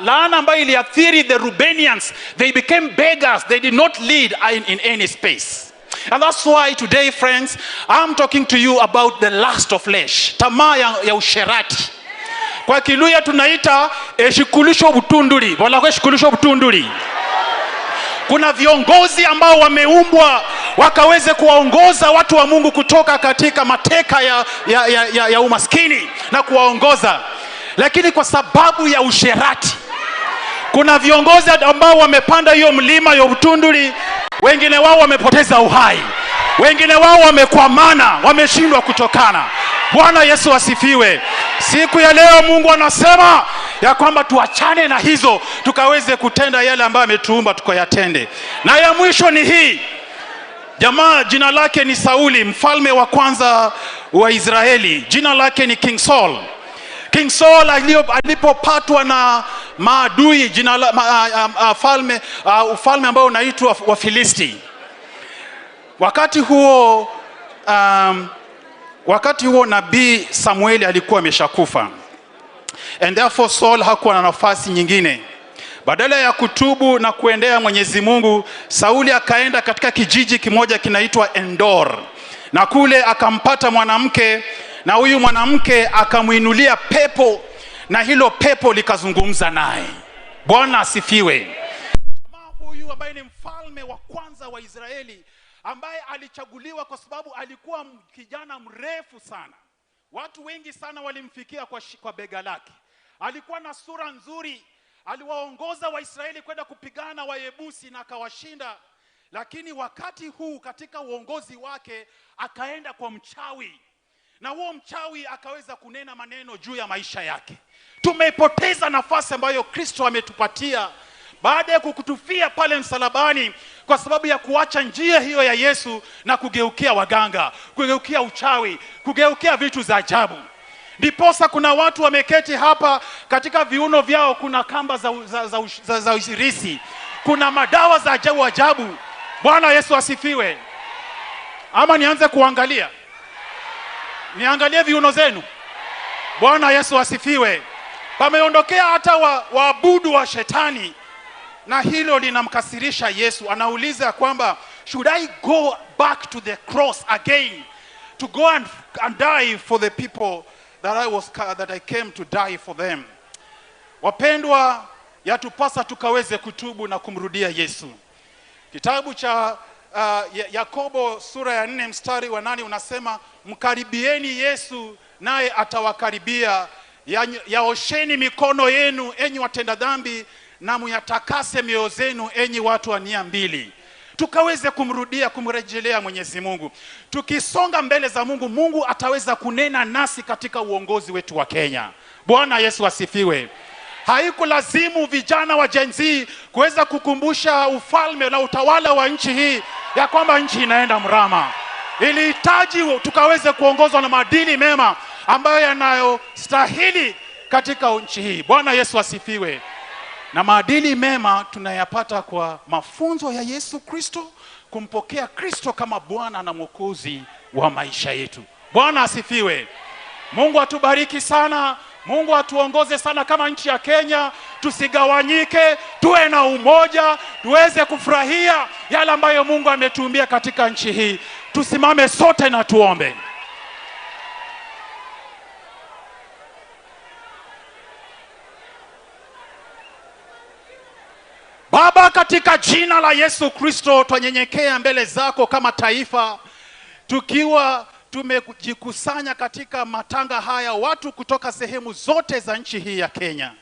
Laana ambayo iliathiri the Rubenians. They became beggars. They did not lead in any space. And that's why today, friends, I'm talking to you about the lust of flesh. Tamaa ya usherati. Kwa Kiluya tunaita eshikulisho butunduli. Bola eshikulisho butunduli. Kuna viongozi ambao wameumbwa wakaweze kuwaongoza watu wa Mungu kutoka katika mateka ya umaskini na kuwaongoza. Lakini kwa sababu ya usherati, kuna viongozi ambao wamepanda hiyo mlima ya Butunduli, wengine wao wamepoteza uhai, wengine wao wamekwamana, wameshindwa kutokana. Bwana Yesu asifiwe. Siku ya leo Mungu anasema ya kwamba tuachane na hizo, tukaweze kutenda yale ambayo ametuumba tukayatende. Na ya mwisho ni hii. Jamaa jina lake ni Sauli, mfalme wa kwanza wa Israeli. Jina lake ni King Saul. King Saul alipopatwa na maadui, jina la, falme, ufalme ambao unaitwa wa Filisti. Wakati huo nabii Samueli alikuwa ameshakufa. And therefore Saul hakuwa na nafasi nyingine. Badala ya kutubu na kuendea Mwenyezi Mungu, Sauli akaenda katika kijiji kimoja kinaitwa Endor. Na kule akampata mwanamke, na huyu mwanamke akamuinulia pepo, na hilo pepo likazungumza naye. Bwana asifiwe. Jamaa huyu ambaye ni mfalme wa kwanza wa Israeli, ambaye alichaguliwa kwa sababu alikuwa kijana mrefu sana. Watu wengi sana walimfikia kwa bega lake. Alikuwa na sura nzuri, aliwaongoza Waisraeli kwenda kupigana Wayebusi na akawashinda. Lakini wakati huu katika uongozi wake akaenda kwa mchawi, na huo mchawi akaweza kunena maneno juu ya maisha yake. Tumepoteza nafasi ambayo Kristo ametupatia baada ya kukutufia pale msalabani, kwa sababu ya kuacha njia hiyo ya Yesu na kugeukia waganga, kugeukia uchawi, kugeukia vitu za ajabu. Ndiposa kuna watu wameketi hapa, katika viuno vyao kuna kamba za irisi, kuna madawa za ajabu ajabu. Bwana Yesu asifiwe. Ama nianze kuangalia, niangalie viuno zenu? Bwana Yesu asifiwe. Pameondokea hata waabudu wa shetani, na hilo linamkasirisha Yesu. Anauliza kwamba, "Should I go back to the cross again to go and die for the people that I came to die for them?" Wapendwa, yatupasa tukaweze kutubu na kumrudia Yesu. Kitabu cha Yakobo sura ya 4 mstari wa 8 unasema, "Mkaribieni Yesu naye atawakaribia. Yaosheni mikono yenu enyi watenda dhambi, na muyatakase mioyo zenu enyi watu wa nia mbili." Tukaweze kumrudia, kumrejelea Mwenyezi Mungu. Tukisonga mbele za Mungu, Mungu ataweza kunena nasi katika uongozi wetu wa Kenya. Bwana Yesu asifiwe. Haikulazimu vijana wa Gen Z kuweza kukumbusha ufalme na utawala wa nchi hii ya kwamba nchi inaenda mrama. Ilihitaji tukaweze kuongozwa na maadili mema ambayo yanayostahili katika nchi hii. Bwana Yesu asifiwe. Na maadili mema tunayapata kwa mafunzo ya Yesu Kristo, kumpokea Kristo kama Bwana na Mwokozi wa maisha yetu. Bwana asifiwe. Mungu atubariki sana. Mungu atuongoze sana kama nchi ya Kenya, tusigawanyike, tuwe na umoja, tuweze kufurahia yale ambayo Mungu ametuumbia katika nchi hii. Tusimame sote na tuombe. Baba, katika jina la Yesu Kristo, twanyenyekea mbele zako kama taifa, tukiwa tumejikusanya katika matanga haya, watu kutoka sehemu zote za nchi hii ya Kenya.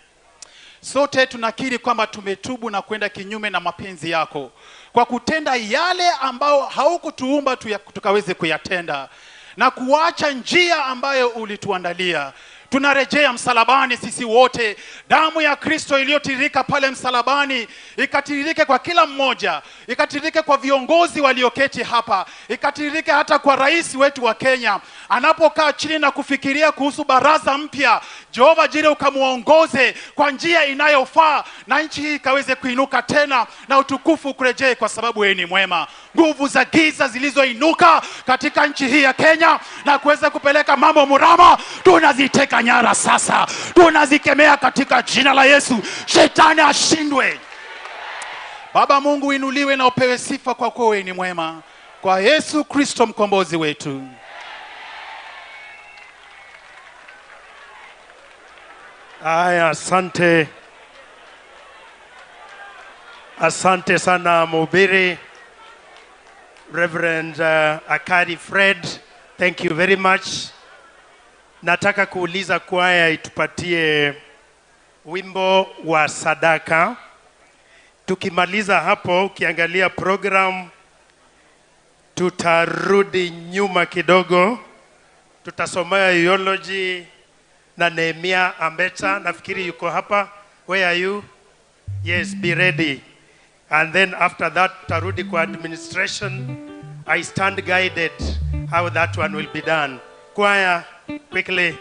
Sote tunakiri kwamba tumetubu na kwenda kinyume na mapenzi yako kwa kutenda yale ambao haukutuumba tukaweze kuyatenda na kuacha njia ambayo ulituandalia. Tunarejea msalabani sisi wote. Damu ya Kristo iliyotiririka pale msalabani ikatiririke kwa kila mmoja, ikatiririke kwa viongozi walioketi hapa, ikatiririke hata kwa rais wetu wa Kenya anapokaa chini na kufikiria kuhusu baraza mpya, Jehova Jire, ukamuongoze kwa njia inayofaa na nchi hii ikaweze kuinuka tena na utukufu kurejee, kwa sababu wewe ni mwema. Nguvu za giza zilizoinuka katika nchi hii ya Kenya na kuweza kupeleka mambo murama, tunaziteka nyara sasa, tunazikemea katika jina la Yesu. Shetani ashindwe. Baba Mungu, inuliwe na upewe sifa, kwa kuwa wewe ni mwema, kwa Yesu Kristo mkombozi wetu. Aya, asante. Asante sana mhubiri Reverend Akari Fred. Thank you very much. Nataka kuuliza kwaya itupatie wimbo wa sadaka. Tukimaliza hapo, ukiangalia program, tutarudi nyuma kidogo. Tutasomea eulogy na Nehemia Ambeta. Nafikiri yuko hapa. Where are you? Yes, be ready. And then after that, tutarudi kwa administration. I stand guided how that one will be done. Choir, quickly.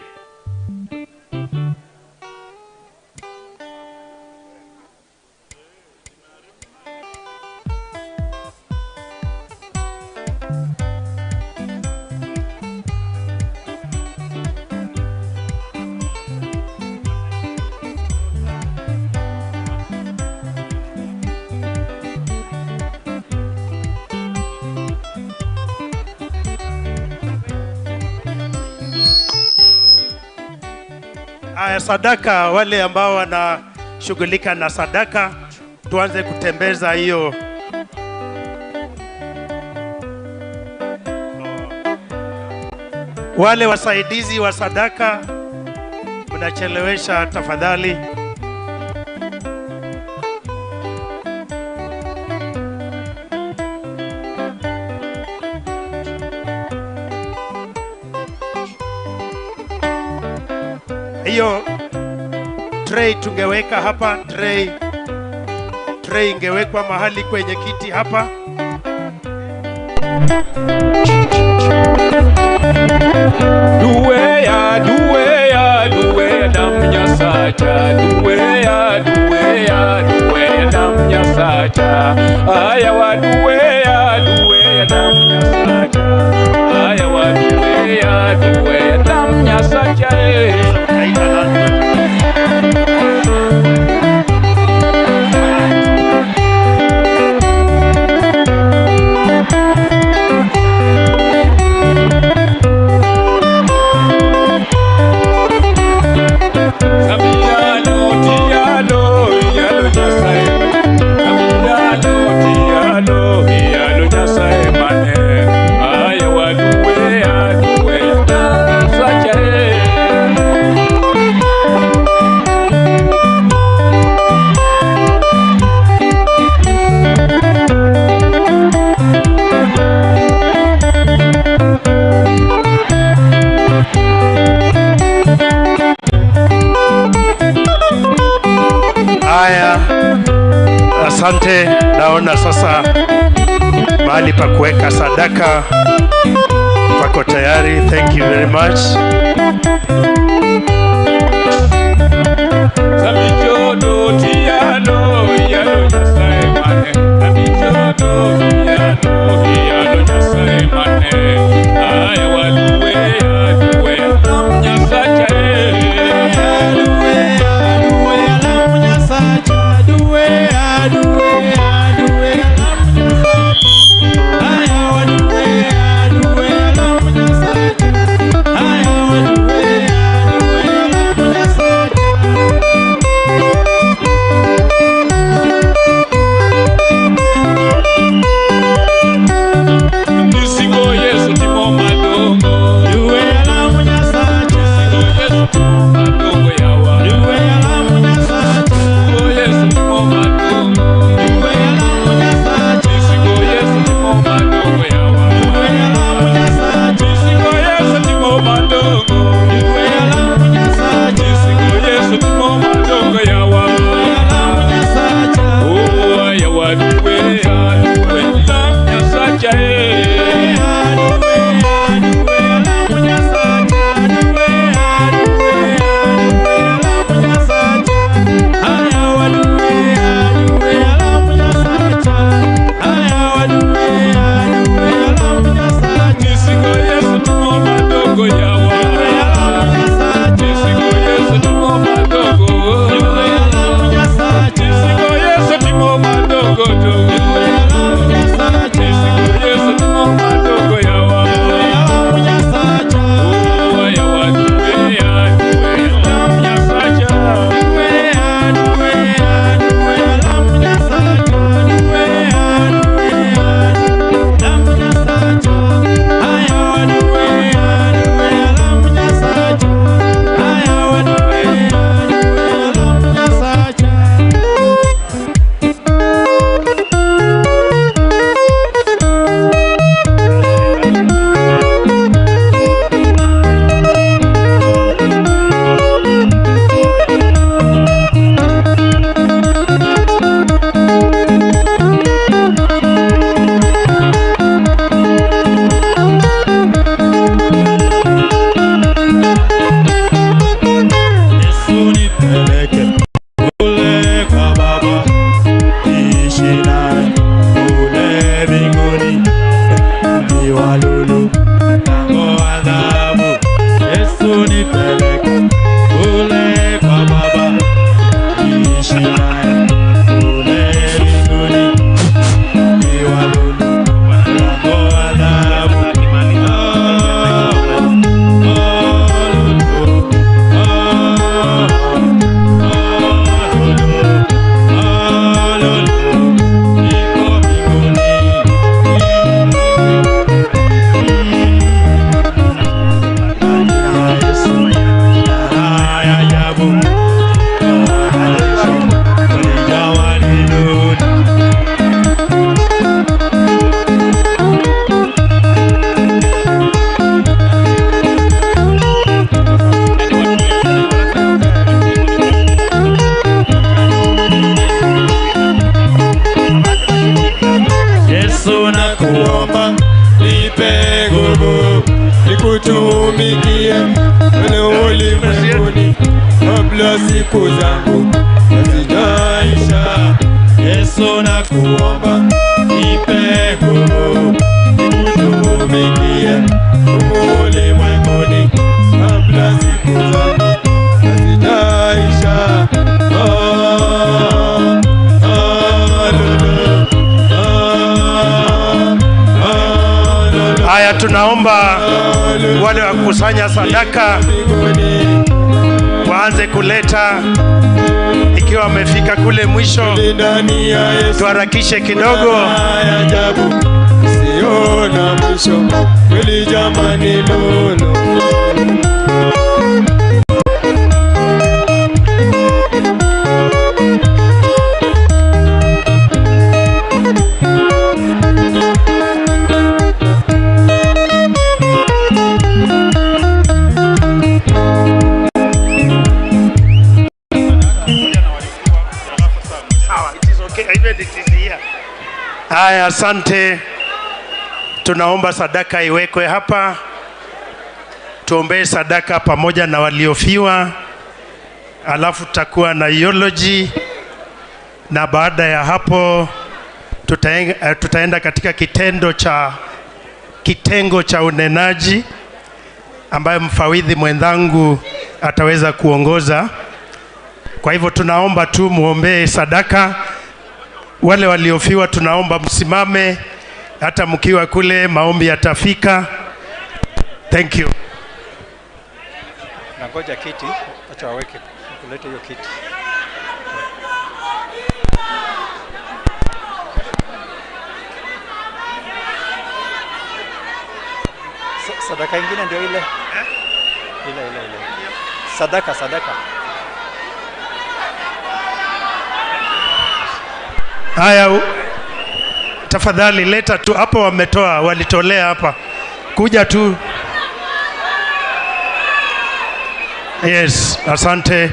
Aya, sadaka, wale ambao wanashughulika na sadaka, tuanze kutembeza hiyo. Wale wasaidizi wa sadaka, mnachelewesha tafadhali. Hiyo tray tungeweka hapa, tray ingewekwa mahali kwenye kiti hapa. Duweya, duweya, duweya dam nyasacha, duweya, duweya, duweya dam nyasacha. Aya wa duweya, duweya dam nyasacha. Aya wa duweya, duweya dam nyasacha. Haya, asante. Naona sasa mahali pa kuweka sadaka pako tayari. Thank you very much. Tutaishi naye kule mbinguni. Iwa lulu mlango wa dhahabu. Yesu nakuomba nipe nguvu nikutumikie wewe ulimwenguni kabla siku zangu hazijaisha. Yesu nakuomba nipe nguvu nikutumikie wewe ulimwenguni kabla siku zangu hazijaisha. Oh, oh, lulu. Haya, tunaomba wale wa kukusanya sadaka waanze kuleta, ikiwa wamefika kule mwisho, tuharakishe kidogo. Ajabu sio na mwisho kweli jamani, lulu. Sawa, it is okay. Even it is here. Haya, asante. Tunaomba sadaka iwekwe hapa, tuombee sadaka pamoja na waliofiwa, alafu tutakuwa na eulogy, na baada ya hapo tutaenda katika kitengo cha unenaji ambayo mfawidhi mwenzangu ataweza kuongoza. Kwa hivyo tunaomba tu muombee sadaka. Wale waliofiwa tunaomba msimame, hata mkiwa kule maombi yatafika. Thank you. Nangoja kiti, acha waweke, kulete hiyo kiti. Sadaka ingine ndio ile. Ile ile ile. Sadaka, sadaka. Haya, tafadhali leta tu hapo, wametoa, walitolea hapa. Kuja tu. Yes, asante.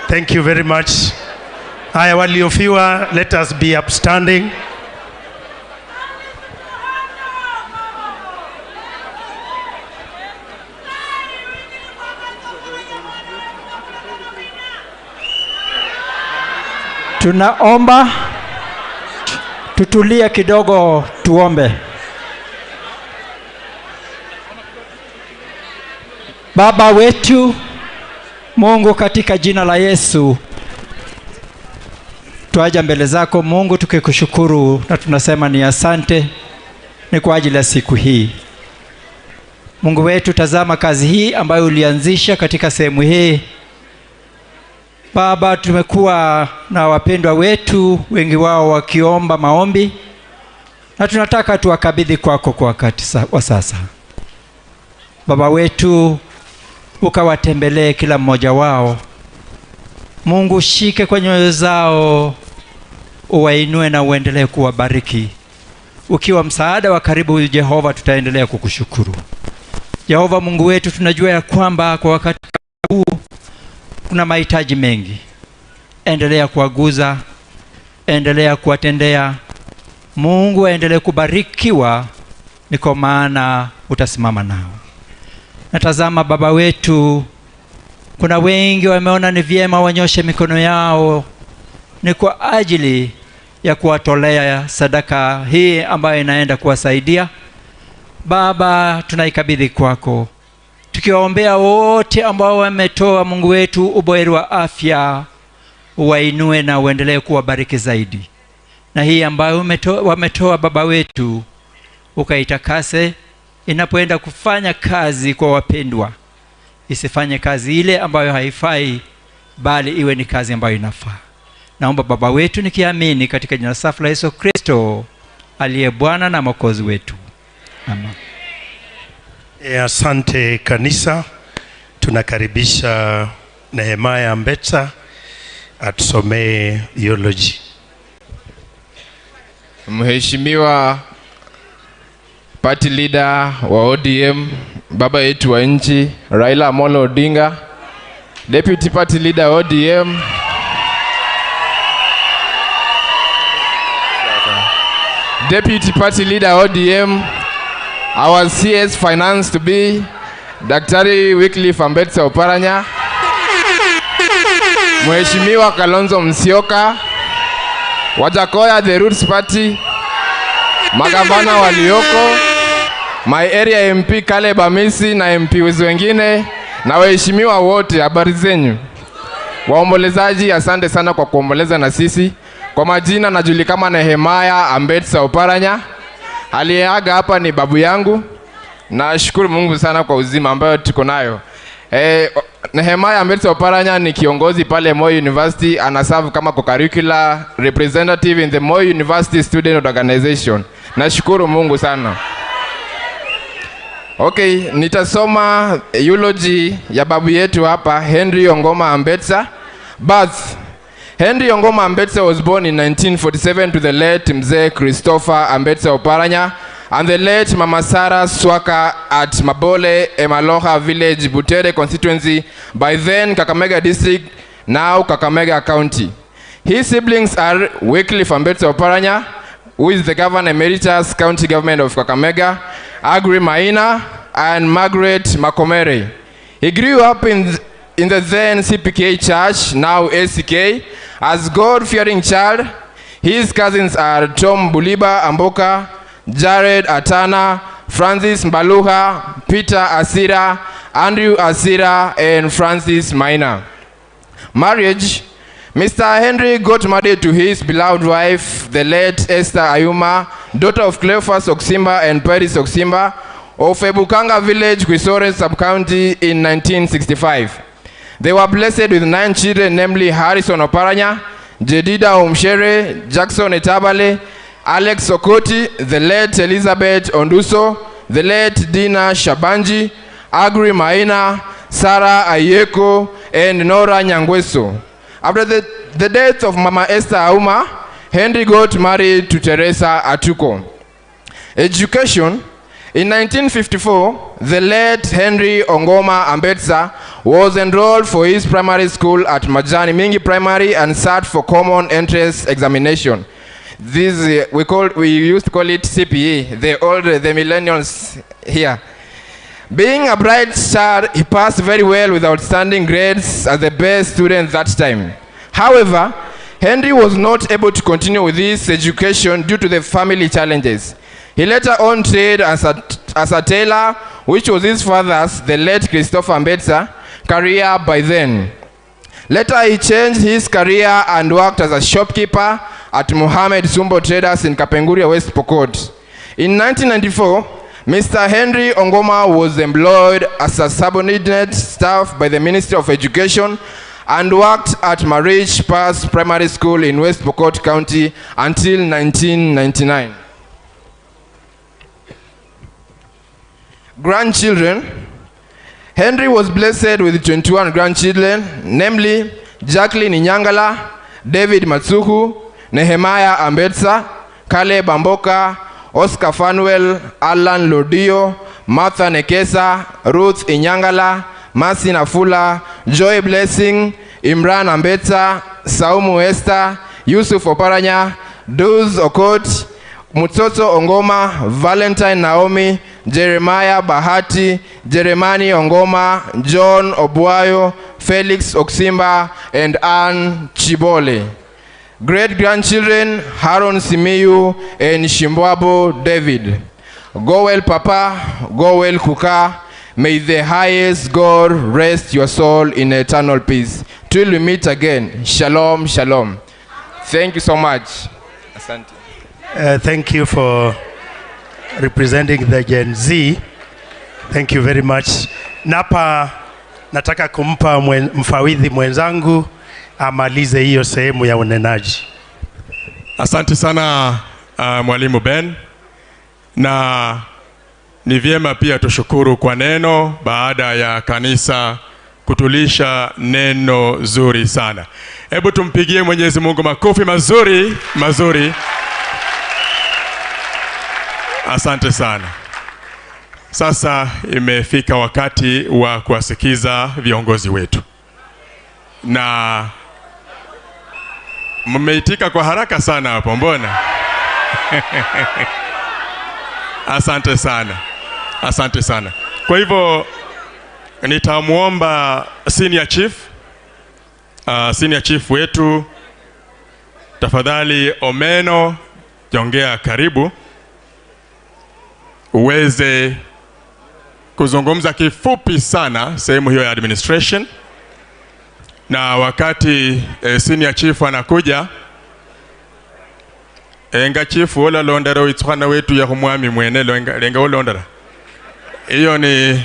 Thank you very much. Haya, waliofiwa, let us be upstanding. Tunaomba tutulie kidogo, tuombe. Baba wetu Mungu, katika jina la Yesu twaja mbele zako Mungu tukikushukuru na tunasema ni asante, ni kwa ajili ya siku hii. Mungu wetu, tazama kazi hii ambayo ulianzisha katika sehemu hii. Baba, tumekuwa na wapendwa wetu wengi wao wakiomba maombi, na tunataka tuwakabidhi kwako kwa wakati wa sasa. Baba wetu, ukawatembelee kila mmoja wao. Mungu, shike kwa nyoyo zao, uwainue na uendelee kuwabariki. Ukiwa msaada wa karibu Jehova, tutaendelea kukushukuru. Jehova Mungu wetu, tunajua ya kwamba kwa wakati huu kuna mahitaji mengi. Endelea kuwaguza, endelea kuwatendea. Mungu aendelee kubarikiwa, ni kwa maana utasimama nao. Natazama Baba wetu, kuna wengi wameona ni vyema wanyoshe mikono yao, ni kwa ajili ya kuwatolea sadaka hii ambayo inaenda kuwasaidia. Baba, tunaikabidhi kwako, tukiwaombea wote ambao wametoa. Mungu wetu, uboeri wa afya, Uwainue na uendelee kuwabariki zaidi. Na hii ambayo wametoa Baba wetu, ukaitakase inapoenda kufanya kazi kwa wapendwa. Isifanye kazi ile ambayo haifai, bali iwe ni kazi ambayo inafaa. Naomba Baba wetu nikiamini katika jina safi la Yesu Kristo aliye Bwana na Mwokozi wetu. Amen. Asante kanisa. Tunakaribisha Nehemiah Ambetsa atusomee eulogy. Mheshimiwa party leader wa ODM, baba yetu wa nchi Raila Amolo Odinga, deputy party leader ODM, deputy party leader ODM, our CS finance to be Daktari Wycliffe Ambetsa Oparanya, Mheshimiwa Kalonzo Musyoka, Wajackoyah the Roots Party, magavana walioko, my area MP Caleb Amisi na MP wengine na waheshimiwa wote, habari zenyu. Waombolezaji, asante sana kwa kuomboleza na sisi. Kwa majina najulikana Nehemiah Ambetsa Oparanya. Aliyeaga hapa ni babu yangu. Nashukuru Mungu sana kwa uzima ambayo tuko nayo. Nehemiah Ambetsa Oparanya ni kiongozi pale Moi University, anaserve kama co-curricular representative in the Moi University Student Organization. Nashukuru Mungu sana. Okay, nitasoma eulogy ya babu yetu hapa, Henry Ongoma Ambetsa. Birth. Henry Ongoma Ambetsa was born in 1947 to the late Mzee Christopher Ambetsa Oparanya and the late Mama Sarah Swaka at Mabole, Emaloha Village, Butere constituency, by then Kakamega District, now Kakamega County. His siblings are Wycliffe Ambetsa Oparanya, who is the Governor Emeritus, County Government of Kakamega, Agri Maina, and Margaret Makomere. He grew up in the then CPK Church, now ACK, as God-fearing child. His cousins are Tom Buliba Amboka, Jared Atana, Francis Mbaluha, Peter Asira, Andrew Asira, and Francis Maina. Marriage. Mr. Henry got married to his beloved wife, the late Esther Ayuma, daughter of Cleophas Oksimba and Paris Oksimba, of Ebukanga Village, Quisore Sub-County in 1965. They were blessed with 9 children, namely Harrison Oparanya, Jedida Omshere, Jackson Etabale, Alex Okoti, the late Elizabeth Onduso, the late Dina Shabanji, Agri Maina, Sarah Ayeko, and Nora Nyangweso. After the death of Mama Esther Auma, Henry got married to Teresa Atuko. Education. In 1954, the late Henry Ongoma Ambetsa was enrolled for his primary school at Majani Mingi Primary and sat for Common Entrance Examination. This we used to call it CPE, the millennials here. Being a bright child, he passed very well with outstanding grades as the best student that time. However, Henry was not able to continue with his education due to the family challenges. He later on trained as a tailor, which was his father's, the late Christopher Ambetsa, career by then. Later, he changed his career and worked as a shopkeeper at Mohammed Sumbo Traders in Kapenguria, West Pokot. In 1994, Mr. Henry Ongoma was employed as a subordinate staff by the Ministry of Education and worked at Marich Pass Primary School in West Pokot County until 1999. Grandchildren. Henry was blessed with 21 grandchildren, namely Jacqueline Inyangala, David Matsuhu, Nehemiah Ambetsa, Caleb Amboka, Oscar Fanuel, Alan Lodio, Martha Nekesa, Ruth Inyangala, Mercy Nafula, Joy Blessing, Imran Ambetsa, Saumu Esther, Yusuf Oparanya, Duz Okot, Mutsoto Ongoma, Valentine Naomi, Jeremiah Bahati, Jeremani Ongoma, John Obuayo, Felix Oksimba, and Ann Chibole. Great-grandchildren, Haron Simiyu and Shimbwabo David. Go well, Papa. Go well, Kuka. May the highest God rest your soul in eternal peace. Till we meet again, shalom, shalom. Thank you so much. Asante. Thank you for representing the Gen Z. Thank you very much. Napa nataka kumpa mfawidhi mwenzangu amalize hiyo sehemu ya unenaji. Asante sana Mwalimu Ben, na ni vyema pia tushukuru kwa neno baada ya kanisa kutulisha neno zuri sana. Hebu tumpigie Mwenyezi Mungu makofi mazuri mazuri. Asante sana. Sasa imefika wakati wa kuwasikiza viongozi wetu, na mmeitika kwa haraka sana hapo, mbona? Asante sana, asante sana. Kwa hivyo nitamuomba senior chief, senior chief wetu, tafadhali Omeno, jongea karibu uweze kuzungumza kifupi sana sehemu hiyo ya administration. Na wakati senior chief anakuja, enga chief wala londera witswana wetu ya humwami mwene lenga londera. Hiyo ni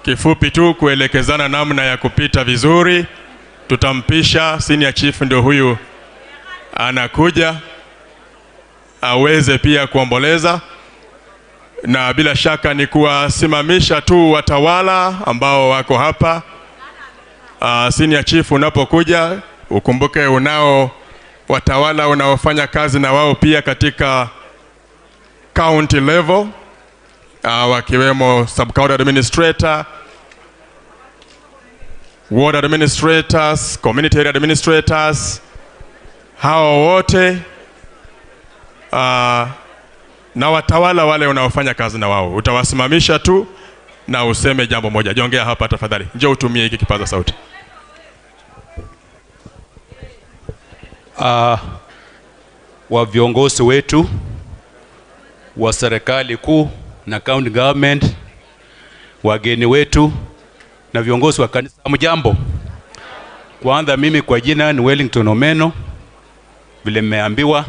kifupi tu kuelekezana namna ya kupita vizuri. Tutampisha senior chief, ndio huyu anakuja aweze pia kuomboleza, na bila shaka ni kuwasimamisha tu watawala ambao wako hapa. Senior chief unapokuja ukumbuke unao watawala unaofanya kazi na wao pia katika county level, wakiwemo sub-county administrator, ward administrators, community area administrators, hao wote na watawala wale unaofanya kazi na wao. Utawasimamisha tu na useme jambo moja. Jongea hapa tafadhali. Njoo utumie hiki kipaza sauti. Wa viongozi wetu wa serikali kuu na county government, wageni wetu na viongozi wa kanisa, mjambo. Kwanza mimi kwa jina ni Wellington Omeno, vile mmeambiwa,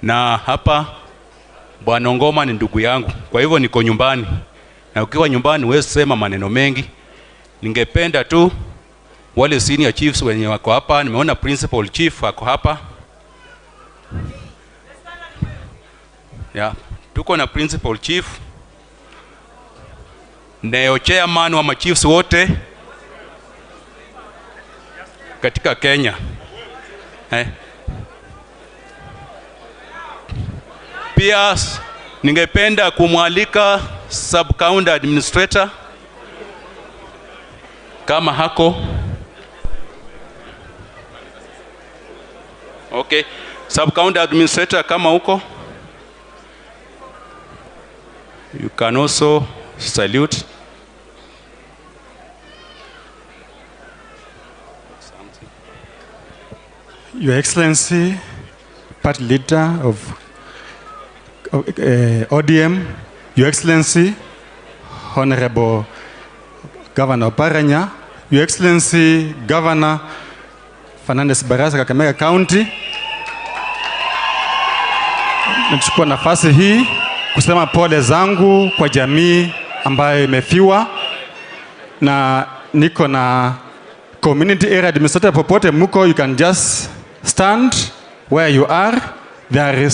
na hapa Bwana Ngoma ni ndugu yangu, kwa hivyo niko nyumbani, na ukiwa nyumbani huwezi sema maneno mengi. Ningependa tu wale senior chiefs wenye wako hapa, nimeona principal chief ako hapa. Yeah, tuko na principal chief, neo chairman wa machiefs wote katika Kenya. Pia ningependa kumwalika sub-county administrator kama hako. Okay, sub-county administrator kama huko, you can also salute. Your Excellency, party leader of ODM, Your Excellency, Honorable Governor Oparanya, Your Excellency, Governor Fernandez Barasa, Kakamega County. Nachukua nafasi hii kusema pole zangu kwa jamii ambayo imefiwa, na niko na community area administrator. Popote muko, you can just stand where you are. There is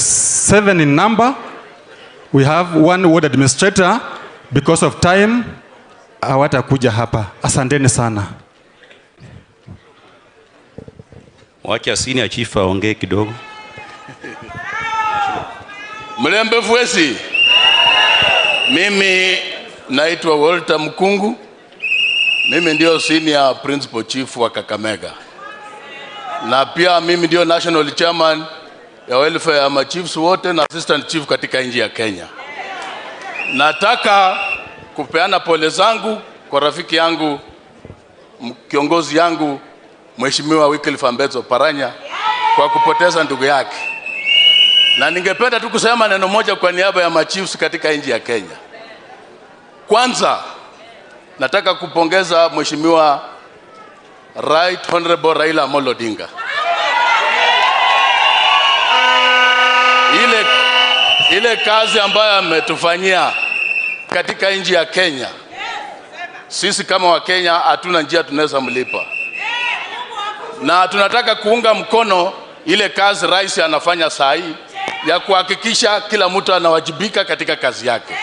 7 in number. We have 1 ward administrator. Because of time, hawatakuja hapa. Asanteni sana. Wacha senior chief aongee kidogo. Mlembe fuesi. Mimi naitwa Walter Mkungu. Mimi ndio senior principal chief wa Kakamega. Na pia mimi ndio national chairman ya welfare ya machiefs wote na assistant chief katika nchi ya Kenya. Nataka kupeana pole zangu kwa rafiki yangu, kiongozi yangu, Mheshimiwa Wycliffe Ambetsa Oparanya kwa kupoteza ndugu yake. Na ningependa tu kusema neno moja kwa niaba ya machiefs katika nchi ya Kenya. Kwanza nataka kupongeza Mheshimiwa Right Honorable Raila Amolo Odinga. Ile kazi ambayo ametufanyia katika nchi ya Kenya, sisi kama wa Kenya hatuna njia tunaweza mlipa. Na tunataka kuunga mkono ile kazi rais anafanya saa hii ya kuhakikisha kila mtu anawajibika katika kazi yake.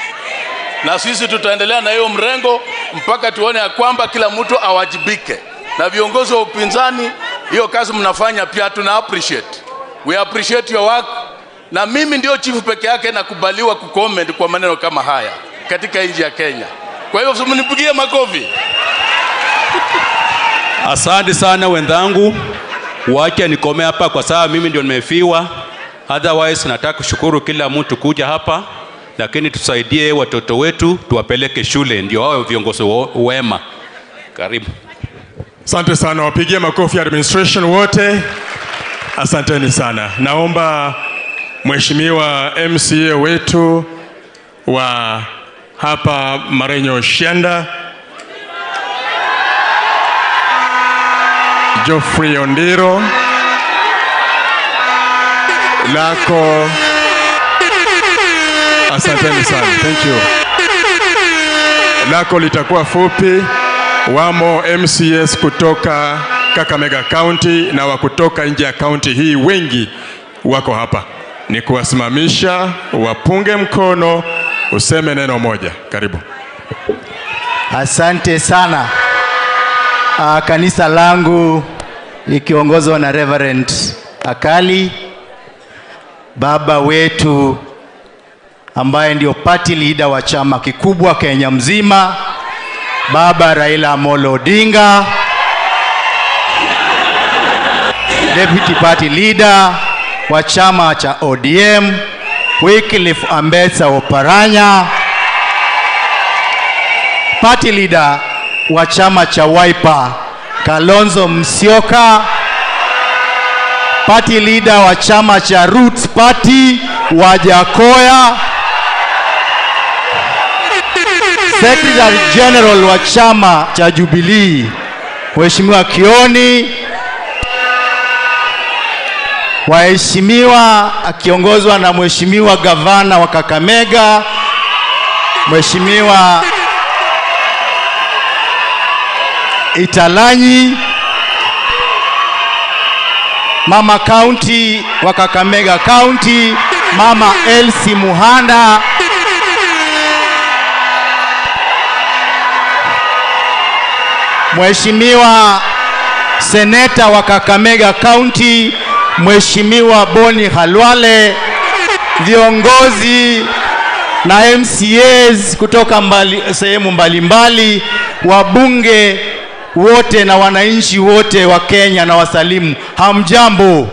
Na sisi tutaendelea na hiyo mrengo mpaka tuone ya kwamba kila mtu awajibike. Na viongozi wa upinzani, hiyo kazi mnafanya pia tuna appreciate. We appreciate your work. Na mimi ndio chief peke yake nakubaliwa kucomment kwa maneno kama haya katika nchi ya Kenya. Kwa hivyo mnipigie makofi. Asante sana wenzangu. Wacha nikome hapa kwa sababu mimi ndio nimefiwa. Otherwise nataka kushukuru kila mtu kuja hapa, lakini tusaidie watoto wetu tuwapeleke shule ndio wawe viongozi wema. Karibu. Asante sana, wapigie makofi administration wote. Asanteni sana. Naomba Mheshimiwa MCA wetu wa hapa Marenyo Shianda, Geoffrey Ondiro, lako. Asanteni sana. Thank you. Lako litakuwa fupi. Wamo MCS kutoka Kakamega County na wa kutoka nje ya county hii wengi wako hapa. Ni kuwasimamisha, wapunge mkono, useme neno moja. Karibu. Asante sana. Kanisa langu likiongozwa na Reverend Akali, baba wetu ambaye ndio party leader wa chama kikubwa Kenya mzima, Baba Raila Amolo Odinga, Deputy Party Leader wa chama cha ODM Wycliffe Ambetsa Oparanya, Party Leader wa chama cha Wiper Kalonzo Musyoka, Party Leader wa chama cha Roots Party Wajakoya, Secretary General wa chama cha Jubilee Mheshimiwa Kioni, waheshimiwa akiongozwa na Mheshimiwa Gavana wa Kakamega Mheshimiwa Italanyi, Mama County wa Kakamega County Mama Elsie Muhanda, Mheshimiwa Seneta wa Kakamega County Mheshimiwa Boni Khalwale, viongozi na MCAs kutoka sehemu mbalimbali, wabunge wote na wananchi wote wa Kenya na wasalimu, hamjambo.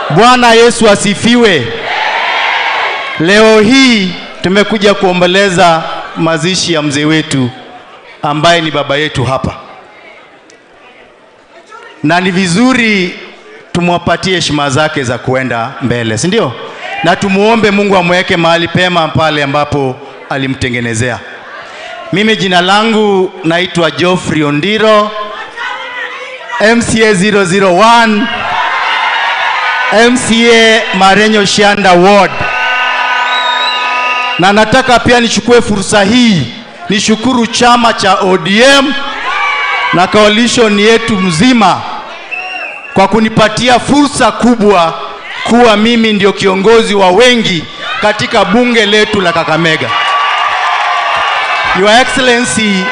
Bwana Yesu asifiwe. Leo hii tumekuja kuomboleza mazishi ya mzee wetu ambaye ni baba yetu hapa. Na ni vizuri tumwapatie heshima zake za kuenda mbele, si ndio? Na tumuombe Mungu amweke mahali pema pale ambapo alimtengenezea. Mimi jina langu naitwa Geoffrey Ondiro, MCA 001, MCA Marenyo Shianda Ward. Na nataka pia nichukue fursa hii nishukuru chama cha ODM na coalition yetu mzima kwa kunipatia fursa kubwa kuwa mimi ndio kiongozi wa wengi katika bunge letu la Kakamega. Your Excellency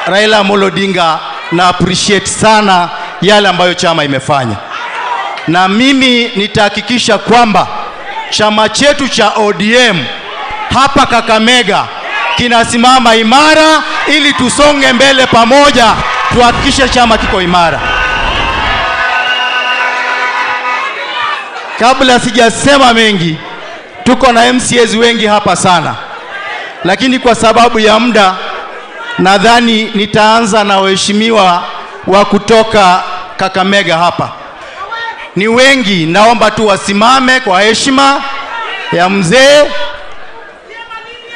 Raila Amolo Odinga, na appreciate sana yale ambayo chama imefanya. Na mimi nitahakikisha kwamba chama chetu cha ODM hapa Kakamega kinasimama imara ili tusonge mbele pamoja, tuhakikishe chama kiko imara. Kabla sijasema mengi, tuko na MCAs wengi hapa sana, lakini kwa sababu ya muda nadhani nitaanza na waheshimiwa wa kutoka Kakamega hapa. Ni wengi, naomba tu wasimame kwa heshima ya mzee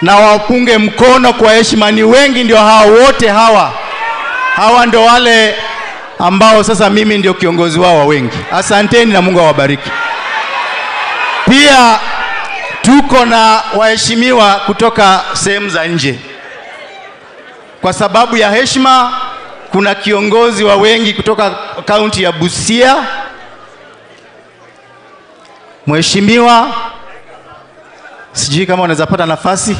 na wapunge mkono kwa heshima. Ni wengi, ndio hawa wote hawa. Hawa ndio wale ambao sasa mimi ndio kiongozi wao wa wengi. Asanteni na Mungu awabariki. Pia tuko na waheshimiwa kutoka sehemu za nje. Kwa sababu ya heshima, kuna kiongozi wa wengi kutoka kaunti ya Busia, mheshimiwa, sijui kama unaweza pata nafasi.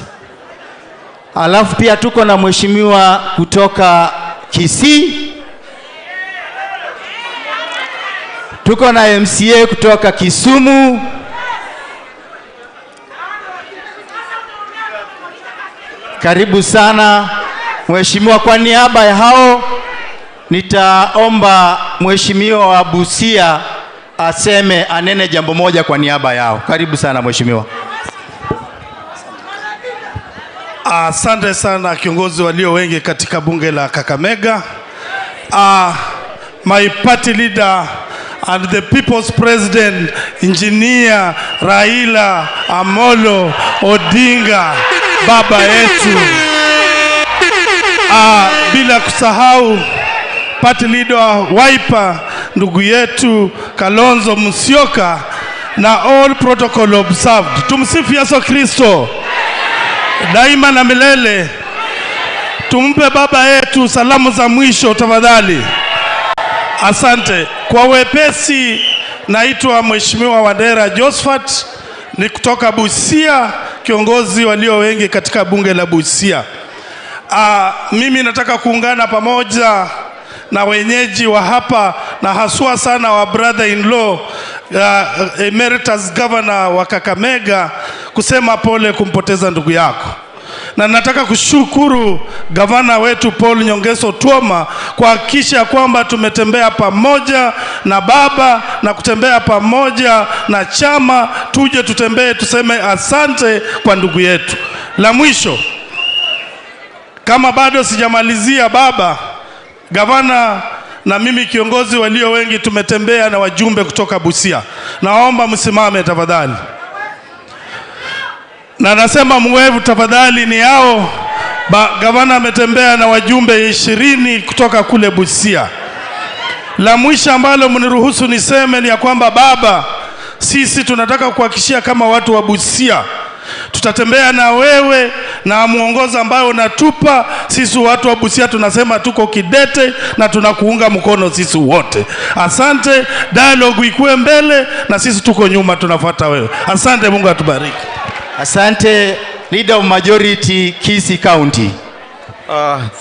Alafu pia tuko na mheshimiwa kutoka Kisii, tuko na MCA kutoka Kisumu, Karibu sana mheshimiwa. Kwa niaba ya hao nitaomba mheshimiwa wa Busia aseme, anene jambo moja kwa niaba yao. Karibu sana mheshimiwa. Asante sana kiongozi walio wengi katika bunge la Kakamega. My party leader and the people's president, Engineer Raila Amolo Odinga, baba yetu. Bila kusahau party leader Wiper, ndugu yetu Kalonzo Musyoka, na all protocol observed. Tumsifu Yesu Kristo daima na milele. Tumpe baba yetu salamu za mwisho tafadhali. Asante. Kwa wepesi, naitwa Mheshimiwa Wandera Josephat, ni kutoka Busia, kiongozi walio wengi katika bunge la Busia. Mimi nataka kuungana pamoja na wenyeji wa hapa na haswa sana wa brother in law emeritus governor wa Kakamega kusema pole kumpoteza ndugu yako. Na nataka kushukuru gavana wetu Paul Nyongeso Tuoma kuhakikisha kwamba tumetembea pamoja na baba na kutembea pamoja na chama, tuje tutembee tuseme asante kwa ndugu yetu. La mwisho, kama bado sijamalizia baba, gavana na mimi kiongozi walio wengi tumetembea na wajumbe kutoka Busia. Naomba msimame tafadhali. Na nasema mwevu tafadhali ni hao. Gavana ametembea na wajumbe 20 kutoka kule Busia. La mwisho ambalo mniruhusu niseme ni ya kwamba baba, sisi tunataka kuhakikishia kama watu wa Busia tutatembea na wewe na muongozo ambao unatupa. Sisi watu wa Busia tunasema tuko kidete na tunakuunga mkono sisi wote. Asante, dialogue ikuwe mbele na sisi tuko nyuma tunafuata wewe. Asante, Mungu atubariki. Asante, Leader of Majority, Kisii County.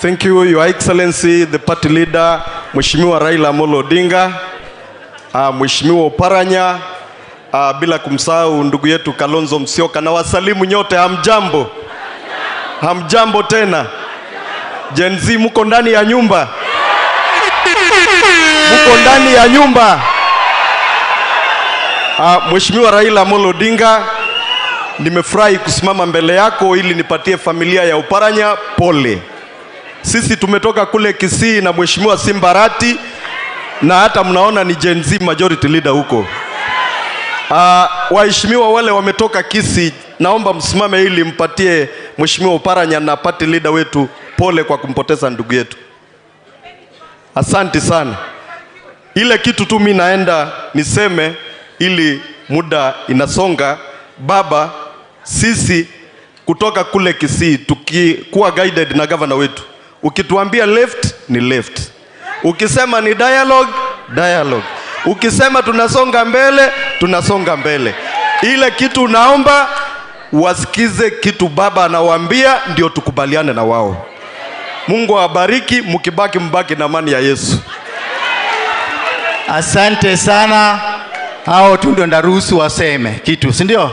Thank you, Your Excellency, the party leader, Mheshimiwa Raila Amolo Odinga, Mheshimiwa Oparanya, bila kumsahau ndugu yetu Kalonzo Musyoka, na wasalimu nyote. Hamjambo? Hamjambo tena? Gen Z mko ndani ya nyumba? Mko ndani ya nyumba? Mheshimiwa Raila Amolo Odinga, nimefurahi kusimama mbele yako ili nipatie familia ya Oparanya pole. Sisi tumetoka kule Kisii na Mheshimiwa Simbarati, na hata mnaona ni Gen Z majority leader huko. Waheshimiwa wale wametoka Kisii, naomba msimame ili mpatie Mheshimiwa Oparanya na party leader wetu pole kwa kumpoteza ndugu yetu. Asante sana. Ile kitu tu mimi naenda niseme ili muda inasonga. Baba, sisi kutoka kule Kisii tukikuwa guided na governor wetu, ukituambia left ni left, ukisema ni dialogue, dialogue, ukisema tunasonga mbele, tunasonga mbele. Ile kitu naomba wasikize kitu baba anawaambia, ndio tukubaliane na wao. Mungu awabariki, mkibaki mbaki na amani ya Yesu. Asante sana. Hao tu ndio ndaruhusu waseme kitu, si ndio?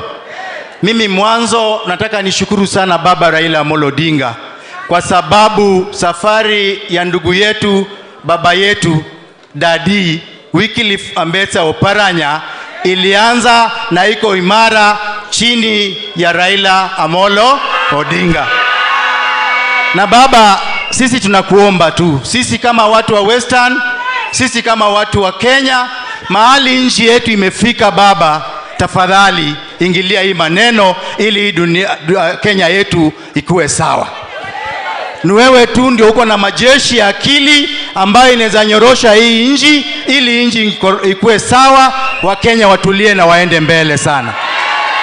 Mimi mwanzo nataka nishukuru sana baba Raila Amolo Odinga kwa sababu safari ya ndugu yetu, baba yetu, Daddy Wycliffe Ambetsa Oparanya ilianza na iko imara chini ya Raila Amolo Odinga. Na baba, sisi tunakuomba tu, sisi kama watu wa Western, sisi kama watu wa Kenya, mahali nchi yetu imefika baba, tafadhali ingilia hii maneno ili dunia, Kenya yetu ikuwe sawa. Ni wewe tu ndio uko na majeshi ya akili ambayo inaweza nyorosha hii nchi ili nchi ikuwe sawa, Wakenya watulie na waende mbele sana.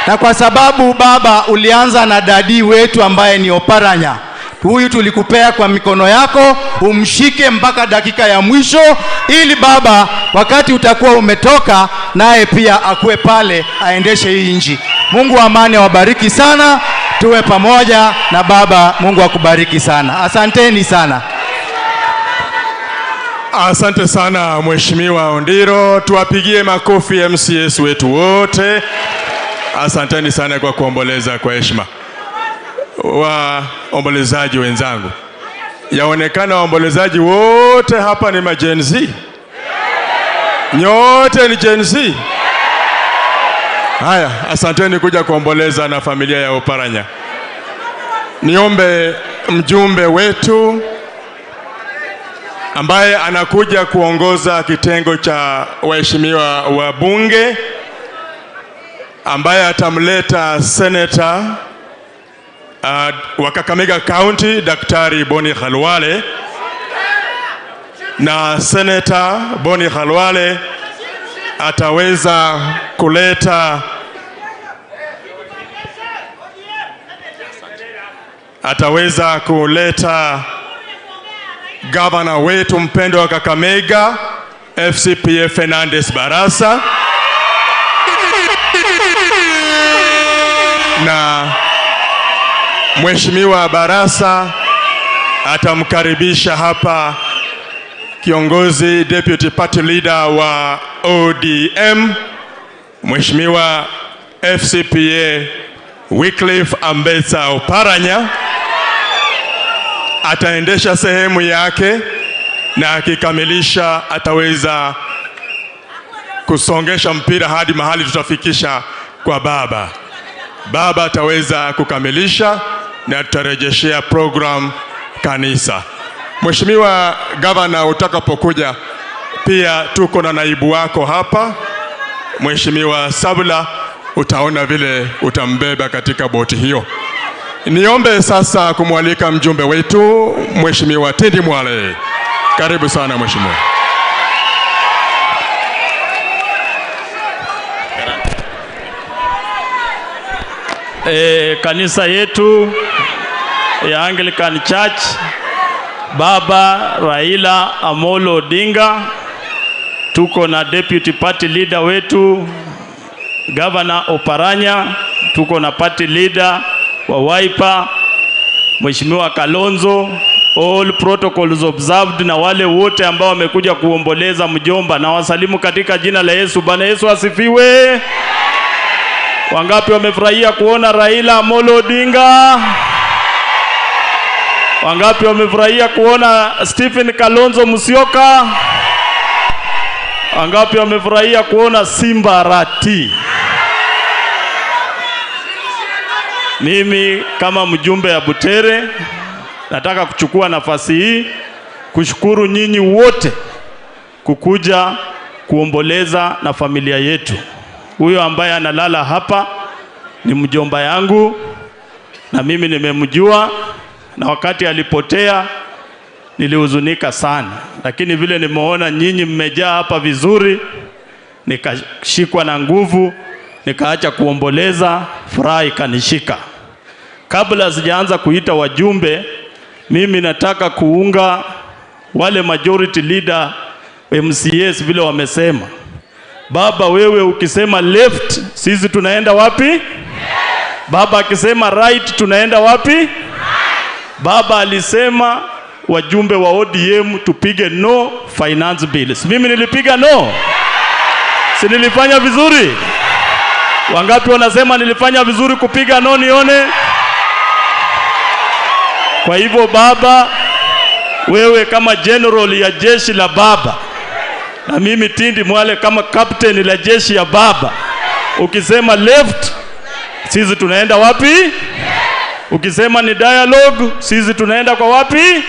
Na kwa sababu baba ulianza na dadi wetu ambaye ni Oparanya, huyu tulikupea kwa mikono yako, umshike mpaka dakika ya mwisho, ili baba wakati utakuwa umetoka naye pia akuwe pale aendeshe hii nchi. Mungu wa amani awabariki sana, tuwe pamoja na baba. Mungu akubariki sana. Asanteni sana. Asante sana Mheshimiwa Ondiro, tuwapigie makofi MCS wetu wote. Asanteni sana kwa kuomboleza kwa heshima. Waombolezaji wenzangu, yaonekana waombolezaji wote hapa ni ma-Gen Z. Nyote ni Gen Z. Haya, asanteni kuja kuomboleza na familia ya Oparanya. Niombe mjumbe wetu ambaye anakuja kuongoza kitengo cha waheshimiwa wa bunge, ambaye atamleta senator wa Kakamega County Daktari Boni Khalwale, na Senator Boni Khalwale ataweza kuleta governor wetu mpendwa wa Kakamega FCPA Fernandes Barasa, na Mheshimiwa Barasa atamkaribisha hapa kiongozi deputy party leader wa ODM Mheshimiwa FCPA Wycliffe Ambetsa Oparanya. Ataendesha sehemu yake na akikamilisha ataweza kusongesha mpira hadi mahali tutafikisha kwa baba. Baba ataweza kukamilisha na tutarejeshea program kanisa. Mheshimiwa Governor, utakapokuja pia tuko na naibu wako hapa Mheshimiwa Sabula, utaona vile utambeba katika boti hiyo. Niombe sasa kumwalika mjumbe wetu Mheshimiwa Tindi Mwale. Karibu sana Mheshimiwa. Kanisa yetu ya Anglican Church, Baba Raila Amolo Odinga, tuko na deputy party leader wetu Governor Oparanya, tuko na party leader wa Wiper Mheshimiwa Kalonzo, all protocols observed, na wale wote ambao wamekuja kuomboleza mjomba, na wasalimu katika jina la Yesu. Bwana Yesu asifiwe. Wangapi wamefurahia kuona Raila Amolo Odinga? Wangapi wamefurahia kuona Stephen Kalonzo Musyoka? Wangapi wamefurahia kuona Simba Arati? Mimi kama mjumbe ya Butere nataka kuchukua nafasi hii kushukuru nyinyi wote kukuja kuomboleza na familia yetu. Huyo ambaye analala hapa ni mjomba yangu na mimi nimemjua, na wakati alipotea nilihuzunika sana, lakini vile nimeona nyinyi mmejaa hapa vizuri, nikashikwa na nguvu, nikaacha kuomboleza, furaha ikanishika. Kabla sijaanza kuita wajumbe, mimi nataka kuunga wale majority leader MCAs vile wamesema. Baba wewe ukisema left, sisi tunaenda wapi? Baba akisema right, tunaenda wapi? Baba alisema wajumbe wa ODM tupige no finance bills. Mimi nilipiga no. Si nilifanya vizuri? Wangapi wanasema nilifanya vizuri kupiga no nione? Kwa hivyo baba, wewe kama general ya jeshi la baba, na mimi Tindi Mwale kama captain la jeshi ya baba, ukisema left, sisi tunaenda wapi? Ukisema ni dialogue, sisi tunaenda kwa wapi?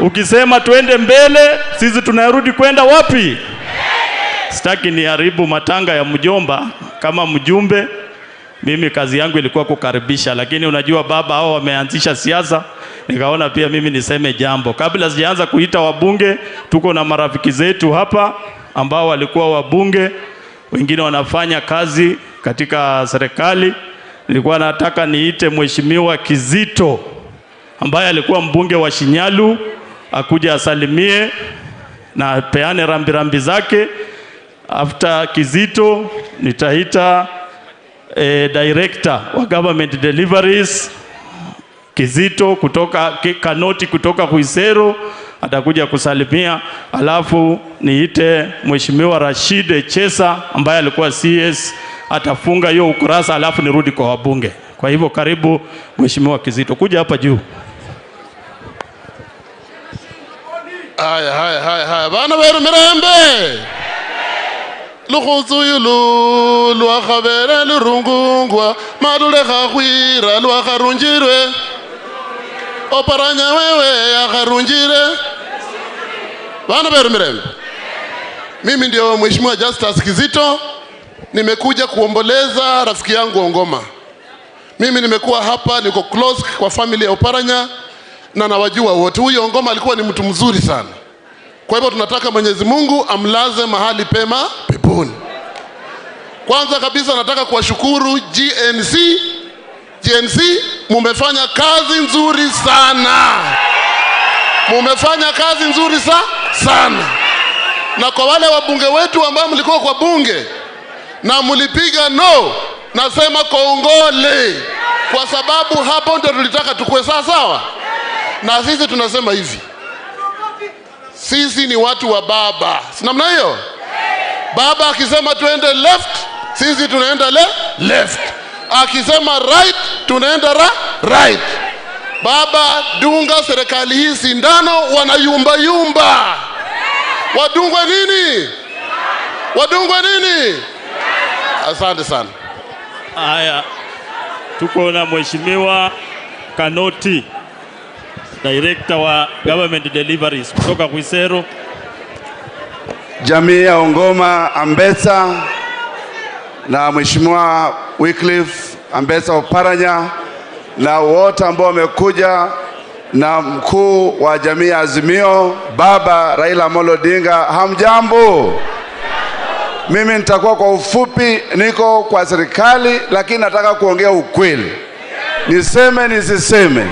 Ukisema tuende mbele, sisi tunarudi kwenda wapi? Sitaki niharibu matanga ya mjomba. Kama mjumbe, mimi kazi yangu ilikuwa kukaribisha, lakini unajua baba hao wameanzisha siasa, Nikaona pia mimi niseme jambo. Kabla sijaanza kuita wabunge, tuko na marafiki zetu hapa ambao walikuwa wabunge, wengine wanafanya kazi katika serikali. Nilikuwa nataka niite Mheshimiwa Kizito ambaye alikuwa mbunge wa Shinyalu akuja asalimie na apeane rambirambi zake. After Kizito nitaita director wa government deliveries Kizito kutoka Kanoti kutoka Kuisero atakuja kusalimia, alafu niite Mheshimiwa Rashid Chesa ambaye alikuwa CS atafunga hiyo ukurasa, alafu nirudi kwa wabunge. Kwa hivyo karibu Mheshimiwa Kizito, kuja hapa juu. Haya haya haya haya bana weru mirembe lukhuzuyulu lwakhabere lurungungwa madulekha khwira lwakharunjirwe Oparanya wewe akharunjire. Bana weru mirembe, mimi ndio Mheshimiwa Justus Kizito, nimekuja kuomboleza rafiki yangu Ongoma. Mimi nimekuwa hapa, niko close kwa family ya Oparanya na nawajua wote. Huyo Ongoma alikuwa ni mtu mzuri sana. Kwa hivyo tunataka Mwenyezi Mungu amlaze mahali pema peponi. Kwanza kabisa nataka kuwashukuru GNC. GNC mumefanya kazi nzuri sana. Mumefanya kazi nzuri sana. Na kwa wale wabunge wetu ambao mlikuwa kwa bunge na mlipiga no, nasema kongole, kwa sababu hapo ndio tulitaka tukue sawa sawa. Na sisi tunasema hivi, sisi ni watu wa baba, si namna hiyo? Baba akisema tuende left, sisi tunaenda left. Akisema right, tunaenda right. Baba, dunga serikali hii sindano, wanayumba yumba. Wadungwe nini? Wadungwe nini? Asante sana. Haya, tuko na Mheshimiwa Kanoti, Director wa Government Deliveries kutoka Kuisero. Jamii ya Ongoma Ambetsa na Mheshimiwa Wycliffe Ambetsa Oparanya na wote ambao wamekuja na mkuu wa jamii ya Azimio Baba Raila Amolo Odinga, hamjambo? Mimi nitakuwa kwa ufupi, niko kwa serikali lakini nataka kuongea ukweli. Niseme nisiseme?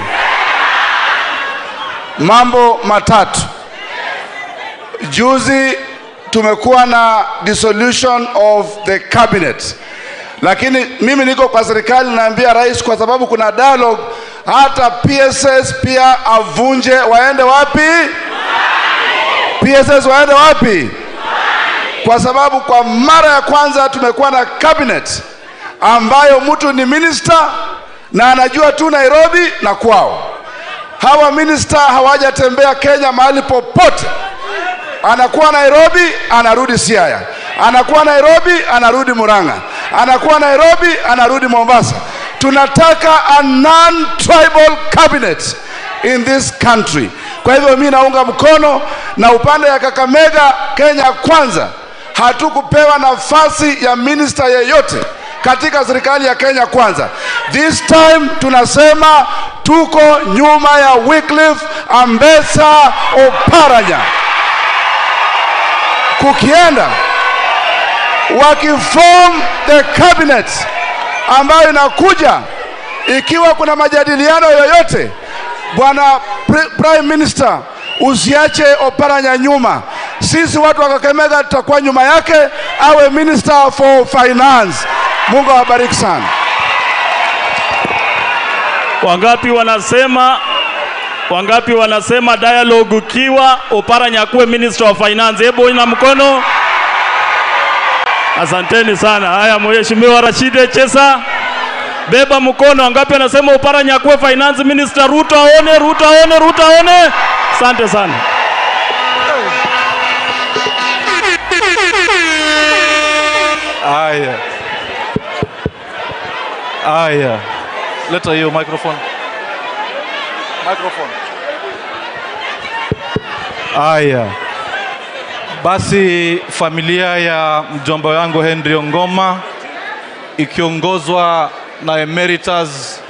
Mambo matatu. Juzi tumekuwa na dissolution of the cabinet. Lakini mimi niko kwa serikali, naambia rais kwa sababu kuna dialogue, hata PSS pia avunje, waende wapi? PSS waende wapi? Kwa sababu kwa mara ya kwanza tumekuwa na cabinet ambayo mtu ni minister na anajua tu Nairobi na kwao. Hawa minister hawajatembea Kenya mahali popote. Anakuwa Nairobi, anarudi Siaya. Anakuwa Nairobi, anarudi Murang'a. Anakuwa Nairobi, anarudi Mombasa. Tunataka a non-tribal cabinet in this country. Kwa hivyo mimi naunga mkono na upande ya Kakamega Kenya Kwanza. Hatukupewa nafasi ya minister yeyote katika serikali ya Kenya Kwanza. This time tunasema tuko nyuma ya Wycliffe Ambetsa Oparanya. Kukienda wakiform the cabinet ambayo inakuja, ikiwa kuna majadiliano yoyote, Bwana Prime Minister, usiache Oparanya nyuma. Sisi watu wa Kakamega tutakuwa nyuma yake, awe Minister for Finance. Mungu awabariki sana. Wangapi wanasema dialogue ukiwa Oparanya kuwe Minister of Finance? Hebu ina mkono. Asanteni sana. Haya, Mheshimiwa Rashid Chesa, beba mkono. Wangapi wanasema Oparanya kuwe Finance Minister? Ruto aone, Ruto aone, Ruto aone. Asante sana. Aya. Aya. Leta hiyo microphone. Microphone. Aya. Basi familia ya mjomba wangu Henry Ongoma ikiongozwa na Emeritus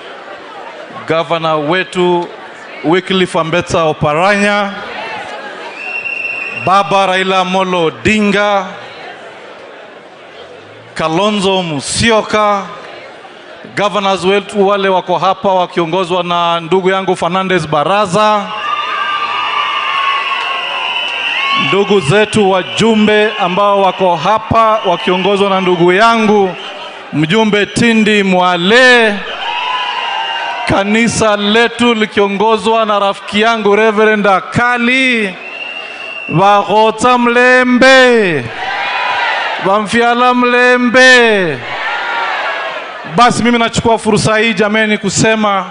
Governor wetu Wycliffe Ambetsa Oparanya, Baba Raila Amolo Odinga, Kalonzo Musyoka, governors wetu wale wako hapa wakiongozwa na ndugu yangu Fernandez Baraza, ndugu zetu wajumbe ambao wako hapa wakiongozwa na ndugu yangu mjumbe Tindi Mwale, kanisa letu likiongozwa na rafiki yangu Reverend Akali, Vaghotsa Mlembe, Vamfiala Mlembe. Basi mimi nachukua fursa hii jameni kusema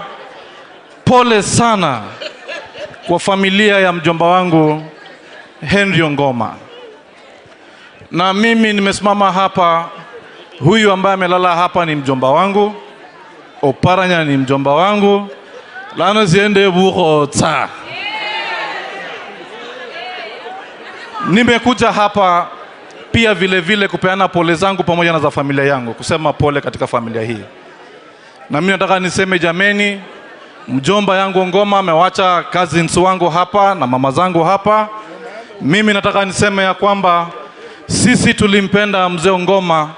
pole sana kwa familia ya mjomba wangu Henry Ongoma. Na mimi nimesimama hapa, huyu ambaye amelala hapa ni mjomba wangu, Oparanya ni mjomba wangu, lano ziende bukhotsa. Nimekuja hapa pia vile vile kupeana pole zangu pamoja na za familia yangu, kusema pole katika familia hii. Na mimi nataka niseme jameni, mjomba yangu Ongoma amewacha cousins wangu hapa na mama zangu hapa. Mimi nataka niseme ya kwamba sisi tulimpenda mzee Ongoma,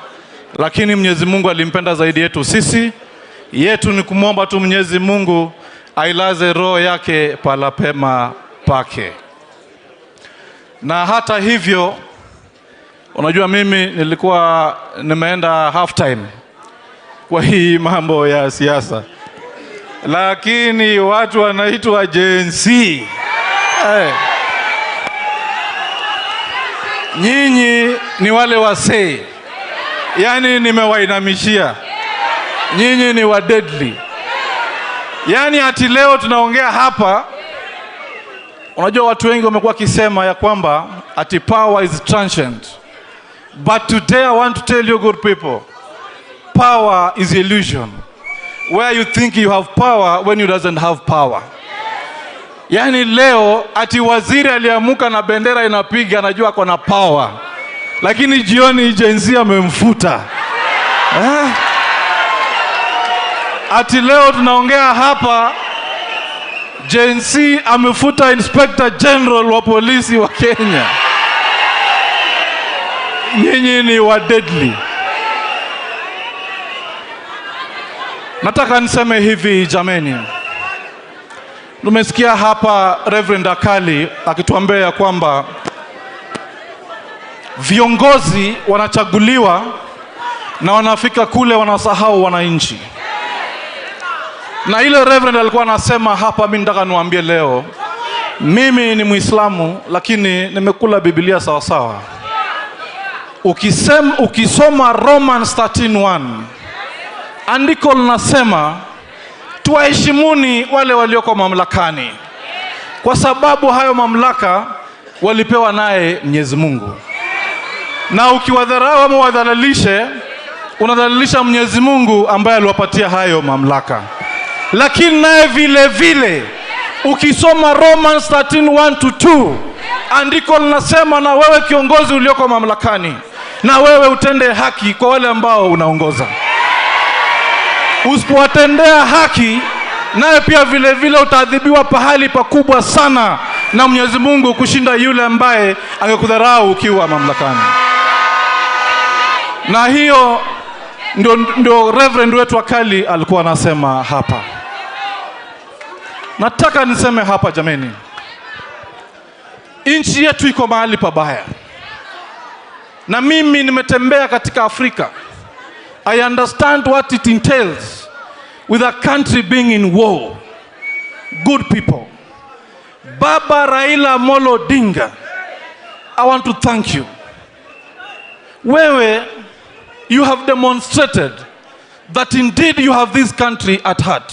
lakini Mwenyezi Mungu alimpenda zaidi yetu sisi. Yetu ni kumwomba tu Mwenyezi Mungu ailaze roho yake pala pema pake. Na hata hivyo, unajua mimi nilikuwa nimeenda half time kwa hii mambo ya siasa, lakini watu wanaitwa Gen Z. Hey. Nyinyi ni wale wasee, yani nimewainamishia. Nyinyi ni wa deadly. Yani ati leo tunaongea hapa, unajua watu wengi wamekuwa kisema ya kwamba ati power is transient. But today I want to tell you good people, power is illusion. Where you think you have power when you doesn't have power. Yani leo ati waziri aliamuka na bendera inapiga, anajua ako na power, lakini jioni Gen Z amemfuta. Ati leo tunaongea hapa, Gen Z amefuta Inspector General wa polisi wa Kenya. Nyinyi ni wa deadly. Nataka niseme hivi jameni, tumesikia hapa Reverend Akali akituambia ya kwamba viongozi wanachaguliwa na wanafika kule wanasahau wananchi. Na ile Reverend alikuwa anasema hapa, mimi nataka niwaambie leo, mimi ni Muislamu lakini nimekula Biblia sawa sawa. Ukisoma Romans 13:1, andiko linasema tuwaheshimuni wale walioko mamlakani, kwa sababu hayo mamlaka walipewa naye Mwenyezi Mungu. Na ukiwadharau ama wadhalalishe, unadhalilisha Mwenyezi Mungu ambaye aliwapatia hayo mamlaka. Lakini naye vile vile ukisoma Romans 13:1-2, andiko linasema na wewe kiongozi ulioko mamlakani, na wewe utende haki kwa wale ambao unaongoza. Usipowatendea haki, naye pia vile vile utaadhibiwa pahali pakubwa sana na Mwenyezi Mungu kushinda yule ambaye angekudharau ukiwa mamlakani. Na hiyo ndio Reverend wetu Akali alikuwa anasema hapa. Nataka niseme hapa jameni, nchi yetu iko mahali pabaya. Na mimi nimetembea katika Afrika. I understand what it entails with a country being in war. Good people. Baba Raila Amolo Odinga, I want to thank you. Wewe, you have demonstrated that indeed you have this country at heart.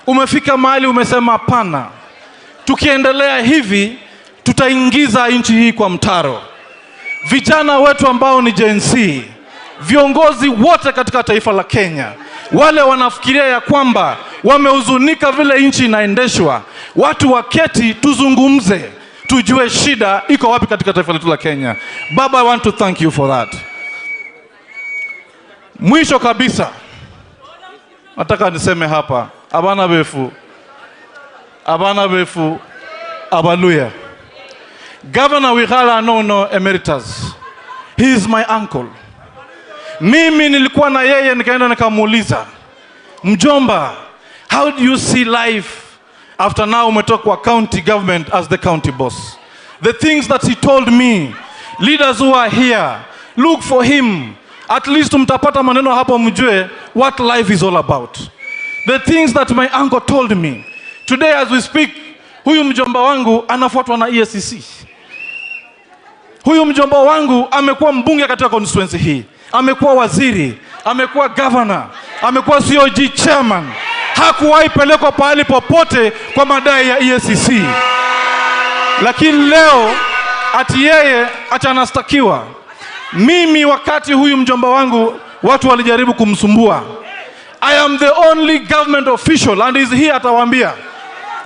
Umefika mahali umesema hapana, tukiendelea hivi tutaingiza nchi hii kwa mtaro. Vijana wetu ambao ni Gen Z, viongozi wote katika taifa la Kenya, wale wanafikiria ya kwamba wamehuzunika vile nchi inaendeshwa, watu waketi tuzungumze, tujue shida iko wapi katika taifa letu la Kenya. Baba, I want to thank you for that. Mwisho kabisa, nataka niseme hapa, abana befu, Abana befu Abaluya. Governor Wikhala Nono Emeritus, he is my uncle. Mimi nilikuwa na yeye, nikaenda nikamuuliza, mjomba, how do you see life after now umetoka kwa county government as the county boss? The things that he told me, leaders who are here, look for him. At least mtapata maneno hapo mjue what life is all about. The things that my uncle told me. Today as we speak, huyu mjomba wangu anafuatwa na EACC. Huyu mjomba wangu amekuwa mbunge katika constituency hii, amekuwa waziri, amekuwa governor, amekuwa COG chairman. Hakuwahi pelekwa pahali popote kwa madai ya EACC. Lakini leo ati yeye acha anastakiwa. Mimi wakati huyu mjomba wangu watu walijaribu kumsumbua, I am the only government official, and is here atawaambia,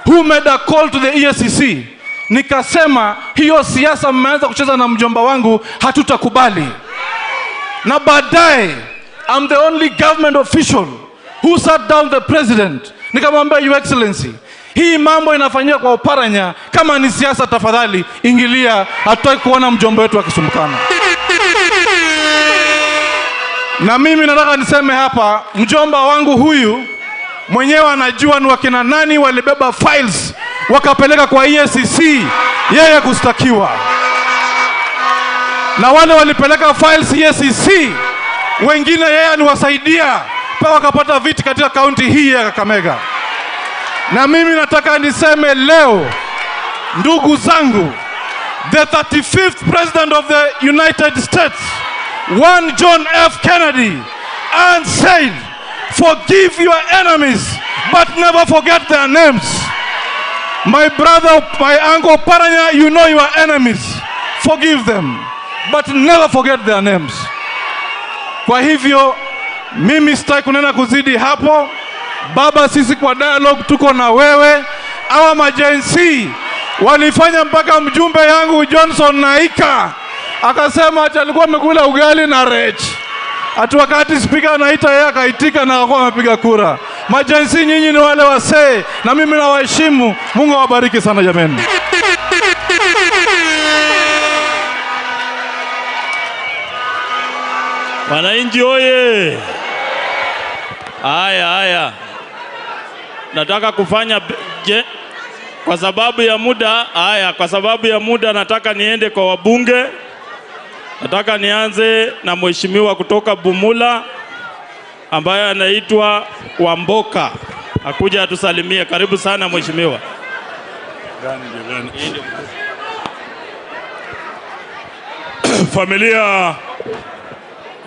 who made a call to the EACC. Nikasema hiyo siasa mmeanza kucheza na mjomba wangu, hatutakubali. Na baadaye I'm the only government official who sat down the president. Nikamwambia, Your Excellency, hii mambo inafanyika kwa Oparanya, kama ni siasa tafadhali ingilia, hatutaki kuona mjomba wetu akisumbukana. Na mimi nataka niseme hapa, mjomba wangu huyu mwenyewe anajua ni wakina nani walibeba files wakapeleka kwa EACC yeye kustakiwa. Na wale walipeleka files EACC, wengine yeye aliwasaidia mpaka wakapata viti katika kaunti hii ya Kakamega. Na mimi nataka niseme leo, ndugu zangu, the 35th President of the United States, one John F. Kennedy, and said, forgive your enemies, but never forget their names. My brother, my uncle Paranya, you know your enemies. Forgive them, but never forget their names. Kwa hivyo, mimi sitaki kunena kuzidi hapo. Baba, sisi kwa dialogue tuko na wewe. Hawa majensi walifanya mpaka mjumbe yangu Johnson Naika akasema ati alikuwa amekula ugali na rech. Ati wakati speaker anaita yeye akaitika na akakuwa amepiga kura. Majensi nyinyi ni wale wasee, na mimi nawaheshimu. Mungu awabariki sana jameni. Wananchi oye! Haya haya. Nataka kufanya je, kwa sababu ya muda, haya, kwa sababu ya muda nataka niende kwa wabunge. Nataka nianze na mheshimiwa kutoka Bumula ambaye anaitwa Wamboka. Akuja atusalimie. Karibu sana mheshimiwa. Familia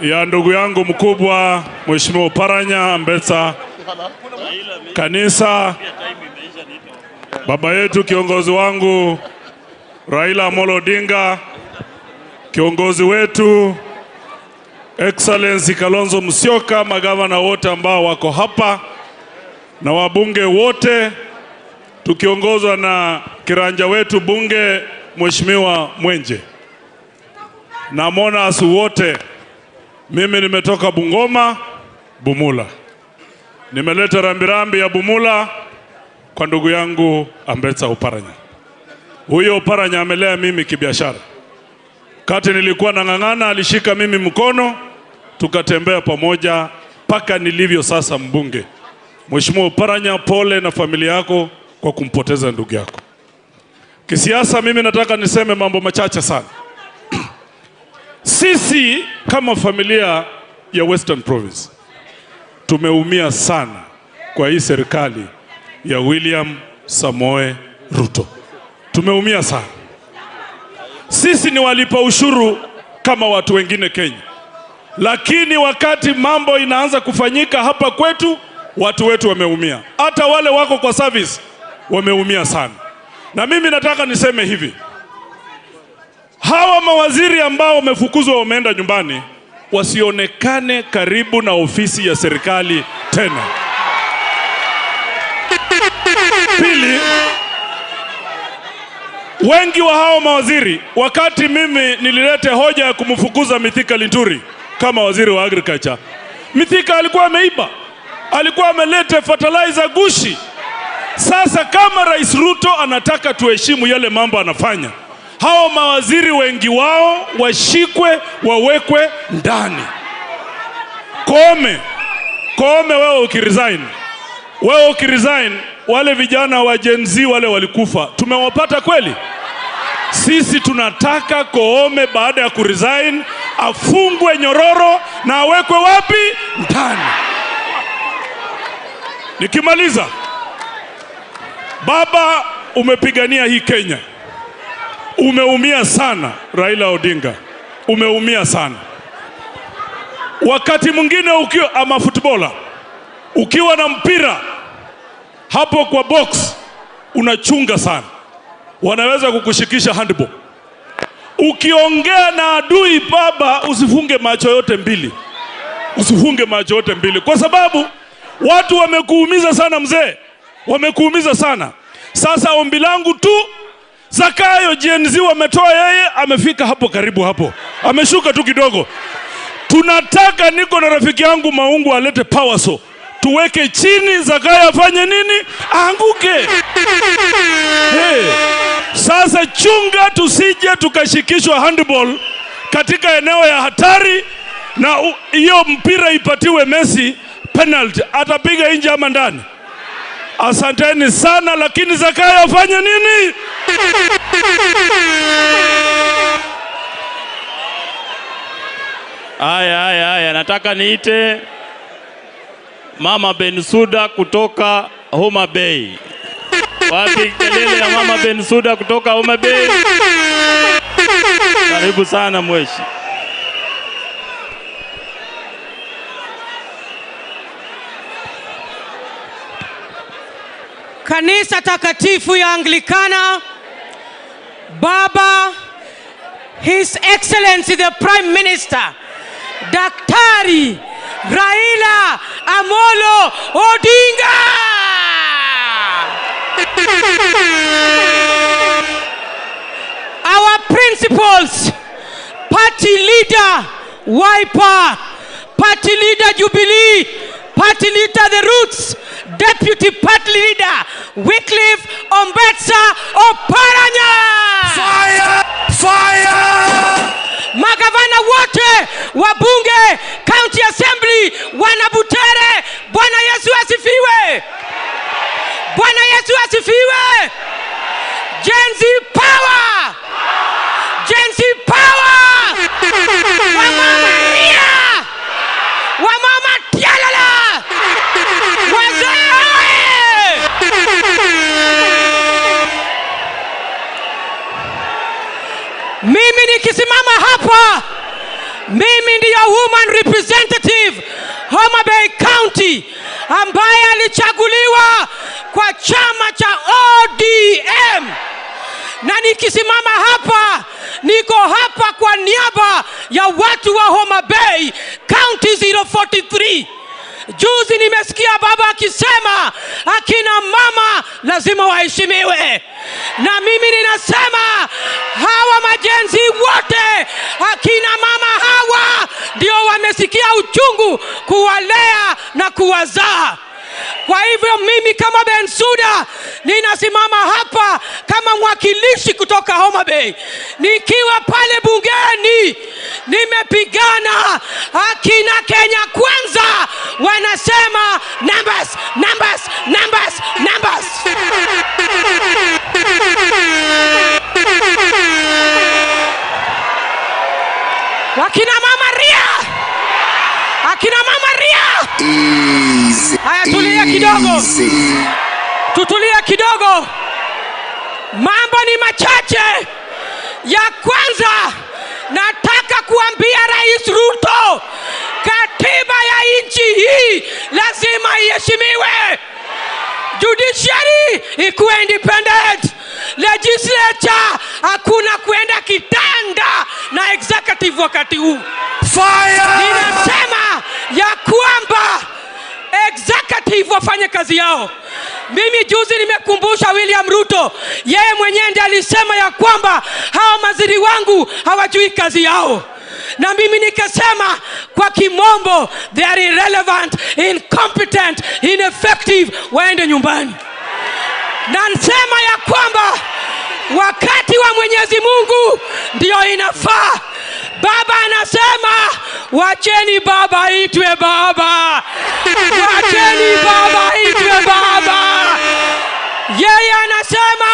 ya ndugu yangu mkubwa Mheshimiwa Oparanya Ambetsa, kanisa, baba yetu kiongozi wangu Raila Amolo Odinga, kiongozi wetu Excellency Kalonzo Musyoka, magavana wote ambao wako hapa na wabunge wote, tukiongozwa na kiranja wetu bunge Mheshimiwa Mwenje na monas wote. Mimi nimetoka Bungoma, Bumula. Nimeleta rambirambi ya Bumula kwa ndugu yangu Ambetsa Oparanya. Huyo Oparanya amelea mimi kibiashara. Kati nilikuwa nang'ang'ana, alishika mimi mkono, tukatembea pamoja paka nilivyo sasa mbunge. Mheshimiwa Oparanya, pole na familia yako kwa kumpoteza ndugu yako. Kisiasa mimi nataka niseme mambo machache sana. Sisi kama familia ya Western Province tumeumia sana kwa hii serikali ya William Samoei Ruto. Tumeumia sana. Sisi ni walipa ushuru kama watu wengine Kenya. Lakini wakati mambo inaanza kufanyika hapa kwetu, watu wetu wameumia. Hata wale wako kwa service wameumia sana. Na mimi nataka niseme hivi. Hawa mawaziri ambao wamefukuzwa wameenda nyumbani wasionekane karibu na ofisi ya serikali tena. Pili, wengi wa hao mawaziri, wakati mimi nililete hoja ya kumfukuza Mithika Linturi kama waziri wa agriculture, Mithika alikuwa ameiba, alikuwa amelete fertilizer gushi. Sasa kama Rais Ruto anataka tuheshimu yale mambo anafanya, hao mawaziri wengi wao washikwe, wawekwe ndani. Koome, Koome wewe ukiresign, wewe ukiresign, wale vijana wa Gen Z wale walikufa, tumewapata kweli? Sisi tunataka Koome baada ya kuresign afungwe nyororo na awekwe wapi? Ndani. Nikimaliza, baba, umepigania hii Kenya, umeumia sana Raila Odinga, umeumia sana. Wakati mwingine ukiwa ama footballer, ukiwa na mpira hapo kwa box unachunga sana, wanaweza kukushikisha handball. Ukiongea na adui baba, usifunge macho yote mbili, usifunge macho yote mbili, kwa sababu watu wamekuumiza sana mzee, wamekuumiza sana. Sasa ombi langu tu, Zakayo Gen Z wametoa yeye, amefika hapo karibu hapo, ameshuka tu kidogo. Tunataka, niko na rafiki yangu Maungu alete power saw, tuweke chini, Zakayo afanye nini? Aanguke. Hey. Sasa chunga tusije tukashikishwa handball katika eneo ya hatari, na hiyo mpira ipatiwe Messi penalty, atapiga nje ama ndani. Asanteni sana, lakini Zakayo afanye nini? Haya, haya, haya, nataka niite Mama Bensuda kutoka Homa Bay. Wapi kelele ya Mama Bensuda kutoka Homa Bay? Karibu sana mweshi. Kanisa takatifu ya Anglikana, Baba, His Excellency the Prime Minister, Daktari Raila Amolo Odinga. Our principals, party leader Wiper, party leader Jubilee, party leader The Roots, deputy party leader Wycliffe Ombetsa Oparanya. Fire! Fire! Magavana wote, wabunge, county assembly, wanabutere, Bwana Yesu asifiwe. Bwana Yesu asifiwe. Gen Z power! Gen Z power! Wamama ria! Wamama tialala! Wazee! Mimi nikisimama hapa, mimi ndiyo woman representative Homa Bay County ambaye alichaguliwa kwa chama cha ODM. Na nikisimama hapa, niko hapa kwa niaba ya watu wa Homa Bay County 043. Juzi nimesikia baba akisema akina mama lazima waheshimiwe. Na mimi ninasema hawa majenzi wote, akina mama hawa ndio wamesikia uchungu kuwalea na kuwazaa. Kwa hivyo mimi kama Bensuda ninasimama hapa kama mwakilishi kutoka Homa Bay. Nikiwa pale bungeni nimepigana akina Kenya Kwanza wanasema numbers, numbers, numbers, numbers. Wakina mama ria! Akina mama ria! Haya, tulia kidogo. Tutulia kidogo. Mambo ni machache. Ya kwanza, nataka kuambia Rais Ruto, katiba ya nchi hii lazima iheshimiwe. Judiciary ikuwe independent. Legislature hakuna kuenda kitanda na executive wakati huu. Fire! Ninasema ya kwamba executive wafanye kazi yao. Mimi juzi nimekumbusha William Ruto, yeye mwenyewe ndiye alisema ya kwamba hao maziri wangu hawajui kazi yao. Na mimi nikasema kwa kimombo, they are irrelevant, incompetent, ineffective, waende nyumbani. Na nasema ya kwamba wakati wa Mwenyezi Mungu ndio inafaa. Baba anasema wacheni baba aitwe baba. Wacheni baba aitwe baba. Yeye anasema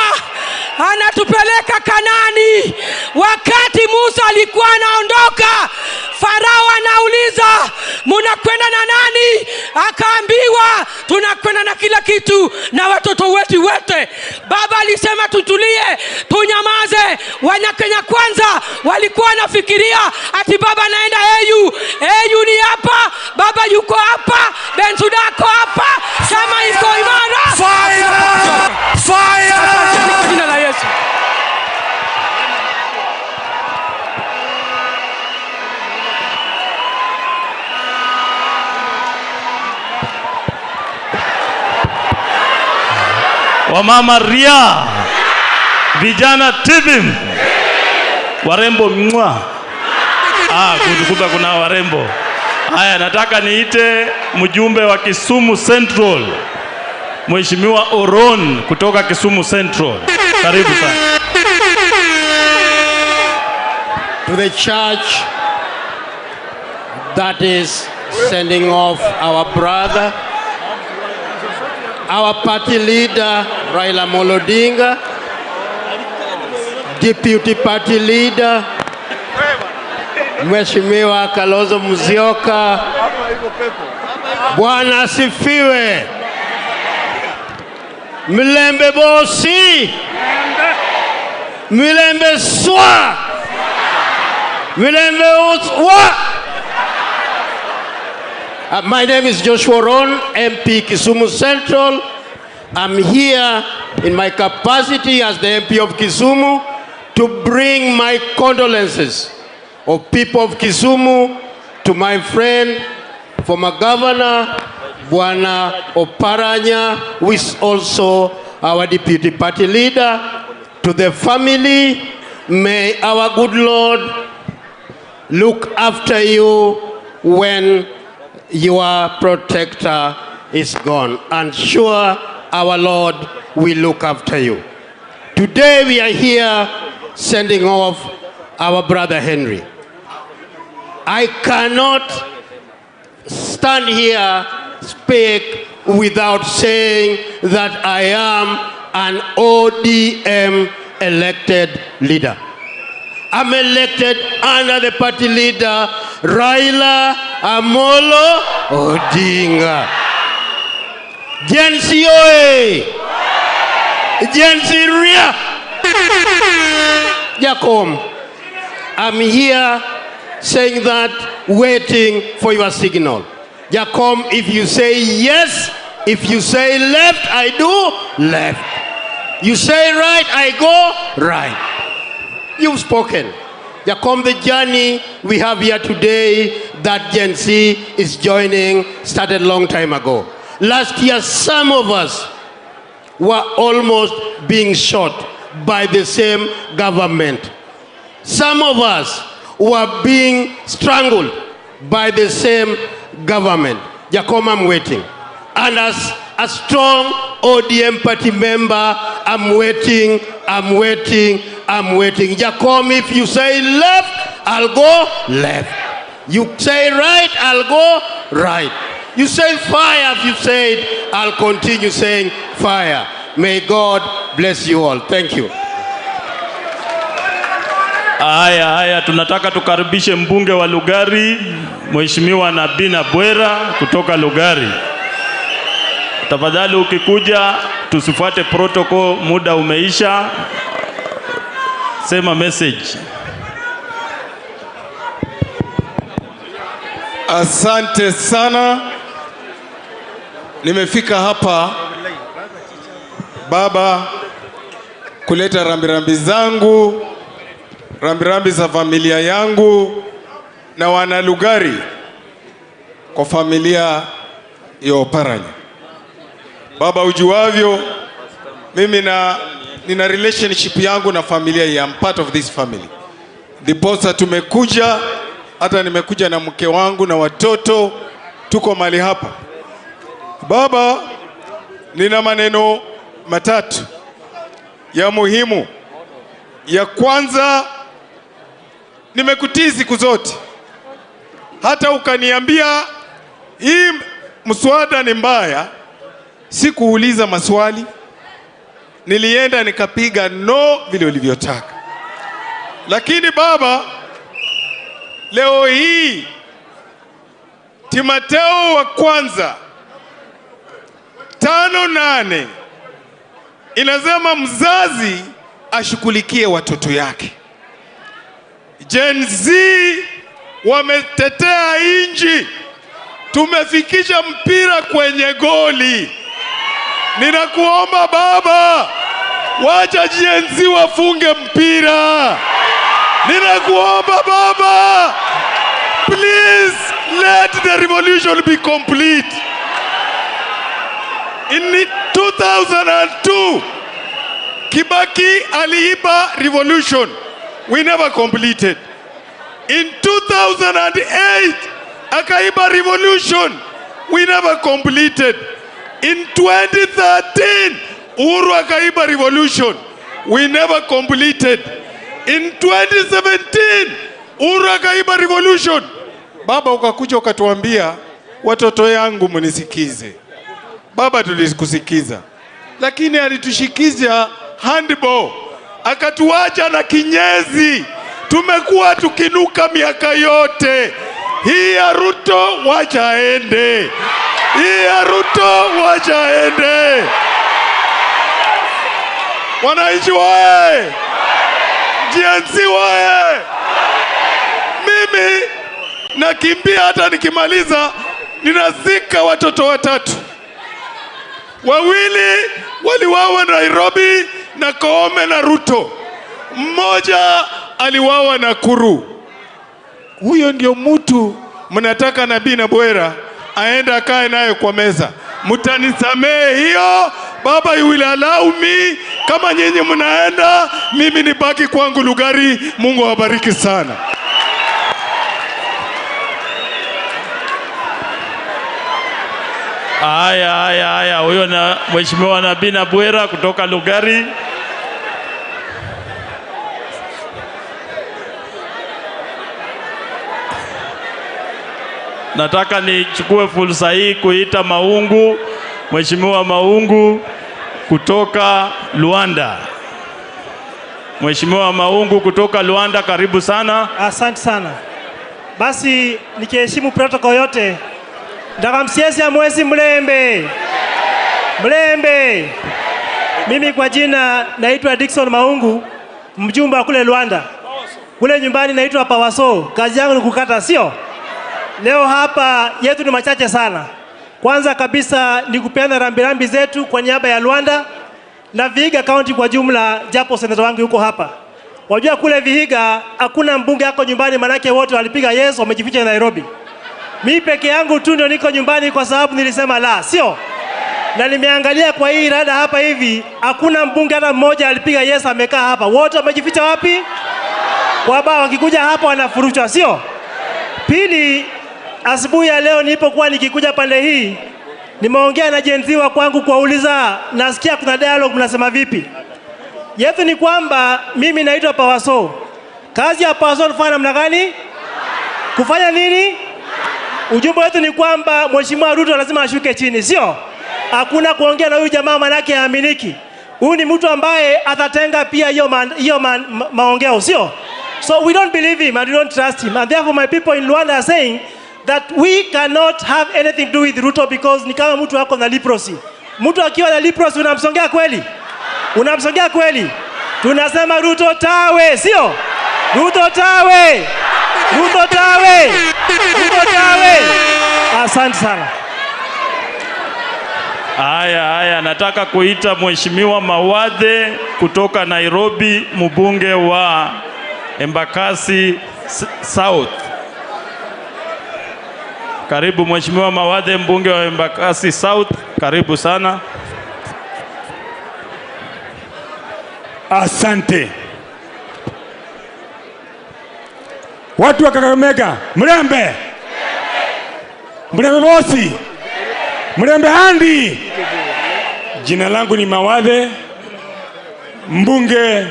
anatupeleka Kanani. Wakati Musa alikuwa anaondoka, Farao anauliza munakwenda na nani? Akaambiwa tunakwenda na kila kitu na watoto wetu wote. Baba alisema tutulie, tunyamaze. Wanakenya kwanza walikuwa wanafikiria ati baba anaenda AU. AU ni hapa, baba yuko hapa, Bensouda ako hapa, chama iko imara. Fire! Fire! Asanteni kwa jina la Yesu. Wamama ria, vijana tibim, warembo mwa. Kumbe kuna warembo. Haya, nataka niite mjumbe wa Kisumu Central, Mheshimiwa Oron kutoka Kisumu Central. Karibu sana. To the church that is sending off our brother, our party leader, Raila Amolo Odinga, deputy party leader, Mheshimiwa Kalonzo Musyoka. Bwana asifiwe. Milembe bosi. Milembe swa. Milembe uswa. My name is Joshua Ron, MP Kisumu Central. I'm here in my capacity as the MP of Kisumu to bring my condolences of people of Kisumu to my friend, former governor, Bwana Oparanya, who is also our deputy party leader, to the family. May our good Lord look after you when your protector is gone. And sure, our Lord will look after you. Today we are here sending off our brother Henry. I cannot stand here, speak without saying that I am an ODM elected leader. I'm elected under the party leader, Raila Amolo Odinga. Gen Z oye! Gen Z ria! Jakom, I'm here saying that, waiting for your signal. Jakom, if you say yes, if you say left, I do left. You say right, I go right. You've spoken. Jakom, the journey we have here today that Gen Z is joining started a long time ago. Last year, some of us were almost being shot by the same government. Some of us were being strangled by the same government. Jakom, I'm waiting. And as a strong ODM party member, I'm waiting, I'm waiting, I'm waiting. Jakom, if you say left, I'll go left. You say right, I'll go right. You say fire, if you say it, I'll continue saying fire. May God bless you all. Thank you. Haya, haya, tunataka tukaribishe mbunge wa Lugari, Mheshimiwa Nabina Bwera kutoka Lugari. Tafadhali ukikuja tusifuate protocol, muda umeisha. Sema message. Asante sana. Nimefika hapa baba kuleta rambirambi zangu, rambirambi za familia yangu na wana Lugari kwa familia ya Oparanya. Baba, ujuavyo mimi nina relationship yangu na familia ya, I'm part of this family. Ndiposa tumekuja, hata nimekuja na mke wangu na watoto, tuko mali hapa. Baba, nina maneno matatu ya muhimu. Ya kwanza, nimekutii siku zote, hata ukaniambia hii mswada ni mbaya, sikuuliza maswali, nilienda nikapiga no vile ulivyotaka. Lakini baba, leo hii Timotheo wa kwanza 5:8 inasema mzazi ashughulikie watoto yake. Gen Z wametetea inji, tumefikisha mpira kwenye goli. Ninakuomba baba, wacha Gen Z wafunge mpira. Ninakuomba baba, please let the revolution be complete. In 2002, Kibaki aliiba revolution. We never completed. In 2008, akaiba revolution. We never completed. In 2013, Uhuru akaiba revolution. We never completed. In 2017, Uhuru akaiba revolution. Baba ukakuja ukatuambia, watoto yangu mnisikize. Baba tulikusikiza, lakini alitushikiza handball, akatuacha na kinyezi. Tumekuwa tukinuka miaka yote. Hii ya Ruto wacha aende. Hii ya Ruto wacha aende. Wananchi wae, Gen Z wae. Mimi nakimbia, hata nikimaliza ninazika watoto watatu. Wawili waliwawa Nairobi na Koome na Ruto. Mmoja aliwawa Nakuru. Huyo ndio mtu mnataka Nabii na Bwera aenda akae naye kwa meza. Mtanisamehe hiyo baba, you will allow me. Kama nyinyi mnaenda, mimi nibaki kwangu Lugari. Mungu awabariki sana. Haya, haya, haya, huyo na Mheshimiwa Nabii Nabwera kutoka Lugari. Nataka nichukue fursa hii kuita Maungu, Mheshimiwa Maungu kutoka Luanda. Mheshimiwa Maungu kutoka Luanda, karibu sana. Asante sana. Basi nikiheshimu protocol yote, ndakamsiesi ya mwezi mlembe. Mlembe. Mimi kwa jina naitwa Dickson Maungu, mjumbe wa kule Luanda. Kule nyumbani naitwa Pawaso. Kazi yangu ni kukata, sio? Leo hapa yetu ni machache sana. Kwanza kabisa ni kupeana rambirambi zetu kwa niaba ya Luanda na Vihiga County kwa jumla, japo senator wangu yuko hapa. Wajua kule Vihiga hakuna mbunge yako nyumbani, manake wote walipiga yes, wamejificha Nairobi. Mimi peke yangu tu ndio niko nyumbani kwa sababu nilisema la, sio? Na nimeangalia kwa hii rada hapa hivi, hakuna mbunge hata mmoja alipiga yes amekaa hapa. Wote wamejificha wapi? Kwa baba wakikuja hapa wanafurushwa, sio? Pili, asubuhi ya leo nilipokuwa nikikuja pande hii, nimeongea na Gen Z wa kwangu kuwauliza, nasikia kuna dialogue, mnasema vipi? Yetu ni kwamba mimi naitwa Pawaso. Kazi ya Pawaso kufanya namna gani? Kufanya nini? Ujumbe wetu ni kwamba Mheshimiwa Ruto lazima ashuke chini, sio? Hakuna kuongea na huyu jamaa manake haaminiki. Huyu ni mtu ambaye atatenga pia hiyo maongeo, sio? So we don't believe him and we don't trust him. And therefore my people in Luanda are saying that we cannot have anything to do with Ruto because ni kama mtu wako na leprosy. Mtu akiwa na leprosy unamsongea kweli? Unamsongea kweli? Tunasema Ruto tawe, sio? Ruto tawe! Ruto tawe! Ruto tawe! Asante sana. Haya, haya, nataka kuita Mheshimiwa Mawadhe kutoka Nairobi, mbunge wa Embakasi South. Karibu Mheshimiwa Mawadhe, mbunge wa Embakasi South, karibu sana. Asante. Watu wa Kakamega, mlembe. Mlembe bosi. Mlembe handi. Jina langu ni Mawathe, mbunge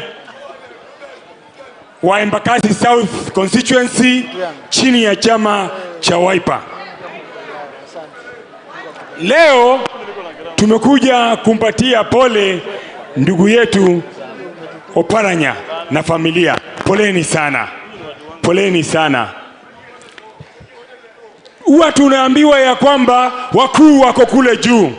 wa Embakasi South Constituency chini ya chama cha Wiper. Leo tumekuja kumpatia pole ndugu yetu Oparanya na familia. Poleni sana, poleni sana. Huwa tunaambiwa ya kwamba wakuu wako kule juu,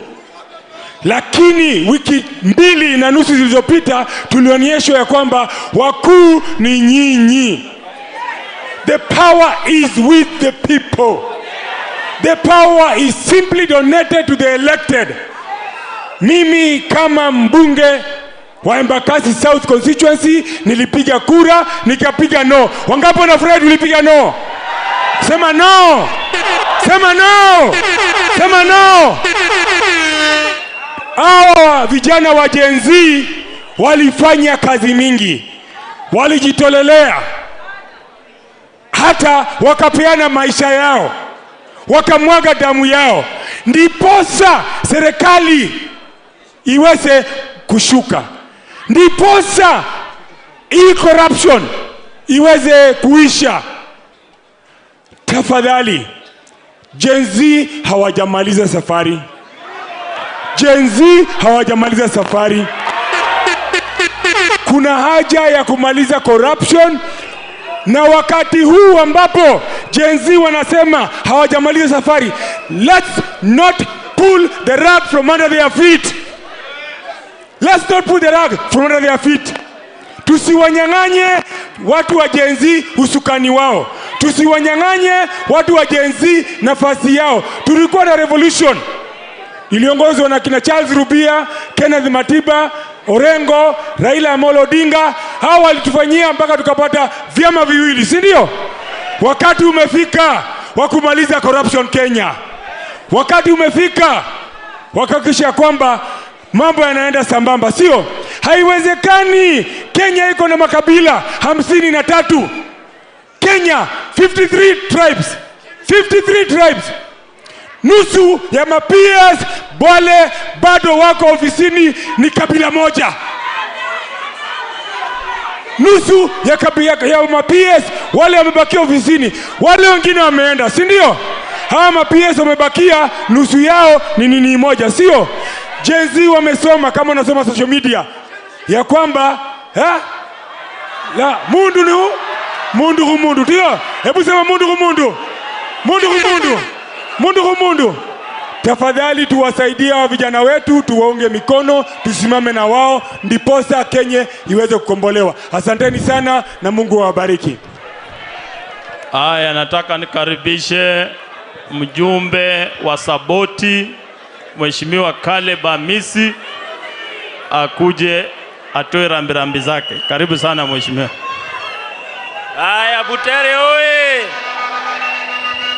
lakini wiki 2.5 zilizopita tulionyeshwa ya kwamba wakuu ni nyinyi. The power is with the people. The power is simply donated to the elected. Mimi kama mbunge wa Embakasi South Constituency nilipiga kura, nikapiga no. Wangapi wanafurahi tulipiga no? Sema no! Sema no! Sema no! Hawa vijana wa Gen Z walifanya kazi mingi, walijitolelea, hata wakapeana maisha yao, wakamwaga damu yao, ndiposa serikali iweze kushuka, ndiposa hii corruption iweze kuisha. Tafadhali, Gen Z hawajamaliza safari. Gen Z hawajamaliza safari. Kuna haja ya kumaliza corruption, na wakati huu ambapo Gen Z wanasema hawajamaliza safari, let's not pull the rug from under their feet. Let's not pull the rug from under their feet. Tusiwanyang'anye watu wa Gen Z usukani wao. Tusiwanyang'anye watu wa Gen Z nafasi yao. Tulikuwa na revolution iliongozwa na kina Charles Rubia, Kenneth Matiba, Orengo, Raila Amolo Odinga. Hao walitufanyia mpaka tukapata vyama viwili, si ndio? Wakati umefika wa kumaliza corruption Kenya. Wakati umefika wakahakikisha kwamba mambo yanaenda sambamba, sio? Haiwezekani Kenya iko na makabila 53. Kenya 53 tribes. 53 tribes. Nusu ya mapias wale bado wako ofisini ni kabila moja. Nusu ya kabila ya mapias wale wamebakia ofisini, wale wengine wameenda, si ndio? Hawa mapias wamebakia, nusu yao ni nini moja, sio? Gen Z wamesoma, kama unasoma social media, ya kwamba la mundu ni mundu kumundu, ndio? Hebu sema mundu kumundu. Mundu kumundu. Mundu kumundu. Tafadhali tuwasaidie wa vijana wetu, tuwaunge mikono, tusimame na wao, ndiposa Kenya iweze kukombolewa. Asanteni sana na Mungu awabariki. Haya, nataka nikaribishe mjumbe wa Saboti, Mheshimiwa Caleb Amisi, akuje atoe rambirambi zake. Karibu sana mheshimiwa. Haya, Butere oye!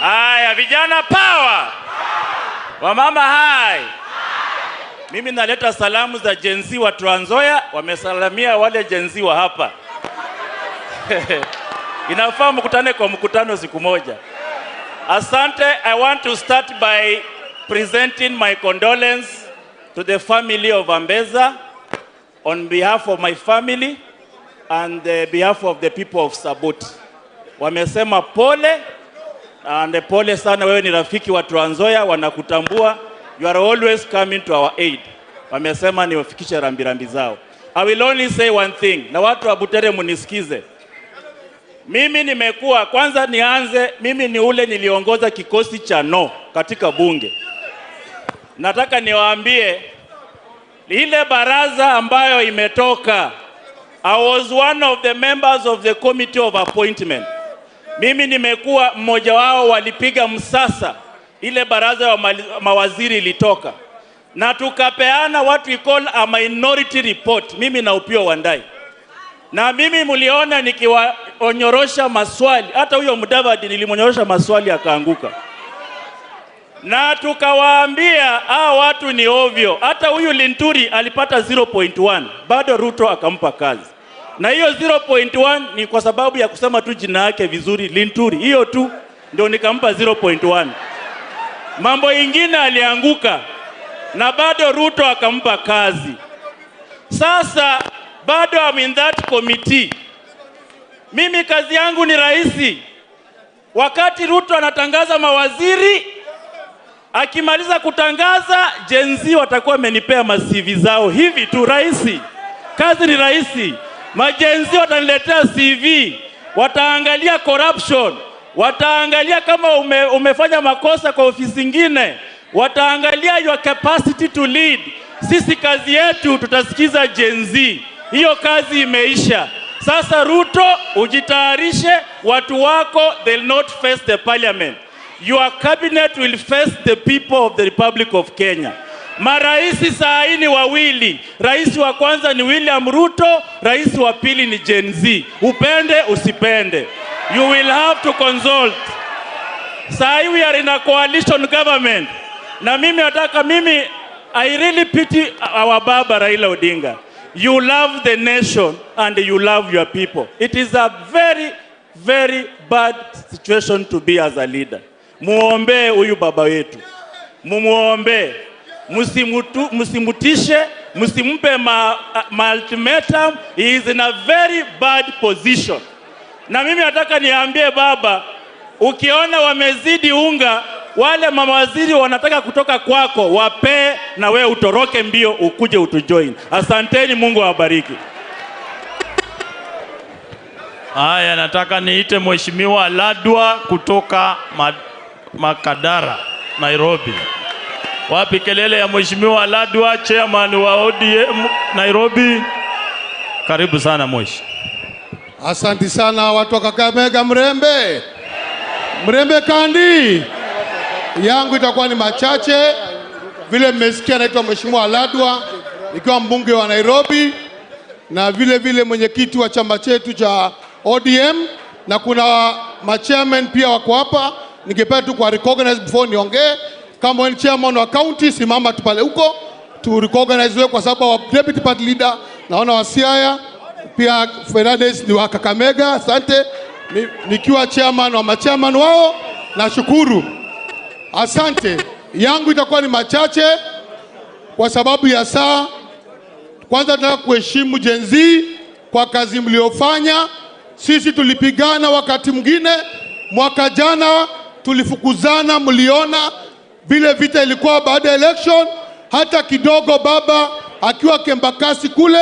Haya, vijana power! Wamama hai! Mimi naleta salamu za Gen Z wa Trans Nzoia, wamesalamia wale Gen Z wa hapa. Inafaa mkutane kwa mkutano siku moja. Asante. I want to start by presenting my condolence to the family of Ambeza on behalf of my family and the behalf of the people of Saboti. Wamesema pole, and pole sana, wewe ni rafiki wa Trans Nzoia, wanakutambua. You are always coming to our aid. Wamesema niwafikishe rambirambi zao. I will only say one thing, na watu wa Butere munisikize. Mimi nimekuwa, kwanza nianze, mimi ni ule niliongoza kikosi cha no katika bunge. Nataka niwaambie, ile baraza ambayo imetoka, I was one of the members of the committee of appointment. Mimi nimekuwa mmoja wao walipiga msasa ile baraza ya mawaziri ilitoka. Na tukapeana what we call a minority report, mimi na Opiyo Wandayi. Na mimi mliona nikiwaonyorosha maswali, hata huyo Mudavadi nilimonyorosha maswali akaanguka. Na tukawaambia hawa watu ni ovyo. Hata huyu Linturi alipata 0.1, bado Ruto akampa kazi. Na hiyo 0.1 ni kwa sababu ya kusema tu jina yake vizuri, Linturi. Hiyo tu ndio nikampa 0.1. Mambo ingine alianguka. Na bado Ruto akampa kazi. Sasa bado I'm in that committee. Mimi kazi yangu ni rahisi. Wakati Ruto anatangaza mawaziri, akimaliza kutangaza, Gen Z watakuwa wamenipea ma-CV zao hivi tu, rahisi. Kazi ni rahisi. Ma-Gen Z wataniletea CV, wataangalia corruption, wataangalia kama umefanya makosa kwa ofisi zingine, wataangalia your capacity to lead. Sisi kazi yetu tutasikiza Gen Z. Hiyo kazi imeisha. Sasa Ruto, ujitayarishe, watu wako, they'll not face the parliament. Your cabinet will face the people of the Republic of Kenya. Maraisi saa hii ni wawili. Rais wa kwanza ni William Ruto, rais wa pili ni Gen Z. Upende usipende, you will have to consult. Saa hii we are in a coalition government. Na mimi nataka, mimi I really pity our baba Raila Odinga. You love the nation and you love your people. It is a very, very bad situation to be as a leader. Muombe huyu baba wetu. Mumuombe. Msimutishe, msimpe ma ultimatum. He is in a very bad position. Na mimi nataka niambie baba, ukiona wamezidi unga, wale mawaziri wanataka kutoka kwako, wape na we utoroke mbio ukuje utujoin. Asanteni, Mungu awabariki. Haya, nataka niite Mheshimiwa Ladwa kutoka Makadara, Nairobi. Wapi kelele ya Mheshimiwa Ladwa, chairman wa ODM Nairobi? Karibu sana Mweshi. Asante sana watu wa Kakamega. Mrembe. Mrembe kandi. Yangu itakuwa ni machache. Vile mmesikia, naitwa Mheshimiwa Ladwa, nikiwa mbunge wa Nairobi na vile vile mwenyekiti wa chama chetu cha ODM, na kuna ma-chairman pia wako hapa. Ningependa tu kwa recognize before niongee. Kama wewe ni chairman wa county, simama tu pale huko tu recognize wewe, kwa sababu wa deputy party leader naona wa Siaya pia Fernandez ni wa Kakamega. Asante. Nikiwa chairman wa ma-chairman wao, nashukuru. Asante. Yangu itakuwa ni machache kwa sababu ya saa. Kwanza tunataka kuheshimu Gen Z kwa kazi mliofanya. Sisi tulipigana wakati mwingine, mwaka jana tulifukuzana, mliona vile vita ilikuwa baada ya election. Hata kidogo baba akiwa Kembakasi kule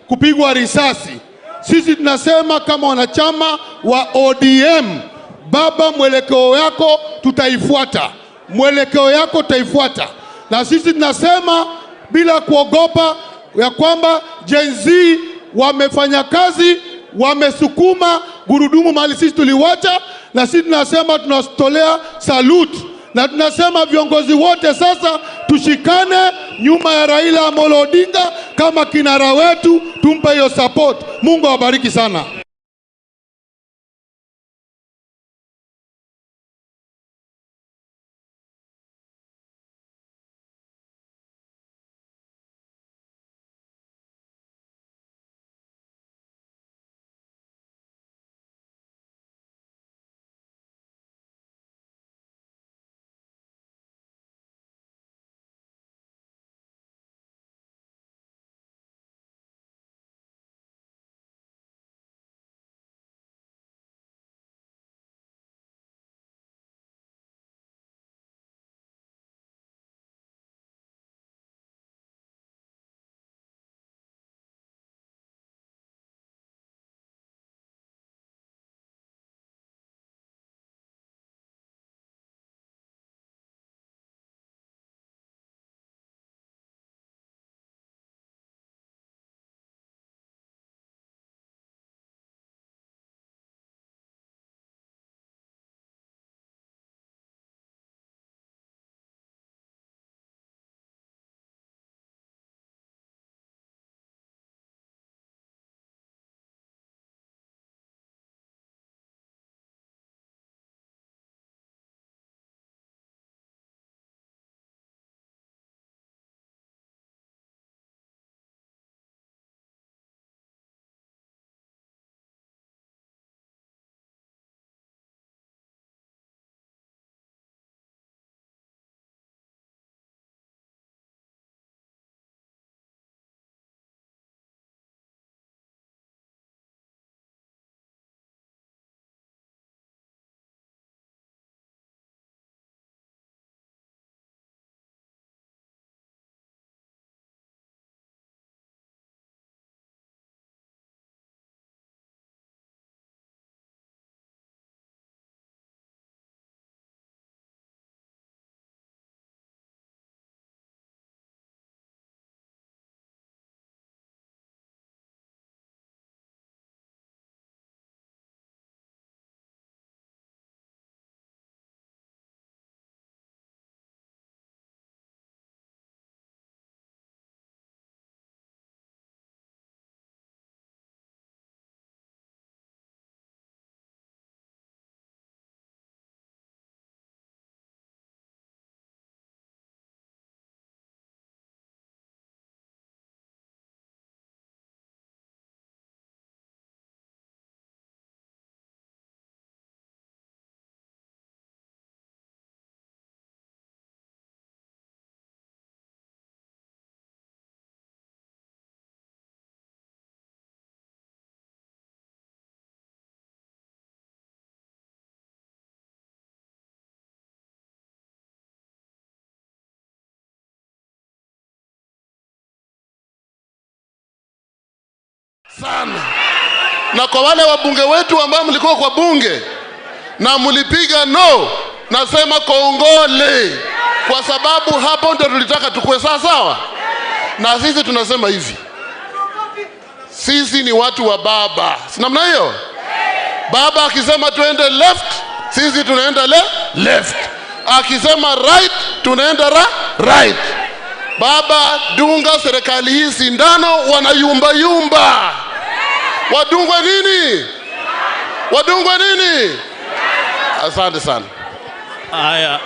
kupigwa risasi. Sisi tunasema kama wanachama wa ODM, baba, mwelekeo yako tutaifuata. Mwelekeo yako tutaifuata. Na sisi tunasema bila kuogopa ya kwamba Gen Z wamefanya kazi, wamesukuma gurudumu mahali sisi tuliwacha, na sisi tunasema tunatolea salute. Na tunasema viongozi wote sasa tushikane nyuma ya Raila Amolo Odinga kama kinara wetu, tumpe hiyo support. Mungu awabariki sana. Sana. Na kwa wale wabunge wetu ambao mlikuwa kwa bunge na mlipiga no, nasema kongole, kwa sababu hapo ndio tulitaka tukue, sawa sawa. Na sisi tunasema hivi, sisi ni watu wa baba, si namna hiyo? Baba akisema tuende left, sisi tunaenda left. Akisema right, tunaenda right. Baba, dunga serikali hii sindano, wanayumba yumba. Wadungwe nini? Wadungwe nini? Asante sana. Haya,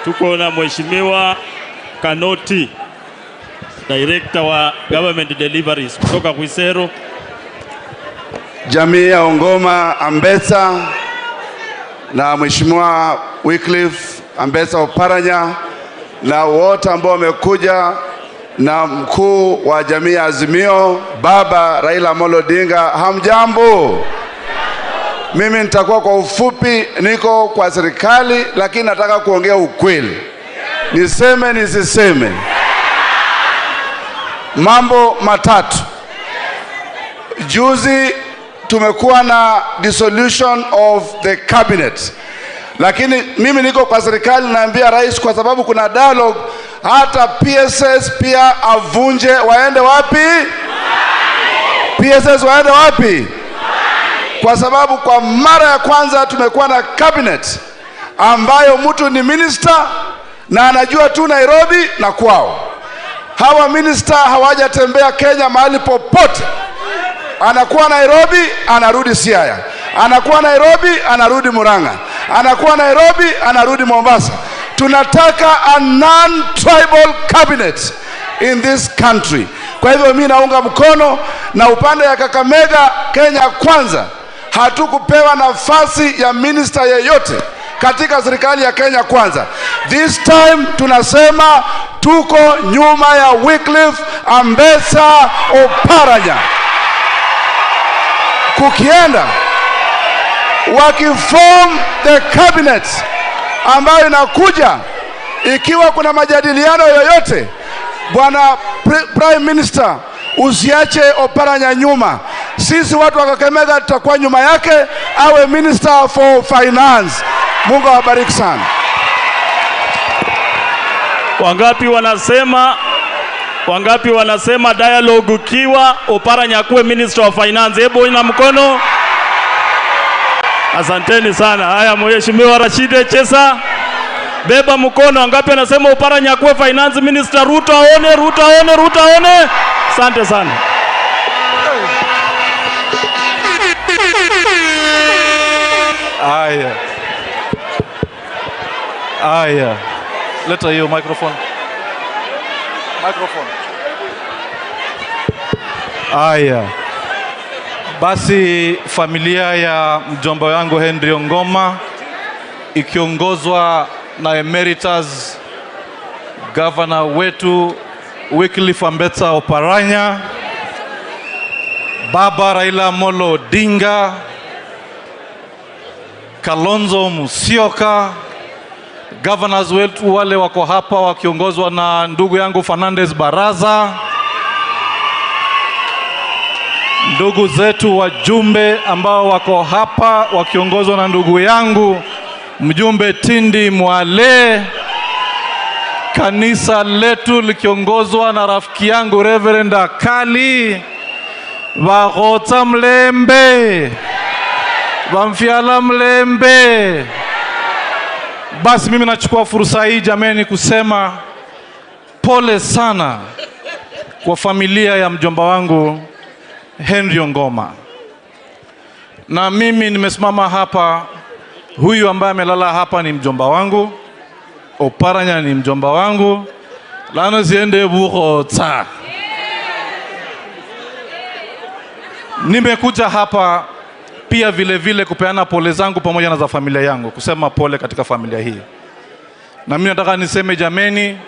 tuko na Mheshimiwa Kanoti, Director wa Government Deliveries kutoka Khwisero. Jamii ya Ongoma Ambetsa na Mheshimiwa Wycliffe Ambetsa Oparanya na wote ambao wamekuja na mkuu wa jamii ya Azimio Baba Raila Amolo Odinga, hamjambo? Mimi nitakuwa kwa ufupi, niko kwa serikali lakini nataka kuongea ukweli. Niseme nisiseme? Mambo matatu. Juzi tumekuwa na dissolution of the cabinet. Lakini mimi niko kwa serikali, naambia rais kwa sababu kuna dialogue, hata PSS pia avunje, waende wapi? PSS waende wapi? Kwa sababu kwa mara ya kwanza tumekuwa na cabinet ambayo mtu ni minister na anajua tu Nairobi na kwao. Hawa minister hawajatembea Kenya mahali popote. Anakuwa Nairobi, anarudi Siaya. Anakuwa Nairobi, anarudi Murang'a. Anakuwa Nairobi, anarudi Mombasa. Tunataka a non-tribal cabinet in this country. Kwa hivyo mimi naunga mkono, na upande ya Kakamega Kenya Kwanza hatukupewa nafasi ya minister yeyote katika serikali ya Kenya Kwanza. This time tunasema tuko nyuma ya Wycliffe Ambetsa Oparanya. Kukienda wakiform the cabinet ambayo inakuja, ikiwa kuna majadiliano yoyote, Bwana Prime Minister, usiache Oparanya nyuma. Sisi watu wa Kakamega tutakuwa nyuma yake, awe Minister for Finance. Mungu awabariki sana. Wangapi wanasema dialogue ukiwa Oparanya kuwe Minister of Finance? Hebu ina mkono. Asanteni sana. Haya, Mheshimiwa Rashid Chesa, beba mkono. Wangapi wanasema Oparanya kuwe Finance Minister? Ruto aone, Ruto aone, Ruto aone. Asante sana. Aya. Aya. Leta hiyo microphone. Microphone. Aya. Basi familia ya mjomba wangu Henry Ongoma ikiongozwa na Emeritus Governor wetu Wycliffe Ambetsa Oparanya, Baba Raila Amolo Odinga, Kalonzo Musyoka, governors wetu wale wako hapa wakiongozwa na ndugu yangu Fernandez Baraza, ndugu zetu wajumbe ambao wako hapa wakiongozwa na ndugu yangu mjumbe Tindi Mwale, kanisa letu likiongozwa na rafiki yangu Reverend Akali, Baghota Mlembe, Bamfiala Mlembe. Basi mimi nachukua fursa hii jameni kusema pole sana kwa familia ya mjomba wangu Henry Ongoma. Na mimi nimesimama hapa, huyu ambaye amelala hapa ni mjomba wangu, Oparanya ni mjomba wangu, lano ziende bukhotsa. Nimekuja hapa pia vile vile kupeana pole zangu pamoja na za familia yangu, kusema pole katika familia hii. Na mimi nataka niseme jameni,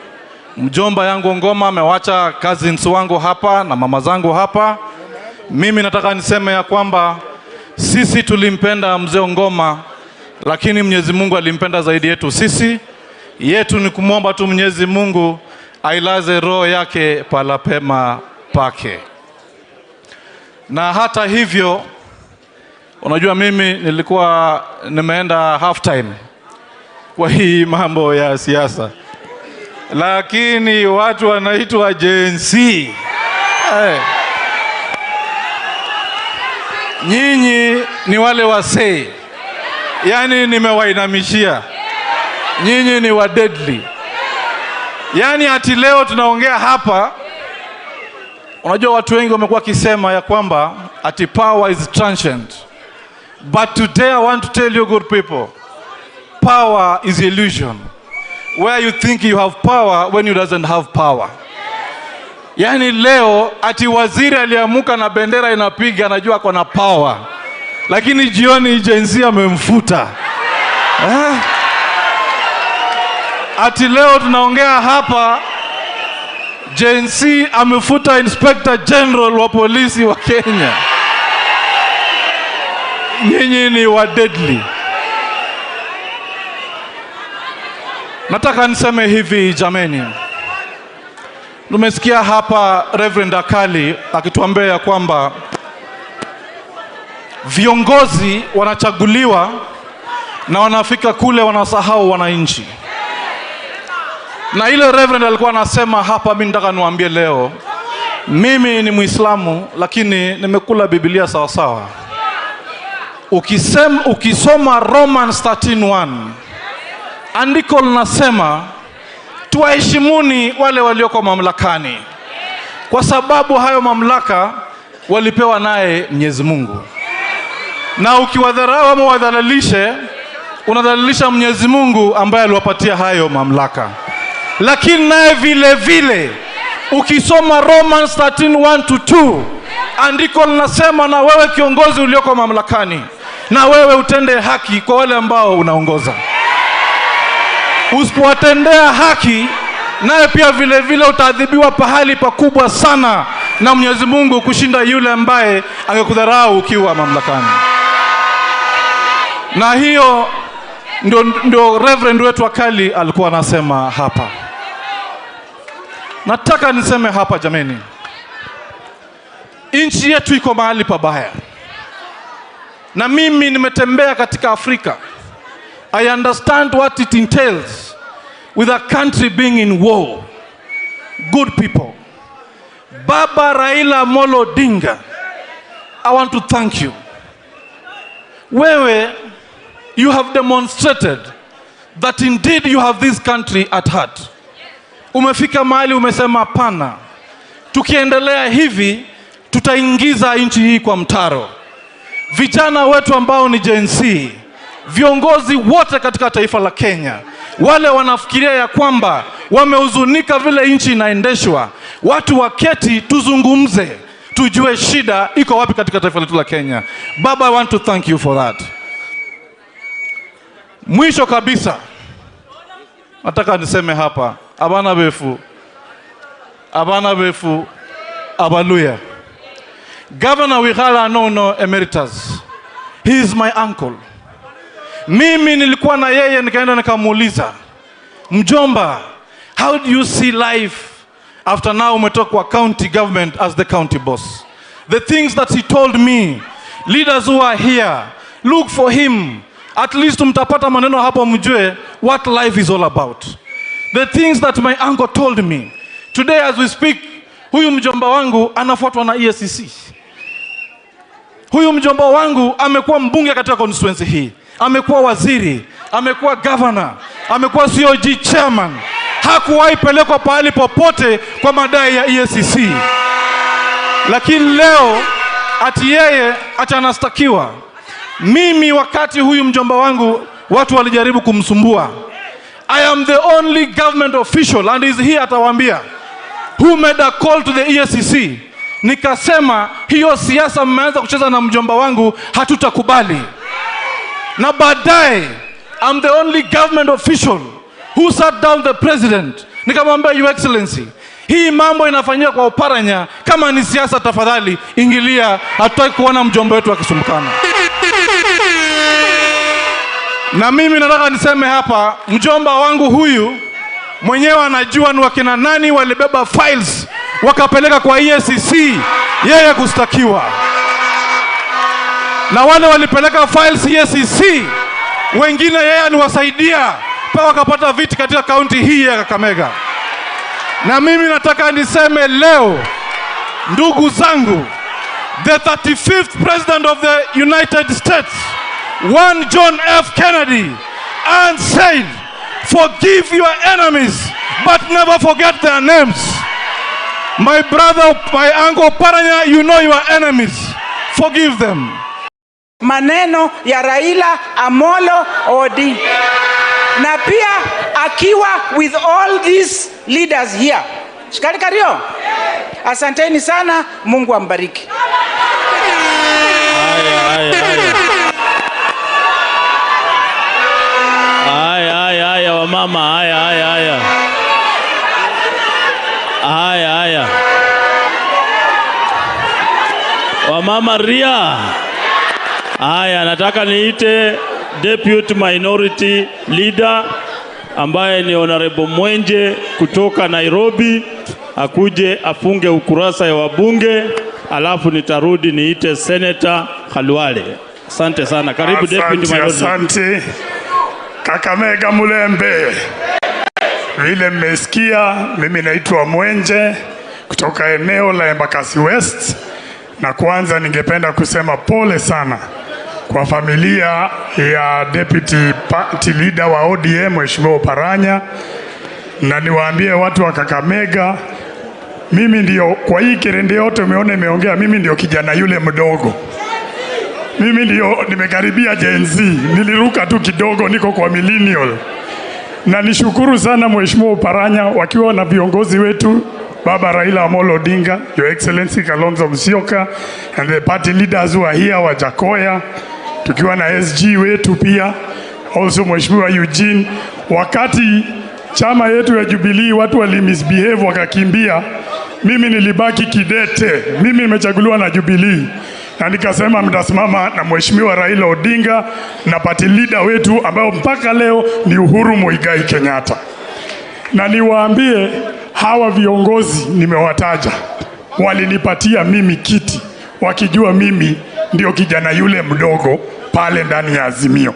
mjomba yangu Ongoma amewacha cousins wangu hapa na mama zangu hapa. Mimi nataka niseme ya kwamba sisi tulimpenda mzee Ongoma, lakini Mwenyezi Mungu alimpenda zaidi yetu sisi. Yetu ni kumwomba tu Mwenyezi Mungu ailaze roho yake pala pema pake. Na hata hivyo, unajua mimi nilikuwa nimeenda half time kwa hii mambo ya siasa, lakini watu wanaitwa Gen Z. Hey. Nyinyi ni wale wasee, yani nimewainamishia. Nyinyi ni wa deadly. Yani ati leo tunaongea hapa, unajua watu wengi wamekuwa kisema ya kwamba ati power is transient. But today I want to tell you good people, power is illusion. Where you think you have power when you doesn't have power. Yani leo ati waziri aliamuka na bendera inapiga, anajua ako na power. Lakini jioni Gen Z amemfuta. Ati leo tunaongea hapa, Gen Z amefuta Inspector General wa polisi wa Kenya. Nyinyi ni wa deadly. Nataka niseme hivi jameni. Tumesikia hapa Reverend Akali akituambia ya kwamba viongozi wanachaguliwa na wanafika kule wanasahau wananchi. Na ile Reverend alikuwa anasema hapa, mimi nataka niwaambie leo, mimi ni Muislamu lakini nimekula Biblia sawa sawa. Ukisoma Romans 13:1, andiko linasema tuwaheshimuni wale walioko mamlakani, kwa sababu hayo mamlaka walipewa naye Mwenyezi Mungu. Na ukiwadharau ama wadhalalishe, unadhalilisha Mwenyezi Mungu ambaye aliwapatia hayo mamlaka. Lakini naye vile vile ukisoma Romans 13:1-2, andiko linasema na wewe kiongozi ulioko mamlakani, na wewe utende haki kwa wale ambao unaongoza. Usipowatendea haki, naye pia vile vile utaadhibiwa pahali pakubwa sana na Mwenyezi Mungu kushinda yule ambaye angekudharau ukiwa mamlakani. Na hiyo ndio Reverend wetu Akali alikuwa anasema hapa. Nataka niseme hapa jameni, nchi yetu iko mahali pabaya. Na mimi nimetembea katika Afrika. I understand what it entails with a country being in war. Good people. Baba Raila Amolo Odinga, I want to thank you. Wewe, you have demonstrated that indeed you have this country at heart. Umefika mahali umesema hapana, tukiendelea hivi tutaingiza nchi hii kwa mtaro. Vijana wetu ambao ni Gen Z, viongozi wote katika taifa la Kenya, wale wanafikiria ya kwamba wamehuzunika vile nchi inaendeshwa, watu waketi tuzungumze, tujue shida iko wapi katika taifa letu la Kenya. Baba, I want to thank you for that. Mwisho kabisa, nataka niseme hapa, abana befu, abaluya. Governor Wikhala Nono Emeritus, he is my uncle. Mimi nilikuwa na yeye nikaenda nikamuuliza, mjomba, how do you see life after now umetoka kwa county government as the county boss? The things that he told me, leaders who are here, look for him. At least mtapata maneno hapo mjue what life is all about. The things that my uncle told me. Today as we speak, huyu mjomba wangu anafuatwa na EACC. Huyu mjomba wangu amekuwa mbunge katika constituency hii, amekuwa waziri, amekuwa governor, amekuwa COG chairman. Hakuwahi pelekwa pahali popote kwa madai ya EACC. Lakini leo ati yeye acha anastakiwa. Mimi wakati huyu mjomba wangu watu walijaribu kumsumbua, I am the only government official, and is here atawaambia, who made a call to the EACC. Nikasema hiyo siasa mmeanza kucheza na mjomba wangu, hatutakubali. Na baadaye, I'm the only government official who sat down the president. Nikamwambia, Your Excellency, hii mambo inafanyika kwa Oparanya, kama ni siasa tafadhali ingilia, hatutaki kuona mjomba wetu akisumbukana. Na mimi nataka niseme hapa, mjomba wangu huyu mwenyewe anajua ni wakina nani walibeba files wakapeleka kwa EACC yeye kustakiwa. Na wale walipeleka files EACC, wengine yeye aliwasaidia mpaka wakapata viti katika kaunti hii ya Kakamega. Na mimi nataka niseme leo, ndugu zangu, the 35th President of the United States, one John F. Kennedy, and said, forgive your enemies, but never forget their names. My brother, my uncle Paranya, you know your enemies. Forgive them. Maneno ya Raila Amolo Odinga. Na pia akiwa with all these leaders here. Shikali kario. Asanteni sana, Mungu ambariki. Haya, haya, haya. Haya, haya, haya, wamama, haya, haya, haya. Haya, haya. Wamama ria. Haya, nataka niite Deputy Minority Leader ambaye ni Honorable Mwenje kutoka Nairobi akuje afunge ukurasa ya wabunge, alafu nitarudi niite Senator Khalwale. Asante sana. Karibu Deputy Minority. Asante. Kakamega Mulembe. Vile mmesikia, mimi naitwa Mwenje kutoka eneo la Embakasi West, na kwanza ningependa kusema pole sana kwa familia ya Deputy Party Leader wa ODM Mheshimiwa Oparanya, na niwaambie watu wa Kakamega, mimi ndio kwa hii kirende yote umeona imeongea, mimi ndio kijana yule mdogo. Mimi ndio nimekaribia Gen Z, niliruka tu kidogo, niko kwa millennial. Na nishukuru sana Mheshimiwa Oparanya wakiwa na viongozi wetu Baba Raila Amolo Odinga, Your Excellency Kalonzo Musyoka, and the party leaders who are here, Wajakoya, tukiwa na SG wetu pia, also Mheshimiwa Eugene. Wakati chama yetu ya Jubilee watu walimisbehave wakakimbia, mimi nilibaki kidete. Mimi nimechaguliwa na Jubilee na nikasema mtasimama na Mheshimiwa Raila Odinga na party leader wetu ambao mpaka leo ni Uhuru Muigai Kenyatta. Na niwaambie hawa viongozi nimewataja, walinipatia mimi kiti wakijua mimi ndio kijana yule mdogo pale ndani ya Azimio.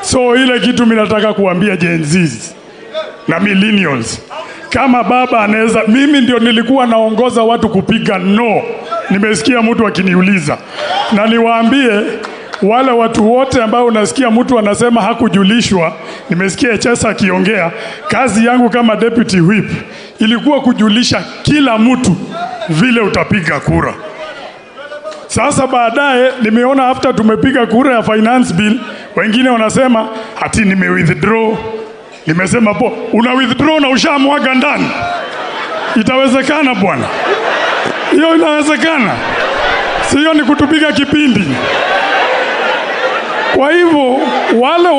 So ile kitu mimi nataka kuambia Gen Z na millennials, kama baba anaweza, mimi ndio nilikuwa naongoza watu kupiga no. Nimesikia mtu akiniuliza, na niwaambie wale watu wote ambao unasikia mtu anasema hakujulishwa, nimesikia Chesa akiongea, kazi yangu kama deputy whip ilikuwa kujulisha kila mtu vile utapiga kura. Sasa baadaye nimeona after tumepiga kura ya finance bill, wengine wanasema ati nime withdraw. Nimesema po, una withdraw na ushamwaga ndani. Itawezekana bwana? Hiyo inawezekana? Sio ni kutupiga kipindi. Kwa hivyo wale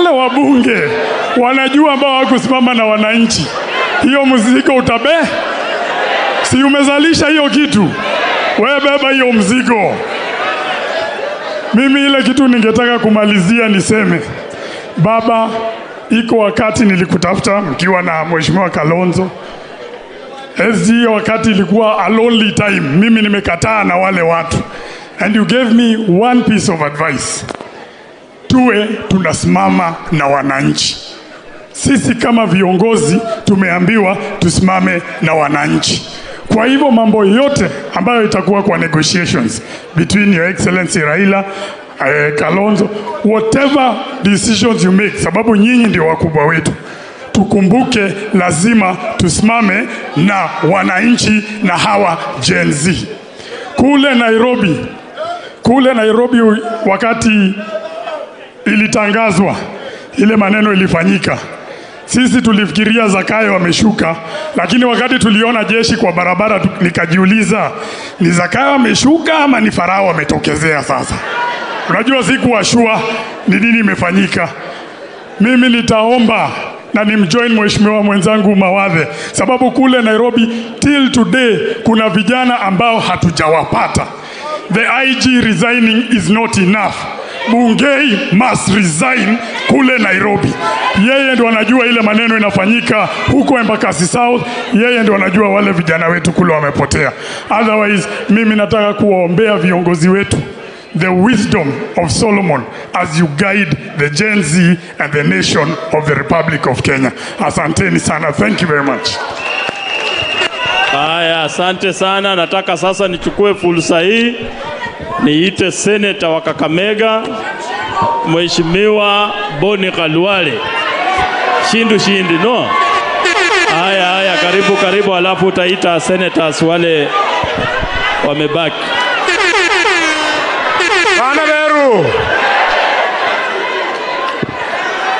wabunge wanajua ambao hawakusimama na wananchi, hiyo mzigo utabe. Si umezalisha hiyo kitu, wewe beba hiyo mzigo. Mimi ile kitu ningetaka kumalizia niseme, baba, iko wakati nilikutafuta mkiwa na Mheshimiwa Kalonzo. SG wakati ilikuwa a lonely time, mimi nimekataa na wale watu. And you gave me one piece of advice. Tuwe tunasimama na wananchi. Sisi kama viongozi tumeambiwa tusimame na wananchi. Kwa hivyo mambo yote ambayo itakuwa kwa negotiations between Your Excellency Raila, Kalonzo, whatever decisions you make, sababu nyinyi ndio wakubwa wetu, tukumbuke lazima tusimame na wananchi na hawa Gen Z. Kule Nairobi wakati ilitangazwa ile maneno ilifanyika, sisi tulifikiria Zakayo ameshuka, lakini wakati tuliona jeshi kwa barabara nikajiuliza ni Zakayo ameshuka ama ni Farao ametokezea sasa. Unajua sikuwa sure ni nini imefanyika. Mimi nitaomba na nimjoin mheshimiwa mwenzangu Mawathe, sababu kule Nairobi till today kuna vijana ambao hatujawapata. The IG resigning is not enough. Bungei must resign kule Nairobi. Yeye ndo anajua ile maneno inafanyika huko Embakasi South, yeye ndo anajua wale vijana wetu kule wamepotea. Otherwise, mimi nataka kuwaombea viongozi wetu the wisdom of Solomon as you guide the Gen Z and the nation of the Republic of Kenya. Asanteni sana. Thank you very much. Haya, asante sana. Nataka sasa nichukue fursa hii niite seneta wa Kakamega Mheshimiwa Boni Khalwale. Shindu shindi no. Haya haya, karibu karibu, alafu utaita senators wale wamebaki. Bana beru.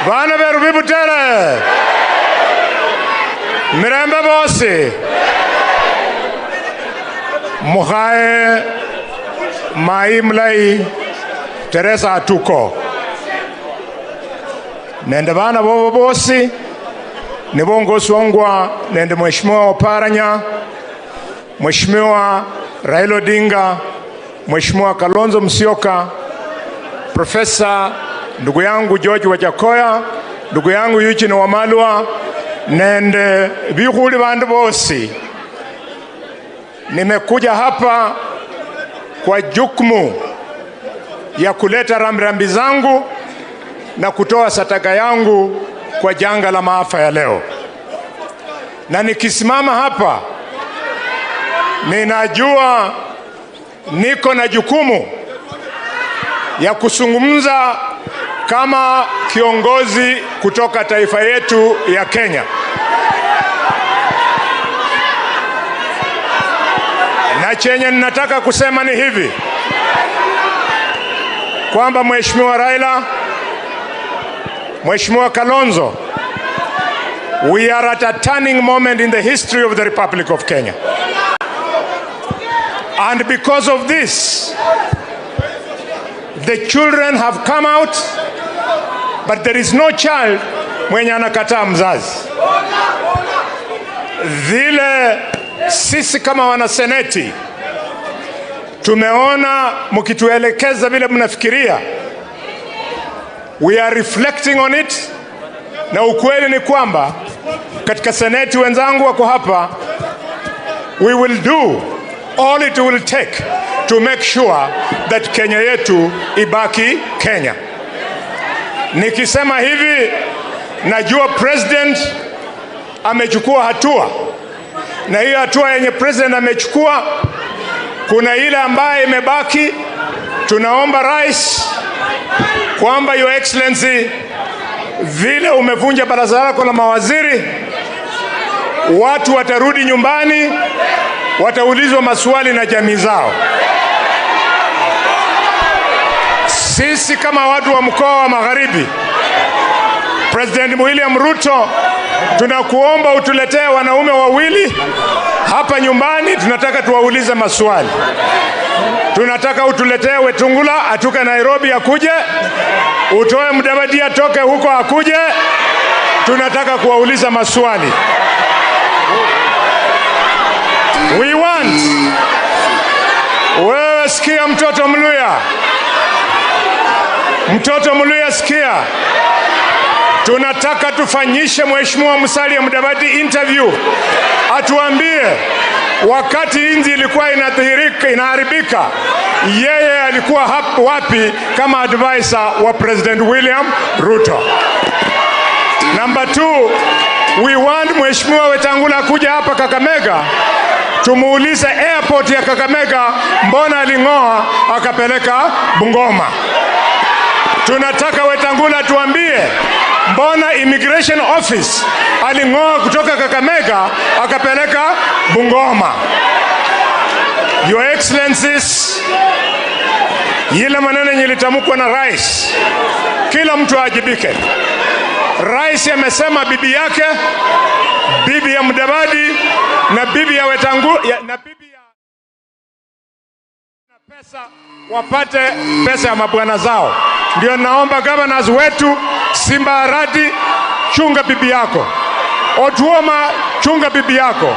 Bana beru bibutere. Mirembe bosi. Mukhae Mai Mlai Teresa Atuko. Nende bana bobo bosi nibongosi wangwa nende Mheshimiwa Oparanya, Mheshimiwa Raila Odinga, Mheshimiwa Kalonzo Musyoka, Profesa ndugu yangu George Wajackoyah, ndugu yangu Eugene Wamalwa, nende bihuli bandu bosi. Nimekuja hapa kwa jukumu ya kuleta rambirambi zangu na kutoa sadaka yangu kwa janga la maafa ya leo. Na nikisimama hapa ninajua niko na jukumu ya kuzungumza kama kiongozi kutoka taifa yetu ya Kenya. Na chenye ninataka kusema ni hivi kwamba Mheshimiwa Raila, Mheshimiwa Kalonzo, we are at a turning moment in the history of the Republic of Kenya. And because of this, the children have come out, but there is no child mwenye anakataa mzazi. Vile sisi kama wanaseneti tumeona mkituelekeza vile mnafikiria, we are reflecting on it. Na ukweli ni kwamba katika seneti wenzangu wako hapa, we will do all it will take to make sure that Kenya yetu ibaki Kenya. Nikisema hivi, najua president amechukua hatua, na hiyo hatua yenye president amechukua, kuna ile ambaye imebaki. Tunaomba rais kwamba Your Excellency, vile umevunja baraza lako la mawaziri, watu watarudi nyumbani, wataulizwa maswali na jamii zao. Sisi kama watu wa mkoa wa Magharibi, President William Ruto, tunakuomba utuletee wanaume wawili hapa nyumbani, tunataka tuwaulize maswali. Tunataka utuletee Wetangula atoke Nairobi akuje, utoe Mudavadi atoke huko akuje. Tunataka kuwauliza maswali. We want. Wewe sikia mtoto Mluya. Mtoto Mluya sikia. Tunataka tufanyishe Mheshimiwa Musalia Mudavadi interview. Atuambie wakati inji ilikuwa inadhihirika, inaharibika, yeye alikuwa hapo wapi kama advisor wa President William Ruto. Number 2, we want Mheshimiwa Wetangula kuja hapa Kakamega, tumuulize airport ya Kakamega mbona alingoa akapeleka Bungoma. Tunataka Wetangula tuambie mbona immigration office alingoa kutoka Kakamega akapeleka Bungoma. Your Excellencies, yile maneno yalitamkwa na rais, kila mtu ajibike. Rais amesema bibi yake, bibi ya Mudavadi na bibi ya Wetangula na bibi ya pesa wapate pesa ya mabwana zao. Ndio naomba governors wetu, Simba Arati, chunga bibi yako. Otuoma, chunga bibi yako.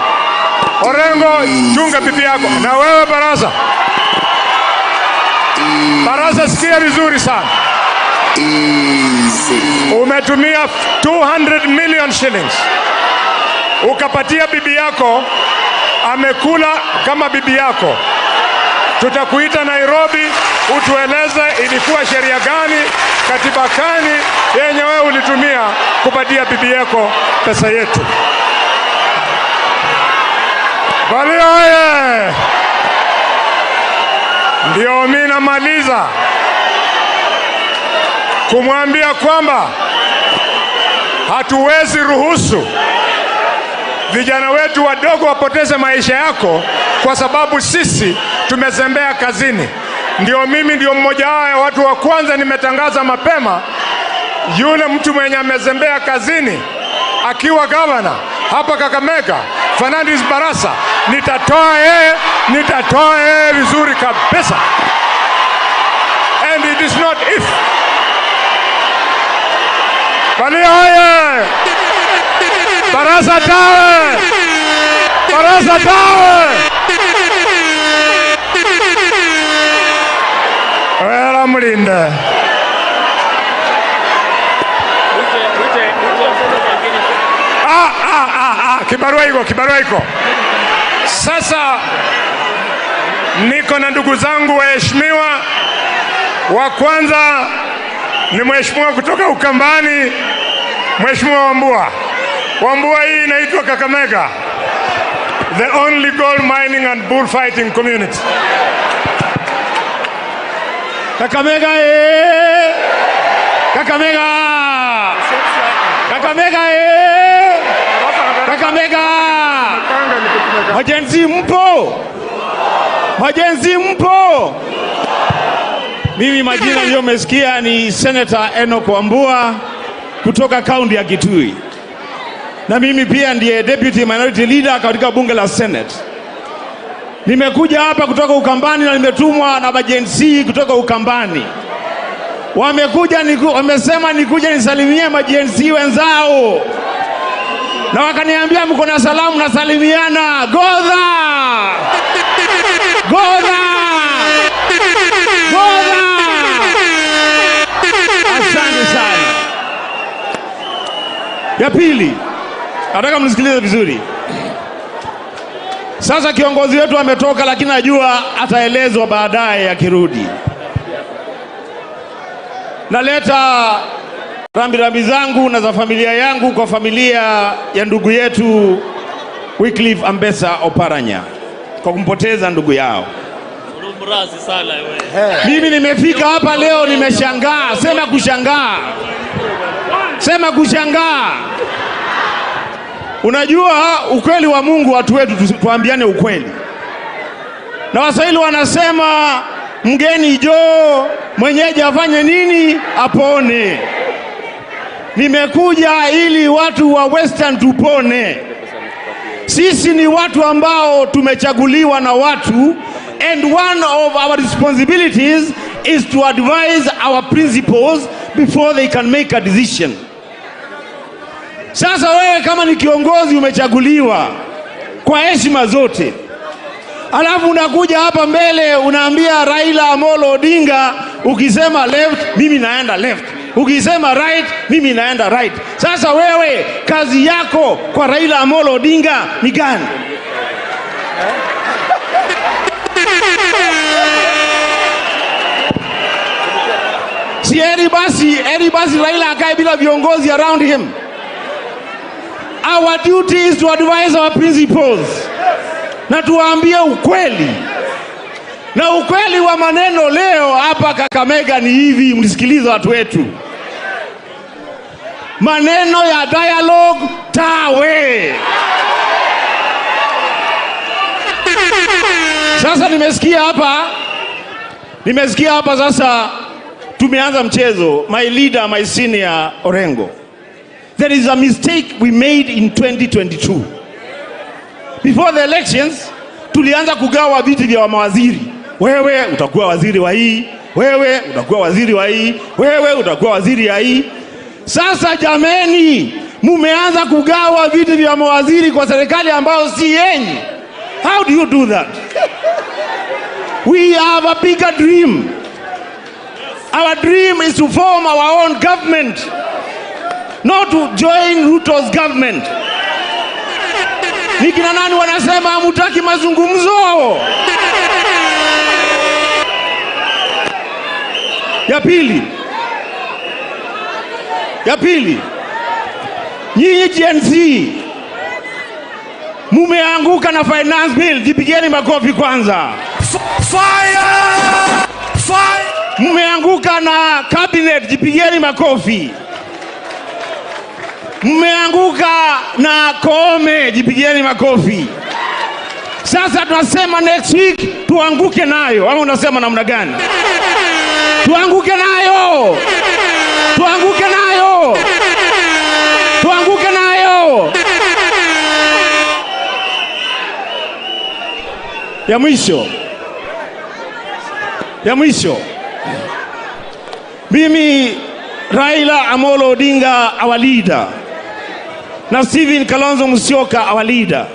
Orengo, chunga bibi yako. Na wewe Baraza. Baraza, sikia vizuri sana. Umetumia 200 million shillings ukapatia bibi yako, amekula kama bibi yako. Tutakuita Nairobi utueleze ilikuwa sheria gani, katiba gani yenye wewe ulitumia kupatia bibi yako pesa yetu. Bali oye! Ndio mimi namaliza kumwambia kwamba hatuwezi ruhusu vijana wetu wadogo wapoteze maisha yako kwa sababu sisi tumezembea kazini. Ndio mimi ndio mmoja wao watu wa kwanza nimetangaza mapema, yule mtu mwenye amezembea kazini akiwa gavana hapa Kakamega, Fernandes Barasa, nitatoa yeye vizuri kabisa. And it is not if. Bali oye! Barasa tawe! Barasa tawe! Wela mlinde. Kibarua iko. Sasa niko na ndugu zangu waheshimiwa. Wa kwanza ni mheshimiwa kutoka Ukambani, Mheshimiwa Wambua. Wambua, hii inaitwa Kakamega, the only gold mining and bullfighting community. Kakamega eh! Kakamega! Kakamega eh! Kakamega! Majenzi mpo? Majenzi mpo? Mimi majina ndio umesikia ni Senator Enoch Wambua kutoka kaunti ya Kitui. Na mimi pia ndiye Deputy Minority Leader katika bunge la Senate. Nimekuja hapa kutoka Ukambani na nimetumwa na majenzi kutoka Ukambani. Wamekuja wamesema nikuje nisalimie majenzi wenzao. Na wakaniambia mko na salamu na salimiana. Godha! Godha! Godha! Asante sana. Ya pili, nataka mnisikilize vizuri. Sasa kiongozi wetu ametoka, lakini najua ataelezwa baadaye akirudi. Naleta rambirambi zangu na za familia yangu kwa familia ya ndugu yetu Wycliffe Ambetsa Oparanya kwa kumpoteza ndugu yao. Mimi nimefika hapa leo nimeshangaa, sema kushangaa. Sema kushangaa. Unajua ukweli wa Mungu, watu wetu tuambiane ukweli. Na Waswahili wanasema mgeni joo, mwenyeji afanye nini? Apone. Nimekuja ili watu wa Western tupone. Sisi ni watu ambao tumechaguliwa na watu, and one of our responsibilities is to advise our principals before they can make a decision. Sasa wewe kama ni kiongozi umechaguliwa kwa heshima zote, alafu unakuja hapa mbele unaambia Raila Amolo Odinga, ukisema left mimi naenda left, ukisema right mimi naenda right. Sasa wewe kazi yako kwa Raila Amolo Odinga ni gani? Si heri basi Raila akae bila viongozi around him. Our duty is to advise our principals. Na tuwaambie ukweli. Na ukweli wa maneno leo hapa Kakamega ni hivi, mnisikilize watu wetu. Maneno ya dialogue tawe. Sasa nimesikia hapa sasa tumeanza mchezo. My leader, my senior Orengo. There is a mistake we made in 2022. Before the elections, tulianza kugawa viti vya mawaziri. Wewe utakuwa waziri wa hii, wewe utakuwa waziri wa hii, wewe utakuwa waziri ya hii. Sasa jameni, mumeanza kugawa viti vya mawaziri kwa serikali ambayo si yenyu. How do you do that? We have a bigger dream. Our dream is to form our own government, not to join Ruto's government. Ni kina nani wanasema hamutaki mazungumzo? Ya pili, ya pili, nyinyi Gen Z mumeanguka na finance bill, jipigeni makofi kwanza. Fire! Fire! Mmeanguka na cabinet, jipigeni makofi. Mmeanguka na Koome, jipigeni makofi. Sasa tunasema next week tuanguke nayo, ama unasema namna gani? Tuanguke nayo, tuanguke nayo, tuanguke nayo. Ya mwisho, ya mwisho, mimi Raila Amolo Odinga, our leader, na Stephen Kalonzo Musyoka, our leader,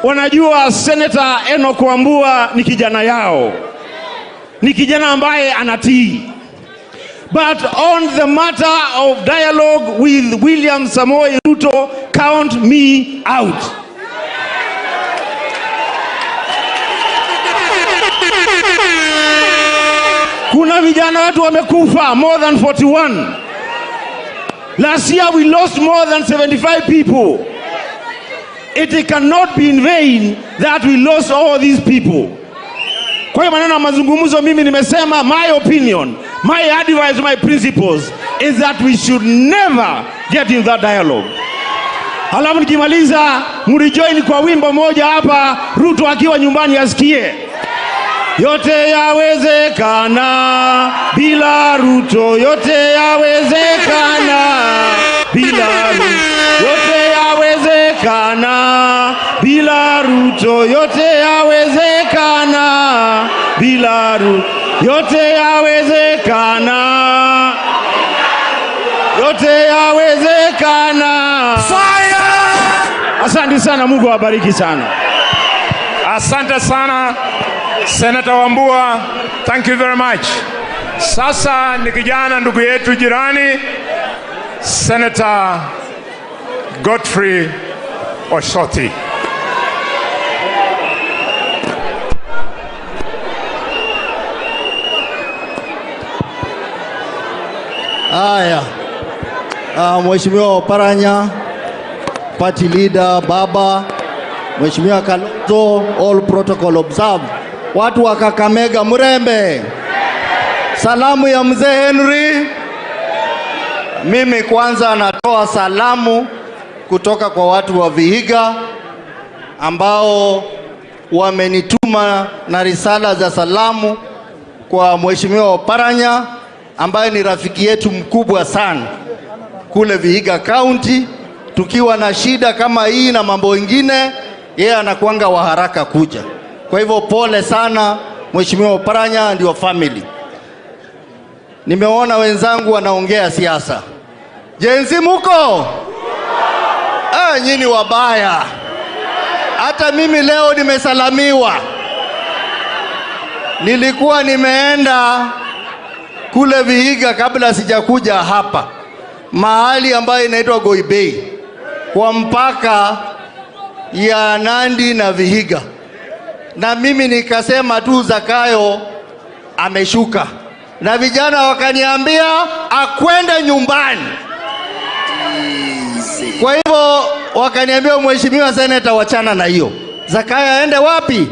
wanajua Senator Enoch Wambua ni kijana yao, ni kijana ambaye anatii. But on the matter of dialogue with William Samoei Ruto, count me out. Kuna vijana wetu wamekufa more than 41. Last year we lost more than 75 people. It cannot be in vain that we lost all these people. Kwa hiyo maneno ya mazungumzo, mimi nimesema my opinion, my advice, my principles is that we should never get in that dialogue. Halafu nikimaliza, mnijoin kwa wimbo moja hapa, Ruto akiwa nyumbani asikie. Yote yawezekana bila Ruto, yote yawezekana bila Ruto, yote yawezekana bila Ruto, yote yawezekana bila Ruto, yote yawezekana, yote yawezekana. Fire! Asante sana, Mungu awabariki sana. Asante sana Senator Wambua, thank you very much. Sasa ni kijana ndugu yetu jirani, Senator Godfrey Osoti. Haya, Mheshimiwa Oparanya, party leader, baba, Mheshimiwa Kalonzo, all protocol observed. Watu wa Kakamega, Murembe, salamu ya mzee Henry. Mimi kwanza natoa salamu kutoka kwa watu wa Vihiga ambao wamenituma na risala za salamu kwa Mheshimiwa Oparanya ambaye ni rafiki yetu mkubwa sana kule Vihiga County. Tukiwa na shida kama hii na mambo mengine, yeye anakuanga wa haraka kuja. Kwa hivyo pole sana Mheshimiwa Oparanya and your family. Nimeona wenzangu wanaongea siasa. Gen Z muko? Nyinyi wabaya. Hata mimi leo nimesalamiwa. Nilikuwa nimeenda kule Vihiga kabla sijakuja hapa, mahali ambayo inaitwa Goibei, kwa mpaka ya Nandi na Vihiga. Na mimi nikasema tu Zakayo ameshuka, na vijana wakaniambia akwende nyumbani. Kwa hivyo wakaniambia, Mheshimiwa Senator, wachana na hiyo, Zakayo aende wapi?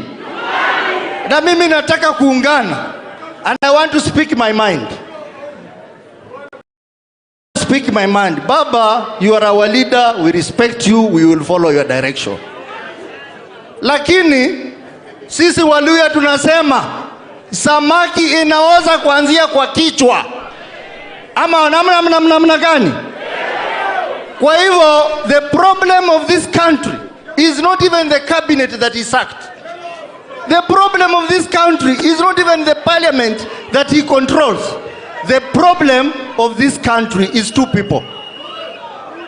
Na mimi nataka kuungana, and I want to speak my mind. Speak my mind. Baba, you are our leader, we respect you, we will follow your direction. Lakini sisi Waluya tunasema samaki inaoza kuanzia kwa kichwa, ama namna gani? Kwa hivyo the problem of this country is not even the cabinet that is sacked. The problem of this country is not even the parliament that he controls. The problem of this country is two people.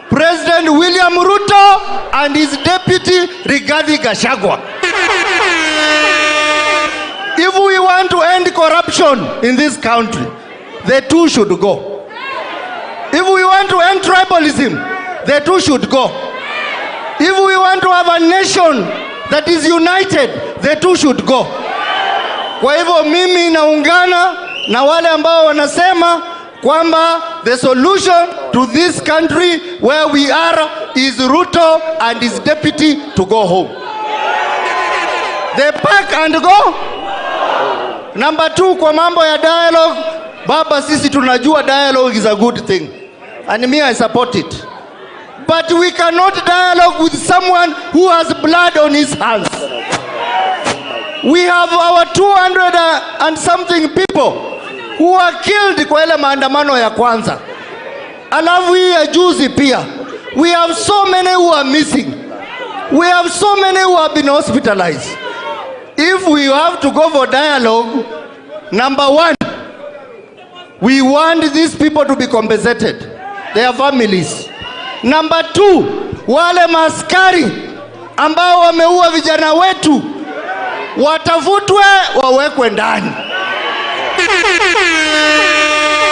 President William Ruto and his deputy Rigathi Gachagua. If we want to end corruption in this country, the two should go. If we want to end tribalism, the two should go. If we want to have a nation that is united, the two should go. Kwa hivyo mimi naungana na wale ambao wanasema kwamba the solution to this country where we are is Ruto and his deputy to go home. They pack and go. Number two, kwa mambo ya dialogue, baba, sisi tunajua dialogue is a good thing. And me, I support it. But we cannot dialogue with someone who has blood on his hands. We have our 200 and something people who were killed kwa ile maandamano ya kwanza. Alafu hii ya juzi pia. We have so many who are missing. We have so many who have been hospitalized. If we have to go for dialogue, number one, we want these people to be compensated, their families. Number two, wale maskari ambao wameua vijana wetu watafutwe wawekwe ndani.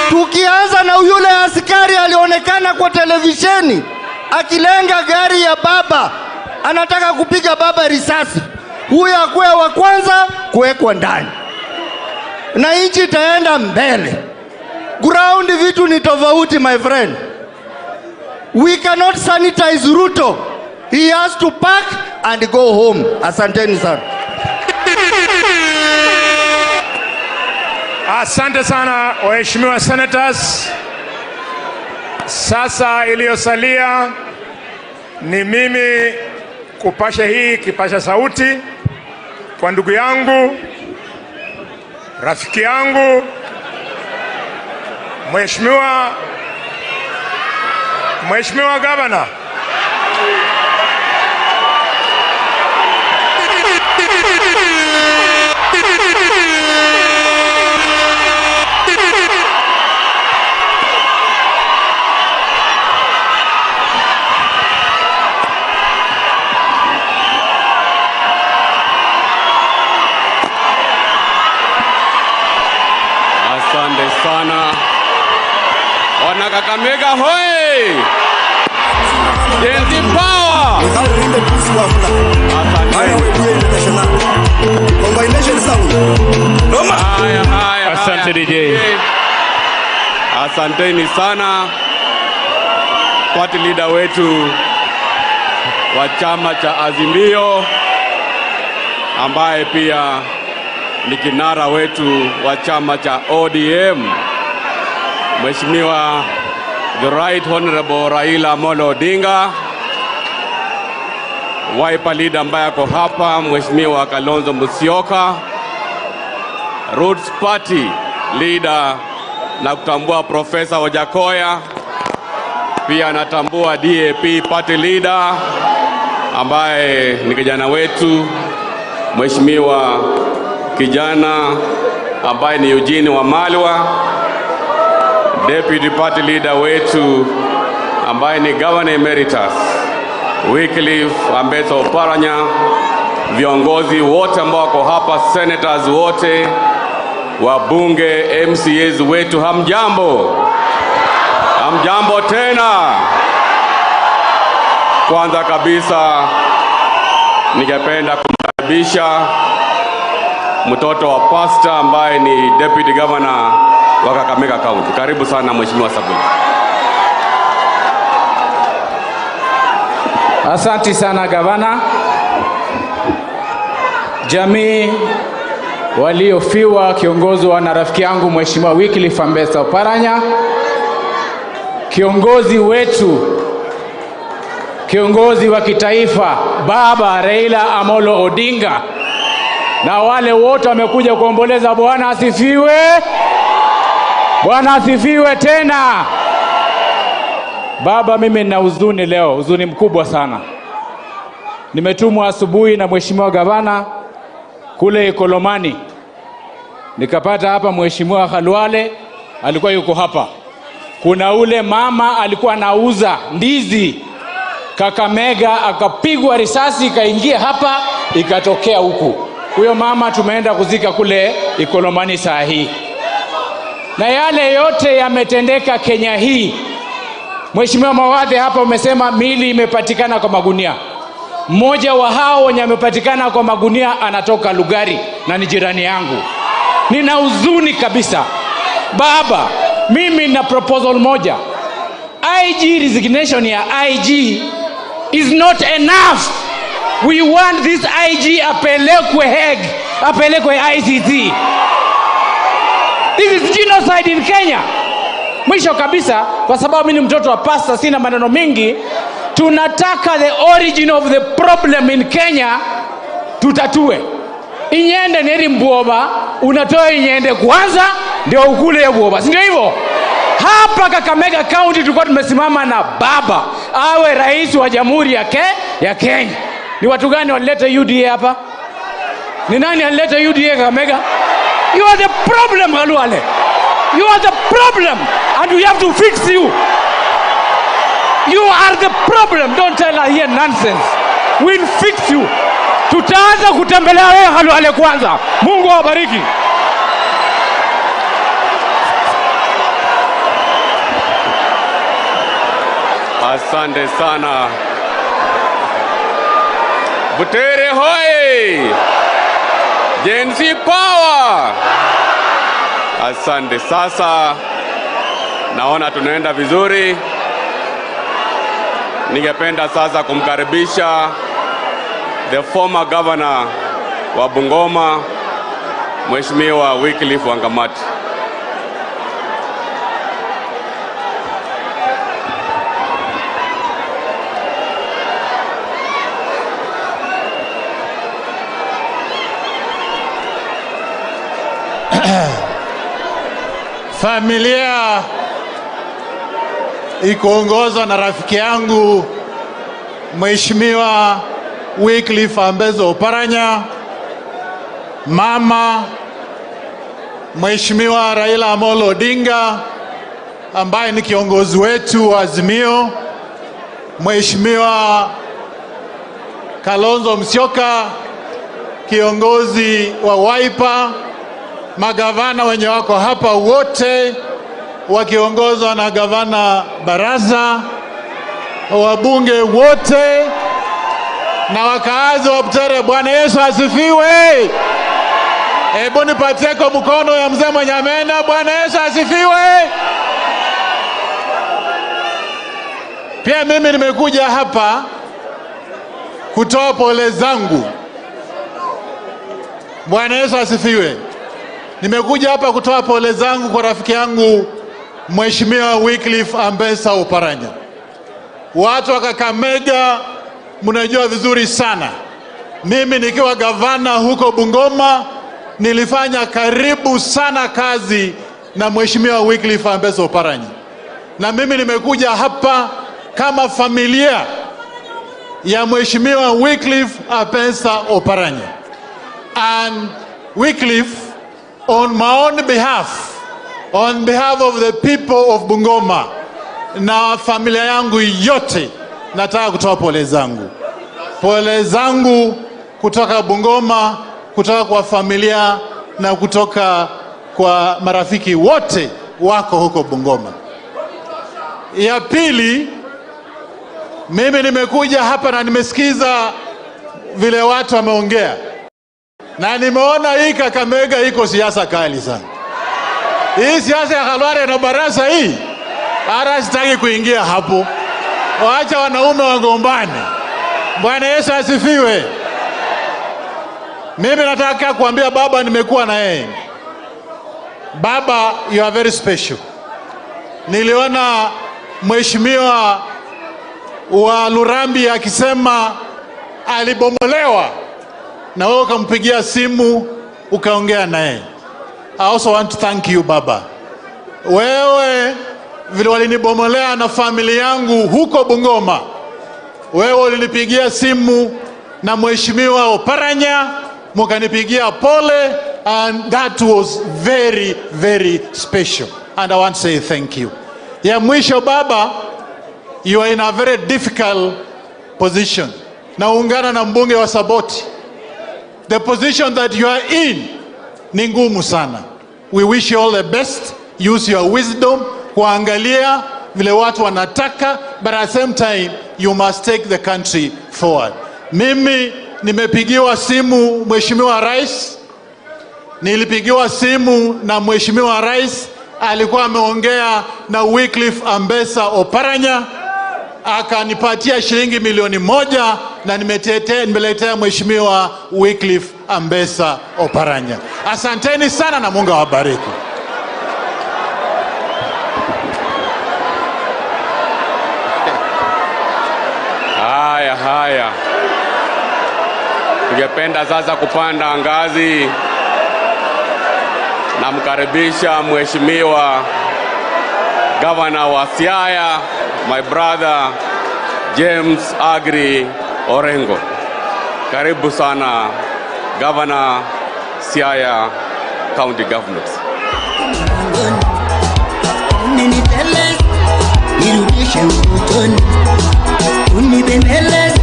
Tukianza na yule askari alionekana kwa televisheni akilenga gari ya baba, anataka kupiga baba risasi, huyo akuwe wa kwanza kuwekwa ndani, na nchi itaenda mbele. Ground vitu ni tofauti, my friend. We cannot sanitize Ruto. He has to pack and go home. Asanteni sana. Asante sana waheshimiwa senators. Sasa iliyosalia ni mimi kupasha hii kipasha sauti kwa ndugu yangu, rafiki yangu, Mheshimiwa Governor. Asante sana. Wana Kakamega hoi! Gen Z power! Asante DJ. Asanteni sana party leader wetu wa chama cha Azimio ambaye pia ni kinara wetu wa chama cha ODM, Mheshimiwa the Right Honorable Raila Amolo Odinga, Wiper leader ambaye ako hapa Mheshimiwa Kalonzo Musyoka, Roots Party leader na kutambua Professor Wajackoyah, pia natambua DAP party leader ambaye ni kijana wetu Mheshimiwa kijana ambaye ni Eugene Wamalwa, Deputy Party Leader wetu ambaye ni Governor Emeritus Wycliffe Ambetsa Oparanya, viongozi wote ambao wako hapa, senators wote, wabunge, MCAs wetu, hamjambo? Hamjambo tena. Kwanza kabisa ningependa kumkaribisha mtoto wa pastor ambaye ni Deputy Governor wa Kakamega County. Karibu sana Mheshimiwa Sabuni. Asante sana gavana. Jamii waliofiwa kiongozwa na rafiki yangu Mheshimiwa Wycliffe Ambetsa Oparanya, kiongozi wetu, kiongozi wa kitaifa Baba Raila Amolo Odinga, na wale wote wamekuja kuomboleza. Bwana asifiwe. Bwana asifiwe tena. Baba, mimi nina huzuni leo, huzuni mkubwa sana. Nimetumwa asubuhi na Mheshimiwa Gavana kule Ikolomani. Nikapata hapa Mheshimiwa Khalwale alikuwa yuko hapa. Kuna ule mama alikuwa anauza ndizi Kakamega, akapigwa risasi ikaingia hapa ikatokea huku. Huyo mama tumeenda kuzika kule Ikolomani saa hii. Na yale yote yametendeka Kenya hii. Mheshimiwa Mawathe hapa umesema miili imepatikana kwa magunia. Mmoja wa hao wenye amepatikana kwa magunia anatoka Lugari na ni jirani yangu. Nina huzuni kabisa. Baba, mimi na proposal moja. IG resignation ya IG is not enough. We want this IG apelekwe Hague, apelekwe ICC. This is genocide in Kenya. Mwisho kabisa, kwa sababu mimi ni mtoto wa pastor, sina maneno mingi, tunataka the origin of the problem in Kenya tutatue. Inyende neri mbwoba, unatoa inyende kwanza ndio ukule mbwoba, si ndio hivyo? Hapa Kakamega County tulikuwa tumesimama na baba awe rais wa jamhuri ya Kenya. Ni watu gani walileta UDA hapa? Ni nani alileta UDA Kakamega? You are the problem, Khalwale. You are the problem and we have to fix you. You are the problem. Don't tell her here nonsense. We'll fix you. Tutaanza kutembelea wewe Khalwale kwanza. Mungu awabariki. Asante sana. Butere hoi! Gen Z power! Asante. Sasa naona tunaenda vizuri. Ningependa sasa kumkaribisha the former governor wa Bungoma, Mheshimiwa Wycliffe Wangamati. Familia ikuongozwa na rafiki yangu Mheshimiwa Wycliffe Ambezo Oparanya, mama Mheshimiwa Raila Amolo Odinga ambaye ni kiongozi wetu wa Azimio, Mheshimiwa Kalonzo Musyoka kiongozi wa Wiper, magavana wenye wako hapa wote wakiongozwa na gavana Barasa, wabunge wote na wakaazi wa Butere. Bwana Yesu asifiwe. Hebu nipatie kwa mkono ya mzee mwenye ameenda. Bwana Yesu asifiwe. Pia mimi nimekuja hapa kutoa pole zangu. Bwana Yesu asifiwe. Nimekuja hapa kutoa pole zangu kwa rafiki yangu Mheshimiwa Wycliffe Ambesa Oparanya. Watu wa Kakamega mnajua vizuri sana, mimi nikiwa gavana huko Bungoma nilifanya karibu sana kazi na Mheshimiwa Wycliffe Ambesa Oparanya. Na mimi nimekuja hapa kama familia ya Mheshimiwa Wycliffe Ambesa Oparanya. And Wycliffe, on my own behalf, on behalf of the people of Bungoma na familia yangu yote, nataka kutoa pole zangu. Pole zangu kutoka Bungoma, kutoka kwa familia na kutoka kwa marafiki wote wako huko Bungoma. Ya pili, mimi nimekuja hapa na nimesikiza vile watu wameongea. Na nimeona hii Kakamega iko siasa kali sana. Hii siasa ya Khalwale na Barasa hii, hata sitaki kuingia hapo. Waacha wanaume wagombane. Bwana Yesu asifiwe. Mimi nataka kuambia baba, nimekuwa na yeye. Baba, you are very special. Niliona mheshimiwa wa Lurambi akisema alibomolewa, na wewe ukampigia simu ukaongea naye. I also want to thank you baba. Wewe vile walinibomolea na familia yangu huko Bungoma, wewe ulinipigia simu na mheshimiwa Oparanya mkanipigia pole, and that was very very special, and I want to say thank you. Ya mwisho baba, you are in a very difficult position. Naungana na mbunge wa Saboti. The position that you are in ni ngumu sana. We wish you all the best. Use your wisdom kuangalia vile watu wanataka, but at the same time you must take the country forward. Mimi nimepigiwa simu Mheshimiwa Rais, nilipigiwa simu na Mheshimiwa Rais, alikuwa ameongea na Wycliffe Ambesa Oparanya, akanipatia shilingi 1,000,000 na nimeletea Mheshimiwa Wycliffe Ambesa Oparanya. Asanteni sana na Mungu awabariki. Haya, haya. Tungependa sasa kupanda ngazi. Namkaribisha Mheshimiwa Governor wa Siaya, my brother James Agri Orengo. Karibu sana Governor Siaya County Government. Nirudishe utotoni, unibembeleze,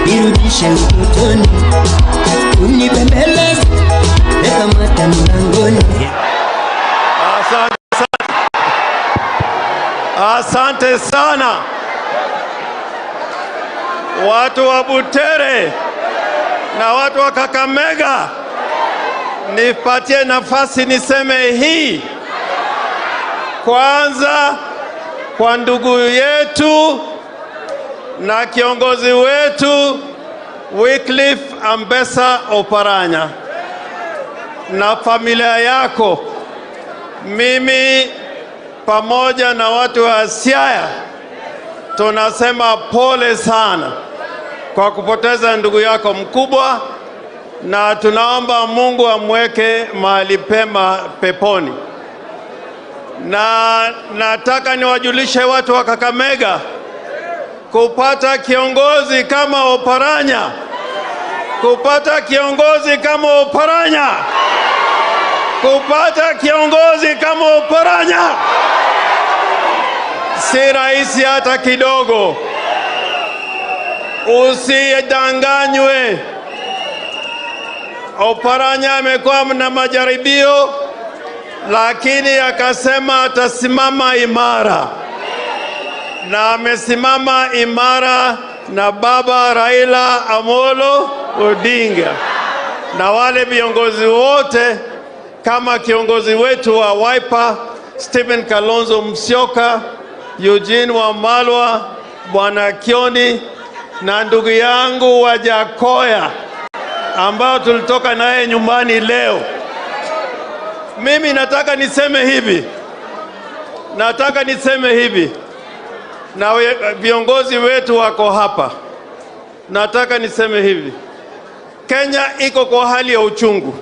nirudishe utotoni, unibembeleze, kamata mlangoni. Asante sana. Asante sana watu wa Butere na watu wa Kakamega, nipatie nafasi niseme hii. Kwanza kwa ndugu yetu na kiongozi wetu Wycliffe Ambesa Oparanya na familia yako, mimi pamoja na watu wa Siaya tunasema pole sana kwa kupoteza ndugu yako mkubwa, na tunaomba Mungu amweke mahali pema peponi. Na nataka niwajulishe watu wa Kakamega, kupata kiongozi kama Oparanya, kupata kiongozi kama Oparanya, kupata kiongozi kama Oparanya si rahisi hata kidogo. Usidanganywe. Oparanya amekuwa na majaribio, lakini akasema atasimama imara, na amesimama imara na baba Raila Amolo Odinga na wale viongozi wote kama kiongozi wetu wa Wiper Stephen Kalonzo Musyoka, Eugene Wamalwa, Bwana Kioni na ndugu yangu wa Jakoya ambao tulitoka naye nyumbani leo. Mimi nataka niseme hivi, nataka niseme hivi, na viongozi wetu wako hapa. Nataka niseme hivi, Kenya iko kwa hali ya uchungu.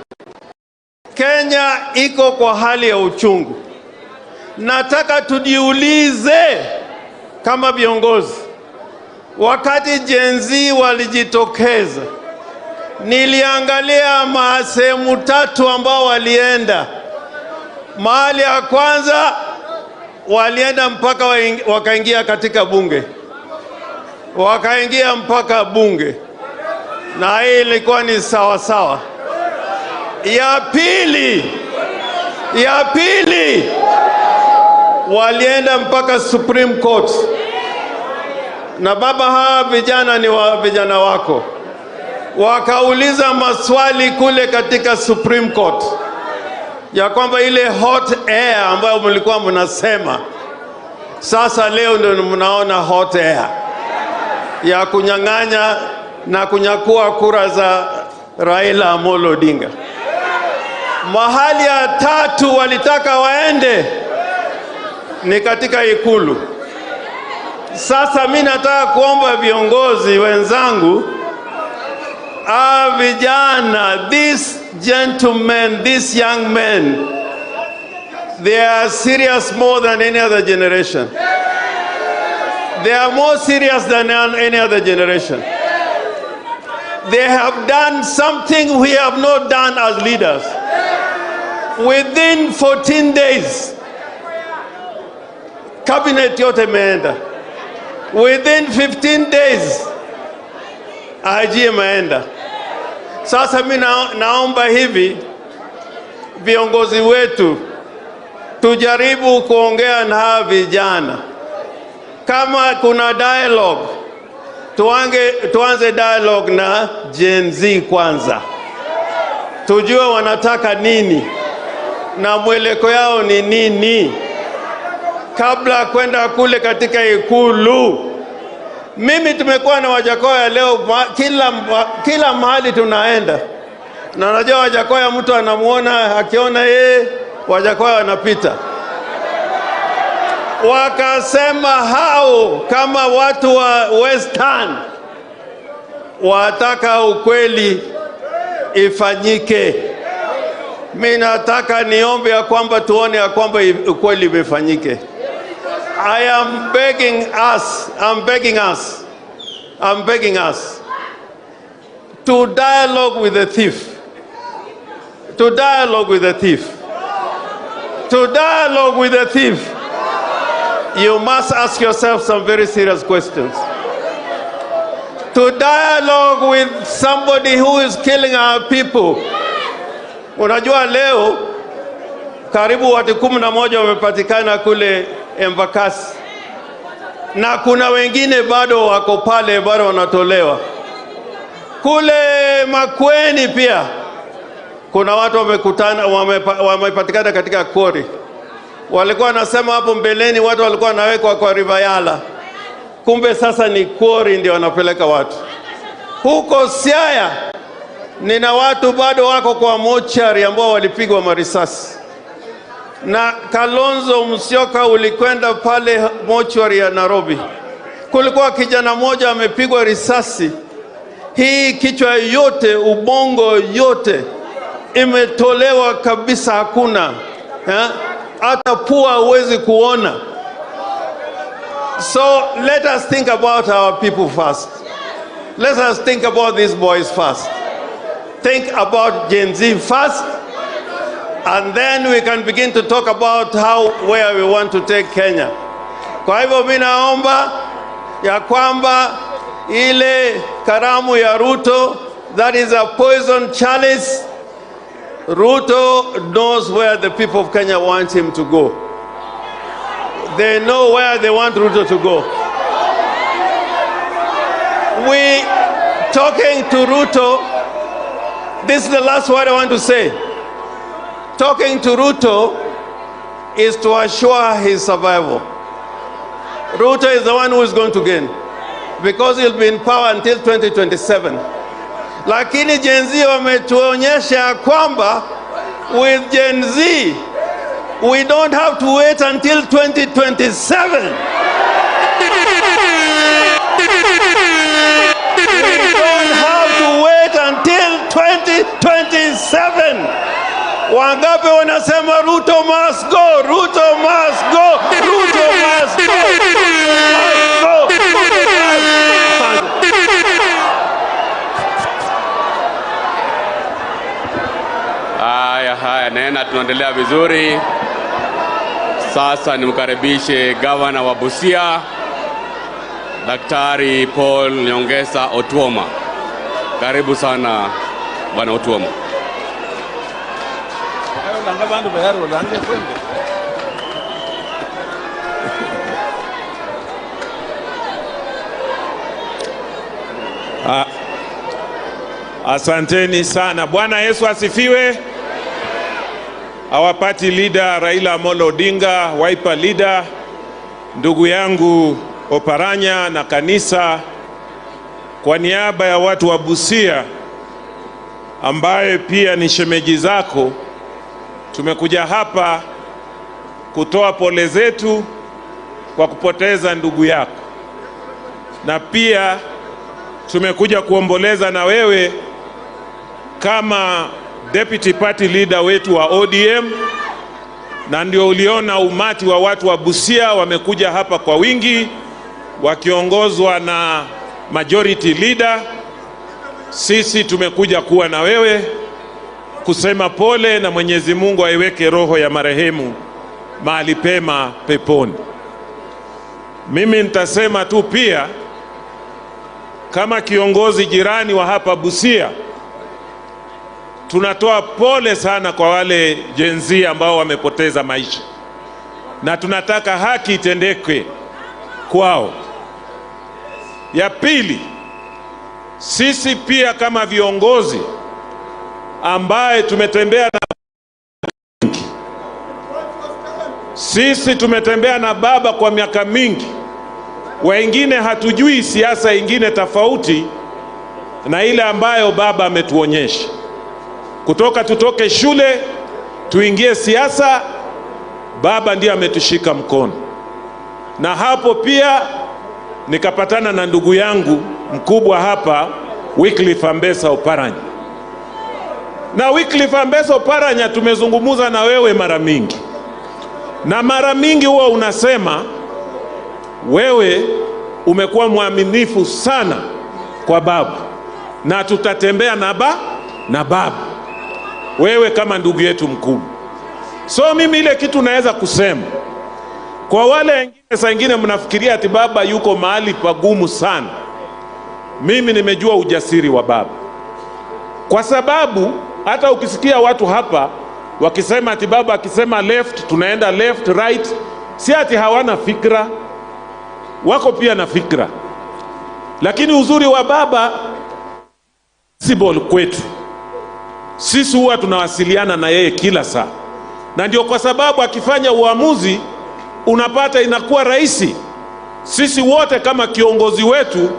Kenya iko kwa hali ya uchungu. Nataka tujiulize kama viongozi, wakati Gen Z walijitokeza, niliangalia sehemu tatu ambao walienda. Mahali ya kwanza walienda mpaka wakaingia katika bunge, wakaingia mpaka bunge, na hii ilikuwa ni sawa sawa. Ya pili walienda mpaka Supreme Court. Na baba, hawa vijana ni wa vijana wako, wakauliza maswali kule katika Supreme Court ya kwamba ile hot air ambayo mlikuwa mnasema, sasa leo ndio mnaona hot air ya kunyang'anya na kunyakua kura za Raila Amolo Odinga. Mahali ya tatu walitaka waende ni katika Ikulu. Sasa mimi nataka kuomba viongozi wenzangu, vijana, these gentlemen, these young men, they are serious more than any other generation. They are more serious than any other generation. They have done something we have not done as leaders. Within 14 days, cabinet yote imeenda. Within 15 days, IG imeenda. Sasa mimi naomba hivi viongozi wetu, Tujaribu kuongea na hawa vijana. Kama kuna dialogue, tuanze dialogue na Gen Z kwanza. Tujue wanataka nini na mweleko yao ni nini kabla kwenda kule katika Ikulu. Mimi tumekuwa na Wajakoya leo kila mahali tunaenda. Na unajua Wajakoya mtu anamuona, akiona yeye Wajakoya wanapita. Wakasema hao kama watu wa Western wataka ukweli ifanyike. Mimi nataka niombe ya kwamba tuone ya kwamba ukweli imefanyike. I am begging us, I'm begging us, I'm begging us to dialogue with the thief, to dialogue with the thief, to dialogue with the thief. You must ask yourself some very serious questions. To dialogue with somebody who is killing our people. Unajua leo karibu watu 11 wamepatikana kule Embakasi, na kuna wengine bado wako pale, bado wanatolewa. Kule Makueni pia kuna watu wamekutana, wamepatikana katika kori. Walikuwa wanasema hapo mbeleni watu walikuwa wanawekwa kwa River Yala, kumbe sasa ni kori ndio wanapeleka watu. Huko Siaya nina watu bado wako kwa mochari ambao walipigwa marisasi. Na Kalonzo Musyoka ulikwenda pale mochari ya Nairobi, kulikuwa kijana mmoja amepigwa risasi, hii kichwa yote, ubongo yote imetolewa kabisa, hakuna hata pua huwezi kuona. So let us think about our people first. Let us think about these boys first. Think about Gen Z first, and then we can begin to talk about where we want to take Kenya. Kwa hivyo mimi naomba ya kwamba ile karamu ya Ruto, that is a poison chalice. Ruto knows where the people of Kenya want him to go. They know where they want Ruto to go. We talking to Ruto, this is the last word I want to say. Talking to Ruto is to assure his survival. Ruto is the one who is going to gain, because he'll be in power until 2027. Lakini Gen Z wametuonyesha kwamba with Gen Z we don't have to wait until 2027. We don't have to wait until 2027. Wangapi wanasema Ruto must go, Ruto must go, Ruto must go, must go. Haya, haya, nena tunaendelea vizuri. Sasa nimkaribishe gavana wa Busia, Daktari Paul Nyongesa Otuoma. Karibu sana Bwana Otuoma. Asanteni sana. Bwana Yesu asifiwe. Our party leader Raila Amolo Odinga, Wiper leader, ndugu yangu Oparanya na kanisa, kwa niaba ya watu wa Busia ambaye pia ni shemeji zako, tumekuja hapa kutoa pole zetu kwa kupoteza ndugu yako, na pia tumekuja kuomboleza na wewe kama deputy party leader wetu wa ODM, na ndio uliona umati wa watu wa Busia wamekuja hapa kwa wingi wakiongozwa na majority leader. Sisi tumekuja kuwa na wewe kusema pole, na Mwenyezi Mungu aiweke roho ya marehemu mahali pema peponi. Mimi nitasema tu pia kama kiongozi jirani wa hapa Busia, tunatoa pole sana kwa wale Gen Z ambao wamepoteza maisha. na tunataka haki itendeke kwao. Ya pili, sisi pia kama viongozi ambaye tumetembea na sisi tumetembea na baba kwa miaka mingi, wengine hatujui siasa ingine tofauti na ile ambayo baba ametuonyesha. Kutoka tutoke shule tuingie siasa, baba ndiye ametushika mkono. Na hapo pia nikapatana na ndugu yangu mkubwa hapa, Wycliffe Ambesa Oparanya. Na Wycliffe Ambesa Oparanya tumezungumza na wewe mara mingi, na mara mingi huwa unasema wewe umekuwa mwaminifu sana kwa babu na tutatembea na babu, wewe kama ndugu yetu mkubwa. So mimi ile kitu naweza kusema kwa wale wengine, saa ingine mnafikiria ati baba yuko mahali pagumu sana. Mimi nimejua ujasiri wa baba, kwa sababu hata ukisikia watu hapa wakisema ati baba akisema left tunaenda left right, si ati hawana fikra, wako pia na fikra. Lakini uzuri wa baba sibo kwetu sisi, huwa tunawasiliana na yeye kila saa, na ndio kwa sababu akifanya uamuzi unapata inakuwa rahisi. Sisi wote kama kiongozi wetu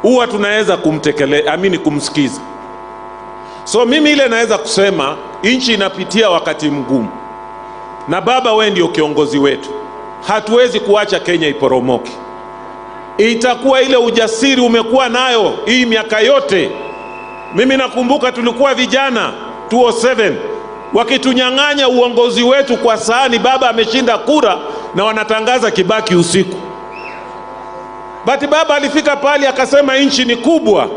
huwa tunaweza kumsikiza. So mimi ile naweza kusema nchi inapitia wakati mgumu, na baba wewe ndio kiongozi wetu. Hatuwezi kuacha Kenya iporomoke. Itakuwa ile ujasiri umekuwa nayo hii miaka yote. Mimi nakumbuka tulikuwa vijana 2007 wakitunyang'anya uongozi wetu kwa sahani, baba ameshinda kura na wanatangaza Kibaki usiku. But baba alifika pale akasema nchi ni kubwa,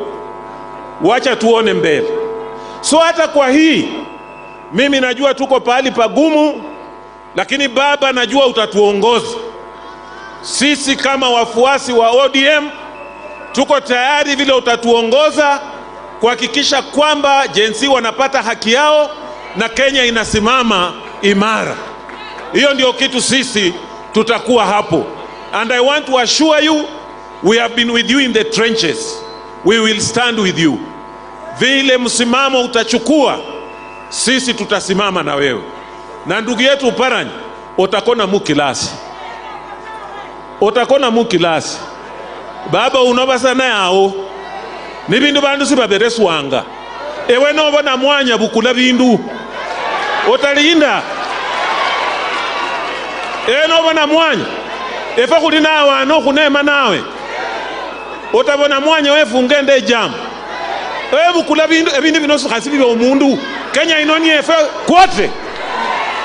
wacha tuone mbele. So hata kwa hii mimi najua tuko pahali pagumu, lakini baba najua utatuongoza. Sisi kama wafuasi wa ODM tuko tayari vile utatuongoza kuhakikisha kwamba Gen Z wanapata haki yao na Kenya inasimama imara. Hiyo ndio kitu sisi tutakuwa hapo. And I want to assure you, we have been with you in the trenches. We will stand with you. Vile msimamo utachukua, sisi tutasimama na wewe. Na ndugu yetu Oparanya, utakona mukilasi. Utakona mukilasi. Baba unoba sana yao. Ni bindu bandu si babereswanga. Ewe nobona mwanya bukula bindu. Utalinda. Ewe nobona mwanya. Efa kulina wano kunema nawe. Utabona mwanya wewe fungende jam. Ewe bukula bindu ebindu binosu khasibi bya omundu. Kenya inoni efa kwote.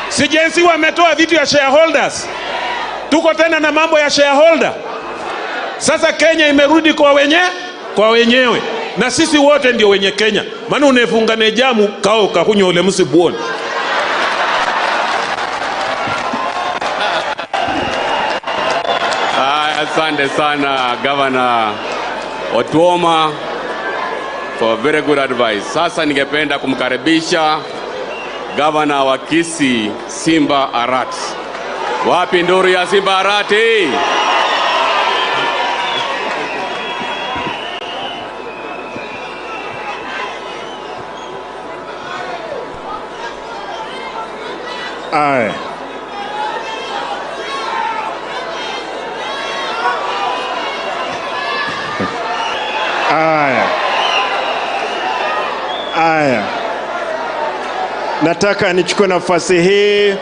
Si Gen Z wametoa vitu ya shareholders. Tuko tena na mambo ya shareholder. Sasa Kenya imerudi kwa wenye kwa wenyewe. Na sisi wote ndio wenye Kenya. Maana unefungane jamu kao kakunywa ule msibuoni. Asante sana Governor Otuoma for very good advice. Sasa ningependa kumkaribisha Governor wa Kisii, Simba Arati. Wapi nduru ya Simba Arati? Aye. Aya. Aya. Nataka nichukue nafasi hii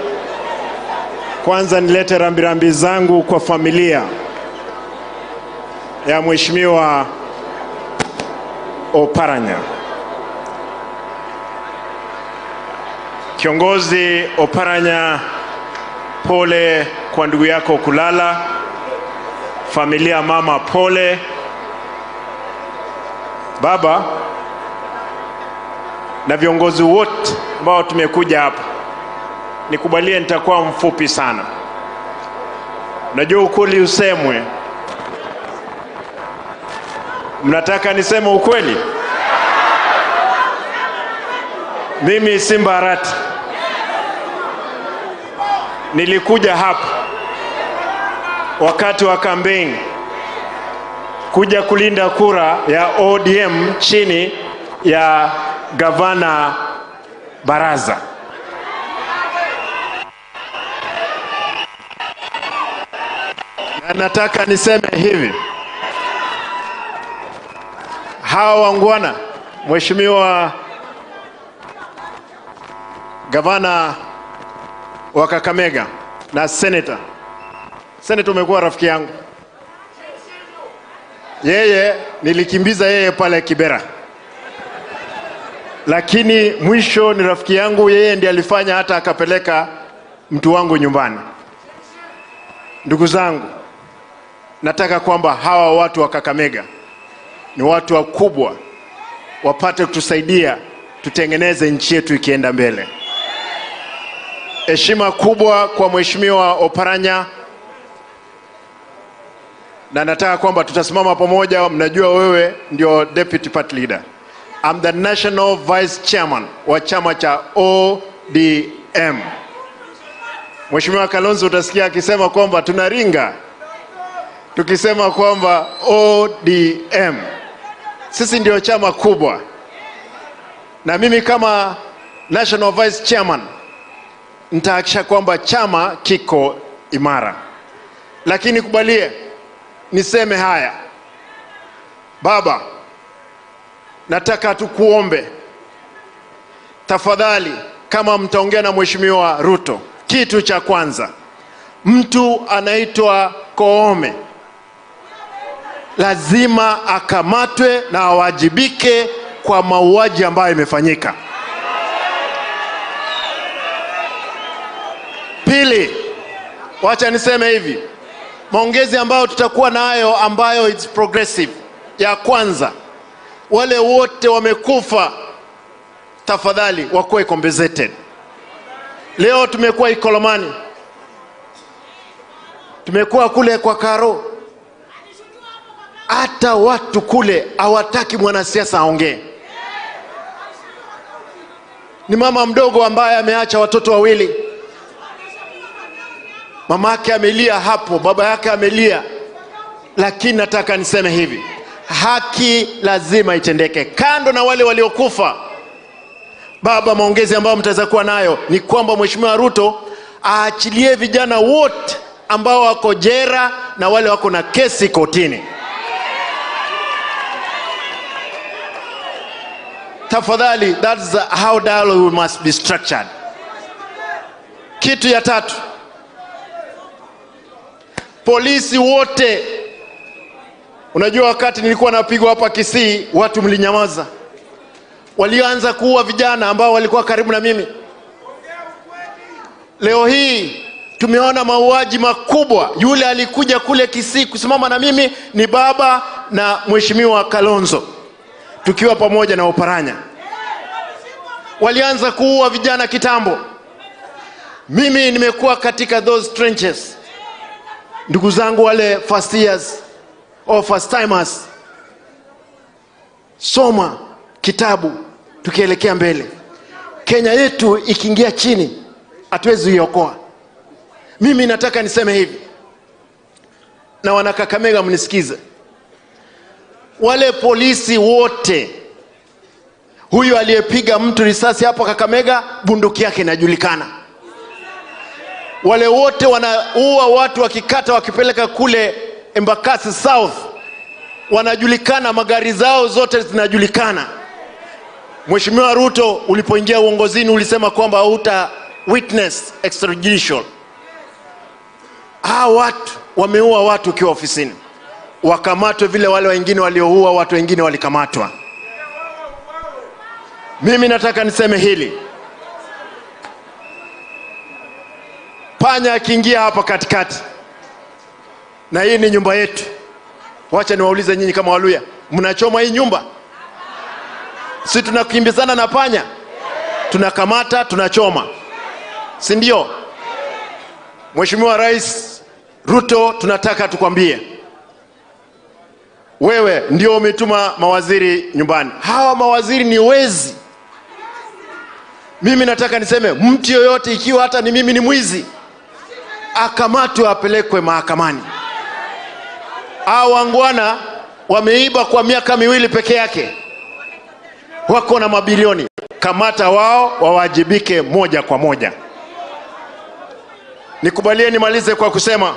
kwanza nilete rambirambi zangu kwa familia ya Mheshimiwa Oparanya. Kiongozi Oparanya, pole kwa ndugu yako kulala. Familia mama pole. Baba na viongozi wote ambao tumekuja hapa, nikubalie nitakuwa mfupi sana. Najua ukweli usemwe. Mnataka niseme ukweli? Mimi Simba Arati nilikuja hapa wakati wa kampeni kuja kulinda kura ya ODM chini ya Gavana Baraza. Na nataka niseme hivi, hawa wangwana, Mheshimiwa Gavana wa Kakamega na Senator. Senator, umekuwa rafiki yangu. Yeye nilikimbiza yeye pale Kibera, lakini mwisho ni rafiki yangu. Yeye ndiye alifanya hata akapeleka mtu wangu nyumbani. Ndugu zangu, nataka kwamba hawa watu wa Kakamega ni watu wakubwa, wapate kutusaidia tutengeneze nchi yetu ikienda mbele. Heshima kubwa kwa Mheshimiwa Oparanya, na nataka kwamba tutasimama pamoja. Mnajua wewe ndio deputy party leader. I'm the national vice chairman wa chama cha ODM. Mheshimiwa Kalonzo utasikia akisema kwamba tunaringa tukisema kwamba ODM sisi ndio chama kubwa, na mimi kama national vice chairman nitahakikisha kwamba chama kiko imara. Lakini kubalie niseme haya, baba, nataka tukuombe tafadhali, kama mtaongea na Mheshimiwa Ruto, kitu cha kwanza, mtu anaitwa Koome lazima akamatwe na awajibike kwa mauaji ambayo imefanyika. Pili, wacha niseme hivi, maongezi ambayo tutakuwa nayo ambayo it's progressive. Ya kwanza, wale wote wamekufa tafadhali wakuwe compensated. Leo tumekuwa Ikolomani, tumekuwa kule kwa Karo, hata watu kule hawataki mwanasiasa aongee. Ni mama mdogo ambaye ameacha watoto wawili, mamake amelia hapo, baba yake amelia. Lakini nataka niseme hivi, haki lazima itendeke. Kando na wale waliokufa, baba, maongezi ambayo mtaweza kuwa nayo ni kwamba Mheshimiwa Ruto aachilie vijana wote ambao wako jera na wale wako na kesi kotini. Tafadhali, that's how dialogue must be structured. Kitu ya tatu, polisi wote. Unajua wakati nilikuwa napigwa hapa Kisii, watu mlinyamaza. Walioanza kuua vijana ambao walikuwa karibu na mimi. Leo hii tumeona mauaji makubwa. Yule alikuja kule Kisii kusimama na mimi ni baba na Mheshimiwa Kalonzo, tukiwa pamoja na Oparanya. Walianza kuua vijana kitambo. Mimi nimekuwa katika those trenches. Ndugu zangu wale first years or first timers, soma kitabu tukielekea mbele. Kenya yetu ikiingia chini hatuwezi kuiokoa. Mimi nataka niseme hivi, na wanakakamega mnisikize, wale polisi wote, huyu aliyepiga mtu risasi hapa Kakamega, bunduki yake inajulikana. Wale wote wanaua watu wakikata wakipeleka kule Embakasi South wanajulikana, magari zao zote zinajulikana. Mheshimiwa Ruto, ulipoingia uongozini ulisema kwamba huta witness extrajudicial. Hawa watu wameua watu ukiwa ofisini, wakamatwe vile wale wengine walioua watu wengine walikamatwa. Mimi nataka niseme hili, panya akiingia hapa katikati, na hii ni nyumba yetu, wacha niwaulize nyinyi kama Waluya, mnachoma hii nyumba? Si tunakimbizana na panya, tunakamata, tunachoma, si ndio? Mheshimiwa Rais Ruto, tunataka tukwambie, wewe ndio umetuma mawaziri nyumbani. Hawa mawaziri ni wezi. Mimi nataka niseme, mtu yoyote ikiwa hata ni mimi ni mwizi, akamatwe apelekwe mahakamani. Hao wangwana wameiba kwa miaka 2 peke yake, wako na mabilioni. Kamata wao wawajibike moja kwa moja. Nikubalie nimalize kwa kusema,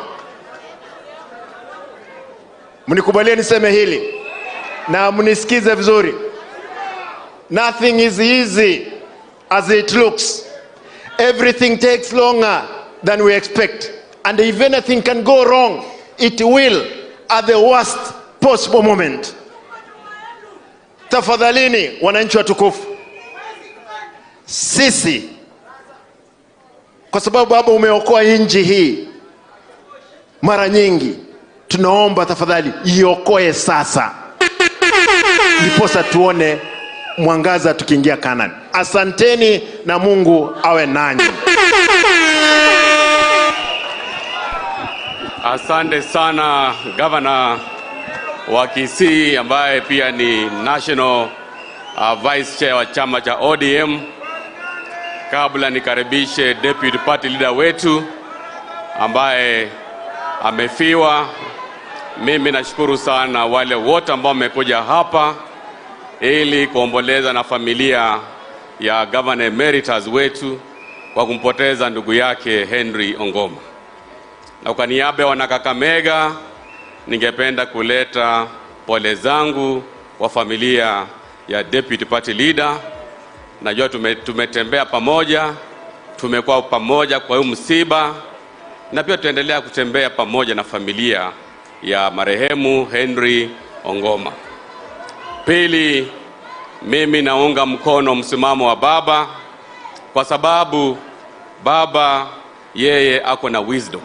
mnikubalie niseme hili na mnisikize vizuri. Nothing is easy as it looks. Everything takes longer than we expect. And if anything can go wrong, it will at the worst possible moment. Tafadhalini wananchi watukufu, sisi kwa sababu Baba umeokoa nchi hii mara nyingi, tunaomba tafadhali iokoe sasa, ndiposa tuone mwangaza tukiingia Kanani. Asanteni na Mungu awe nanyi. Asante sana Governor wa Kisii ambaye pia ni National Vice Chair wa chama cha ODM. Kabla nikaribishe Deputy Party Leader wetu ambaye amefiwa, mimi nashukuru sana wale wote ambao wamekuja hapa ili kuomboleza na familia ya Governor Emeritus wetu kwa kumpoteza ndugu yake Henry Ongoma. Na kwa niaba ya wanakakamega, ningependa kuleta pole zangu kwa familia ya Deputy Party Leader. Najua tumetembea pamoja, tumekuwa pamoja kwa huu msiba, na pia tutaendelea kutembea pamoja na familia ya marehemu Henry Ongoma. Pili, mimi naunga mkono msimamo wa baba, kwa sababu baba yeye ako na wisdom.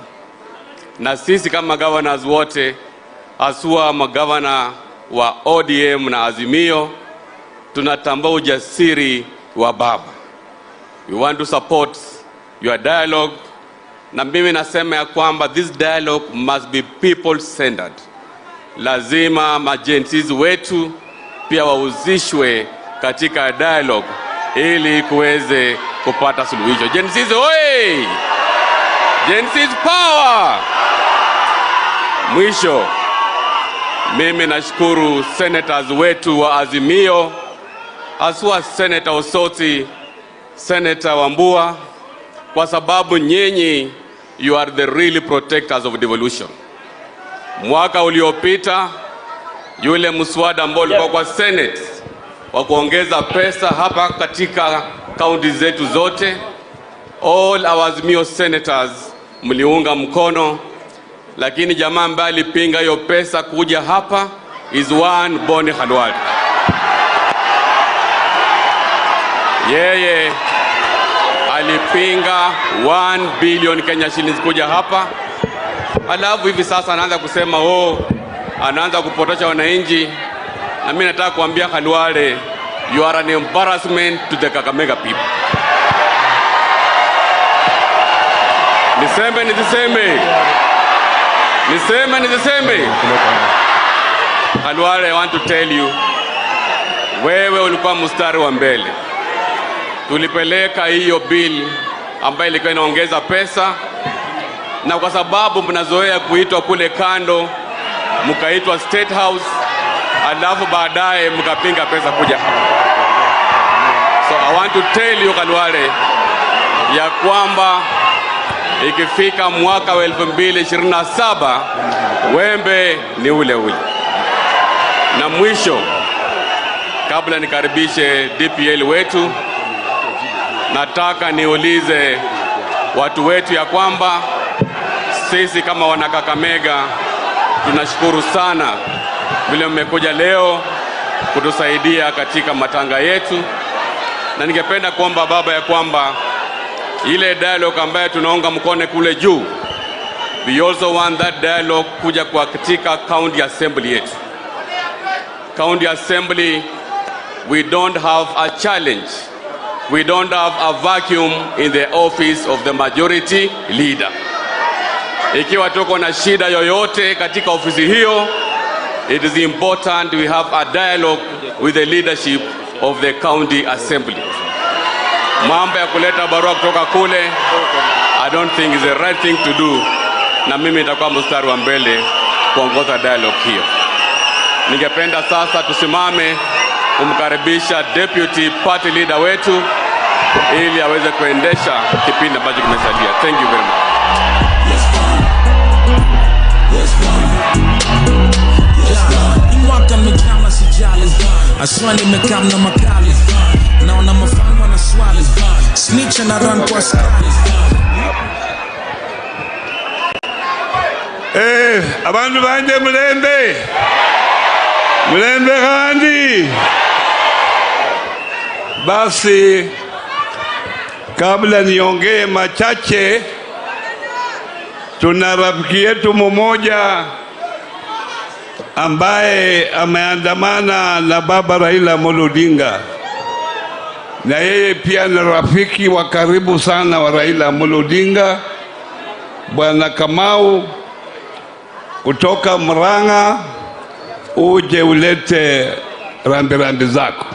Na sisi kama governors wote, haswa magavana wa ODM na Azimio, tunatambua ujasiri wa baba. We want to support your dialogue. Na mimi nasema ya kwamba this dialogue must be people-centered. Lazima majenzi wetu pia wahusishwe katika dialogue ili kuweze kupata suluhisho. Gen Zs oi! Gen Zs power! Mwisho, mimi nashukuru senators wetu wa Azimio, haswa Senator Osoti, Senator Wambua, kwa sababu nyinyi you are the real protectors of devolution. Mwaka uliopita yule mswada ambao ulikuwa kwa Senate wa kuongeza pesa hapa katika kaunti zetu zote, all our Azimio senators mliunga mkono, lakini jamaa ambaye alipinga hiyo pesa kuja hapa is one Boni Khalwale. Yeye alipinga 1 billion Kenya shillings kuja hapa. Alafu hivi sasa anaanza kusema oh, anaanza kupotosha wananchi. Na mimi nataka kuambia Khalwale, you are an embarrassment to the Kakamega people. Niseme nisiseme? Niseme nisiseme? Khalwale, I want to tell you, wewe ulikuwa mstari wa mbele. Tulipeleka hiyo bill ambayo ilikuwa inaongeza pesa, na kwa sababu mnazoea kuitwa kule kando, mkaitwa State House, alafu baadaye mkapinga pesa kuja hapa. So I want to tell you Khalwale ya kwamba ikifika mwaka wa 2027 wembe ni ule ule. Na mwisho, kabla nikaribishe DPL wetu, nataka niulize watu wetu ya kwamba sisi kama wanakakamega tunashukuru sana vile mmekuja leo kutusaidia katika matanga yetu. Na ningependa kuomba baba ya kwamba ile dialogue ambayo tunaunga mkono kule juu, we also want that dialogue kuja kwa katika county assembly yetu. County assembly, we don't have a challenge. We don't have a vacuum in the office of the majority leader. Ikiwa tuko na shida yoyote katika ofisi hiyo, it is important we have a dialogue with the leadership of the county assembly. Mambo ya kuleta barua kutoka kule, I don't think is the right thing to do. Na mimi nitakuwa mstari wa mbele kuongoza dialogue hiyo. Ningependa sasa tusimame kumkaribisha deputy party leader wetu ili aweze kuendesha kipindi ambacho kimesalia. Thank you very much. Aswali nimekam na makali, naona mafan wana swali, snitch na run kwa skali. Abantu banje mulembe. Mulembe kandi. Basi kabla niongee machache, tuna rafiki yetu mmoja ambaye ameandamana na baba Raila Amolo Odinga, na yeye pia ni rafiki wa karibu sana wa Raila Amolo Odinga, Bwana Kamau kutoka Murang'a. Uje ulete rambirambi zako.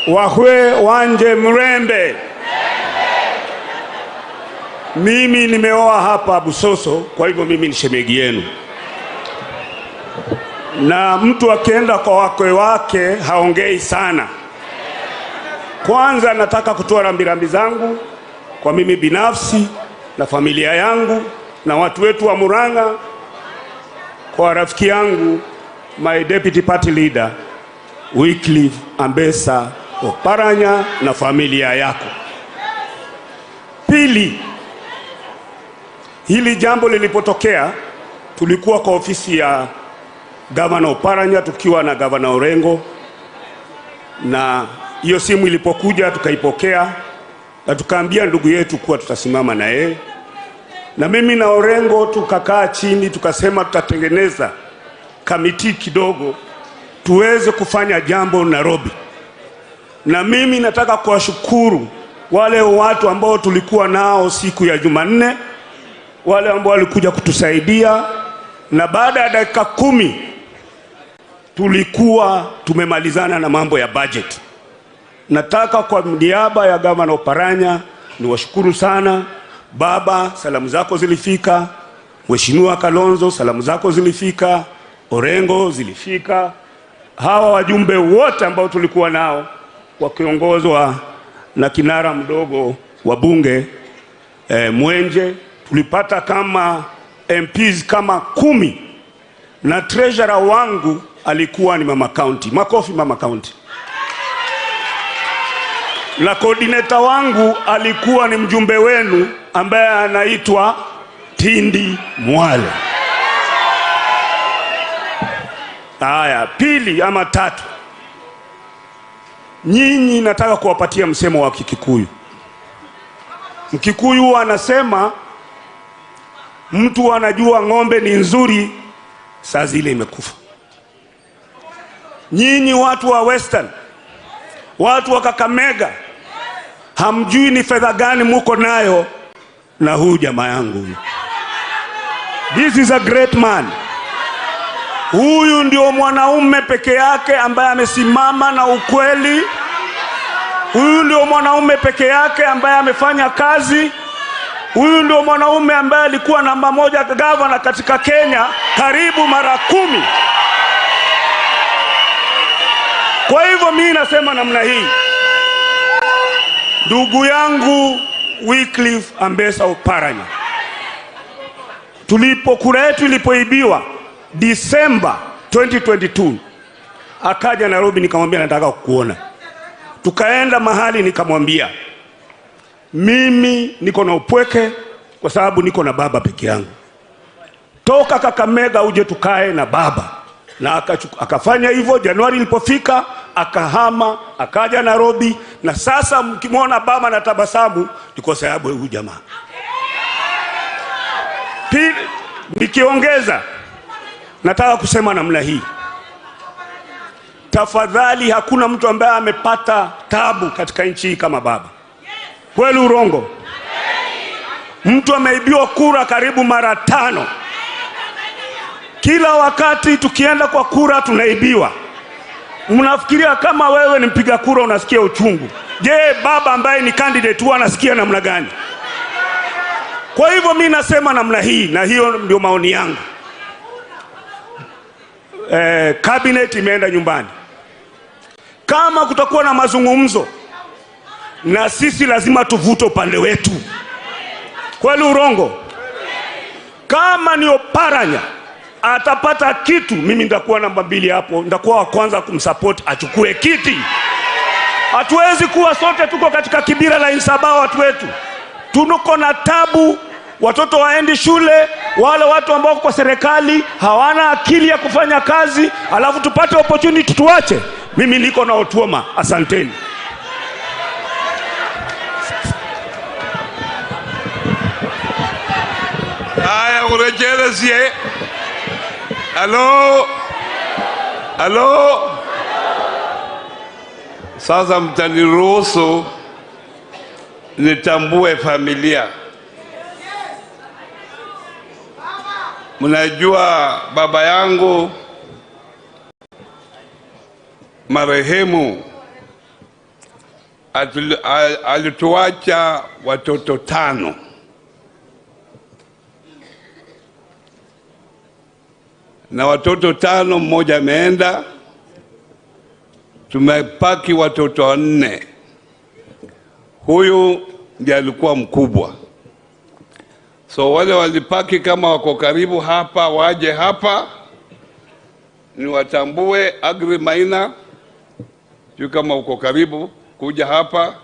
Wahwe wanje mrembe. Mimi nimeoa hapa Busoso, kwa hivyo mimi ni shemegi yenu. Na mtu akienda kwa wakwe wake haongei sana. Kwanza nataka kutoa rambirambi zangu kwa mimi binafsi na familia yangu na watu wetu wa Murang'a, kwa rafiki yangu my deputy party leader Wycliffe Ambesa Oparanya na familia yako. Pili, hili jambo lilipotokea tulikuwa kwa ofisi ya Gavana Oparanya tukiwa na Gavana Orengo, na hiyo simu ilipokuja tukaipokea na tukaambia ndugu yetu kuwa tutasimama na yeye. Na mimi na Orengo tukakaa chini tukasema tutatengeneza kamiti kidogo tuweze kufanya jambo Nairobi. Na mimi nataka kuwashukuru wale watu ambao tulikuwa nao siku ya Jumanne, wale ambao walikuja kutusaidia, na baada ya dakika 10 tulikuwa tumemalizana na mambo ya budget. Nataka kwa niaba ya Gavana Oparanya niwashukuru sana. Baba, salamu zako zilifika. Mheshimiwa Kalonzo, salamu zako zilifika. Orengo zilifika. Hawa wajumbe wote ambao tulikuwa nao wakiongozwa na kinara mdogo wa bunge Mwenje, tulipata kama MPs kama 10, na treasurer wangu alikuwa ni Mama County. Makofi Mama County. Na coordinator wangu alikuwa ni mjumbe wenu ambaye anaitwa Tindi Mwale. Haya, pili ama tatu, nyinyi nataka kuwapatia msemo wa Kikikuyu. Mkikuyu anasema mtu anajua ng'ombe ni nzuri saa zile imekufa. Nyinyi watu wa Western, watu wa Kakamega, hamjui ni fedha gani muko nayo na huyu jamaa yangu huyu. This is a great man. Huyu ndio mwanaume peke yake ambaye amesimama na ukweli. Huyu ndio mwanaume peke yake ambaye amefanya kazi. Huyu ndio mwanaume ambaye alikuwa namba 1 gavana katika Kenya karibu mara 10. Kwa hivyo mimi nasema namna hii, ndugu yangu Wycliffe Ambesa Oparanya, tulipo kura yetu ilipoibiwa December 2022, akaja Nairobi, nikamwambia nataka kukuona. Tukaenda mahali nikamwambia mimi niko na upweke kwa sababu niko na baba peke yangu. Toka Kakamega uje tukae na baba. Na akafanya hivyo. Januari ilipofika akahama akaja Nairobi, na sasa mkimwona baba na tabasamu ni kwa sababu huyu jamaa. Pili, nikiongeza nataka kusema namna hii. Tafadhali, hakuna mtu ambaye amepata tabu katika nchi hii kama baba. Kweli urongo? Mtu ameibiwa kura karibu mara 5. Kila wakati tukienda kwa kura tunaibiwa. Mnafikiria kama wewe ni mpiga kura unasikia uchungu. Je, baba ambaye ni candidate huwa anasikia namna gani? Kwa hivyo mi nasema namna hii, na hiyo ndio maoni yangu. Cabinet imeenda nyumbani. Kama kutakuwa na mazungumzo, na sisi lazima tuvute upande wetu. Kweli urongo? Kama ni Oparanya atapata kitu, mimi nitakuwa namba 2 hapo, nitakuwa wa kwanza kumsupport achukue kiti. Hatuwezi kuwa sote tuko katika Kibira la Insaba, watu wetu tuko na tabu, watoto waendi shule, wale watu ambao kwa serikali hawana akili ya kufanya kazi, alafu tupate opportunity tuache. Mimi niko na Otuoma, asanteni. Haya, urejerezie. Halo, halo. Sasa mtaniruhusu nitambue familia. Mnajua baba yangu marehemu alituacha watoto 5. Na watoto 5, mmoja ameenda, tumepaki watoto 4. Huyu ndiye alikuwa mkubwa. So wale walipaki kama wako karibu hapa waje hapa niwatambue. Agri Maina, juu kama uko karibu kuja hapa,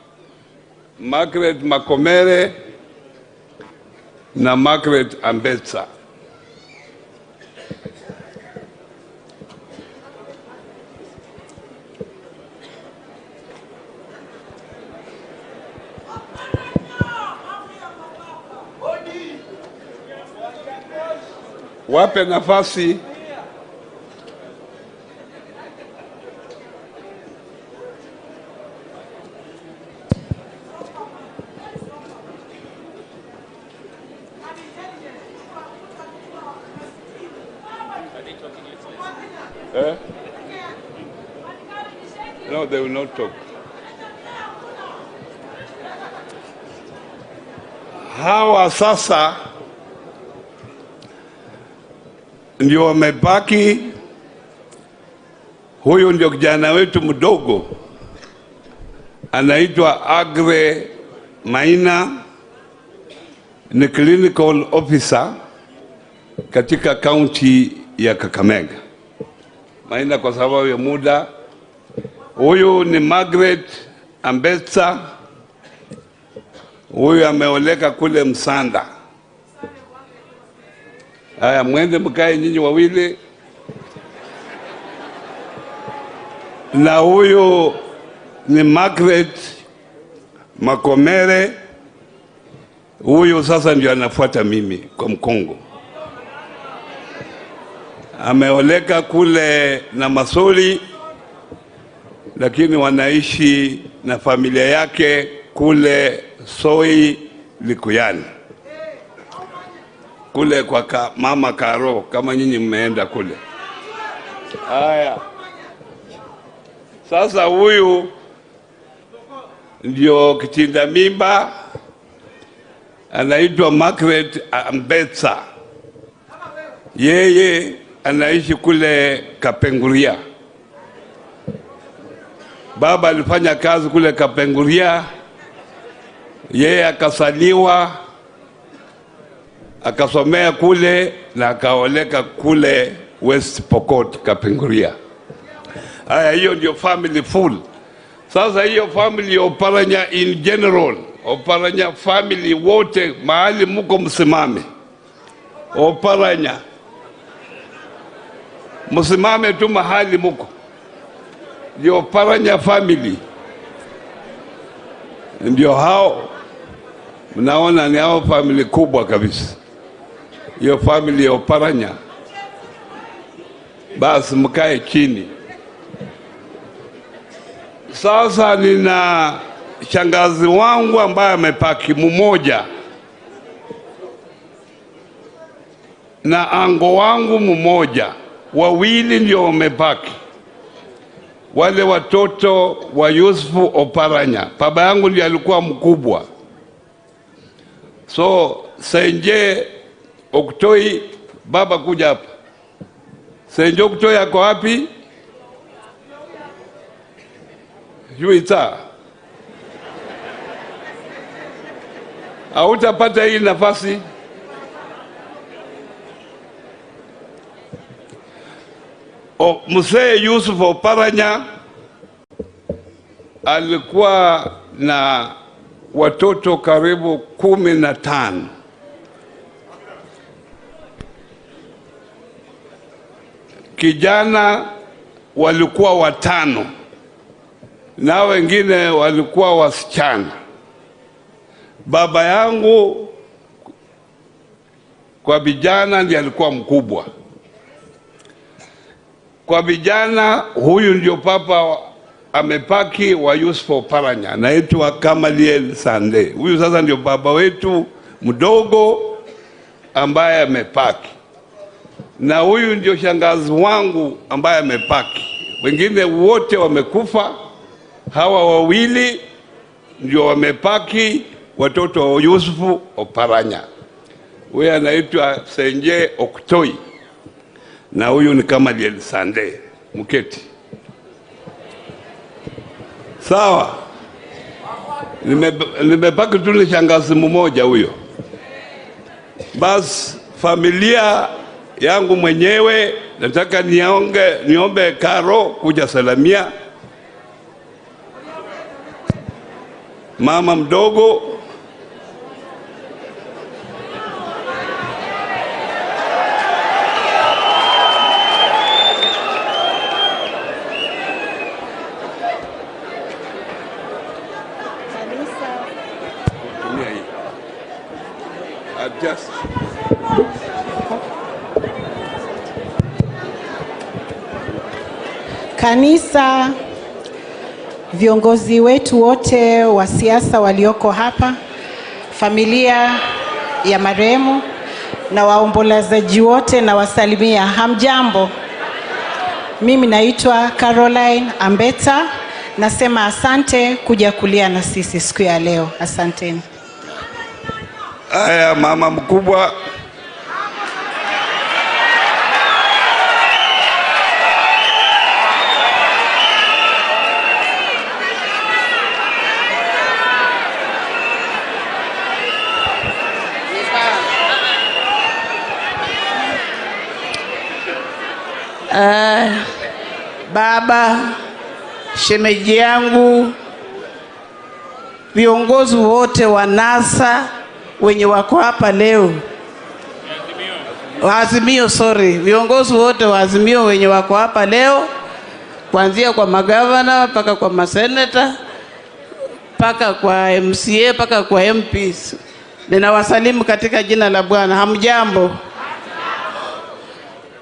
Margaret Makomere na Margaret Ambetsa. Wape nafasi. Eh? No, they will not talk. Hawa sasa ndio wamebaki. Huyu ndio kijana wetu mdogo, anaitwa Agre Maina, ni clinical officer katika county ya Kakamega. Maina, kwa sababu ya muda. Huyu ni Margaret Ambetsa, huyu ameoleka kule Msanda. Haya, mwende mkae nyinyi wawili. Na huyu ni Margaret Makomere, huyu sasa ndio anafuata mimi kwa Mkongo. Ameoleka kule na Masoli, lakini wanaishi na familia yake kule Soi Likuyani, kule kwa mama Karo, kama nyinyi mmeenda kule. Haya, sasa huyu ndio kitinda mimba, anaitwa Margaret Ambetsa. Yeye anaishi kule Kapenguria. Baba alifanya kazi kule Kapenguria, yeye akasaliwa, akasomea kule na akaoleka kule West Pokot, Kapenguria. Haya, hiyo ndio family full. Sasa hiyo family Oparanya in general, Oparanya family wote mahali muko msimame. Oparanya msimame tu mahali muko. Ndio Oparanya family. Ndio hao mnaona ni hao family kubwa kabisa. Hiyo family ya Oparanya. Basi mkae chini. Sasa nina shangazi wangu ambaye amepaki mmoja na ango wangu mmoja, wawili ndio wamepaki. Wale watoto wa Yusufu Oparanya, baba yangu ndiye alikuwa mkubwa. So Senje Oktoi, baba kuja hapa. Senje Oktoi ako wapi? Juita. Hautapata hii nafasi. Mzee Yusuf Oparanya alikuwa na watoto karibu 15. Kijana walikuwa 5 na wengine walikuwa wasichana. Baba yangu kwa vijana ndiye alikuwa mkubwa. Kwa vijana huyu ndio papa amepaki wa Yusuf Oparanya, anaitwa Kamaliel Sande. Huyu sasa ndio baba wetu mdogo ambaye amepaki. Na huyu ndio shangazi wangu ambaye amepaki. Wengine wote wamekufa, hawa wawili ndio wamepaki, watoto wa Yusufu Oparanya. Huyu anaitwa Senje Oktoi na huyu ni Kamaliel Sande. Mketi. Sawa. Nimepaki tu ni shangazi mmoja huyo. Bas familia yangu mwenyewe nataka niombe Karo kuja salamia mama mdogo. Adjust. Kanisa, viongozi wetu wote wa siasa walioko hapa, familia ya marehemu na waombolezaji wote, na wasalimia. Hamjambo. Mimi naitwa Caroline Ambeta, nasema asante kuja kulia na sisi siku ya leo. Asanteni. Aya, mama mkubwa. Baba, shemeji yangu, viongozi wote wa NASA wenye wako hapa leo, Azimio, sorry, viongozi wote wa Azimio wenye wako hapa leo, kuanzia kwa magavana mpaka kwa maseneta mpaka kwa MCA mpaka kwa MPs, ninawasalimu katika jina la Bwana. Hamjambo.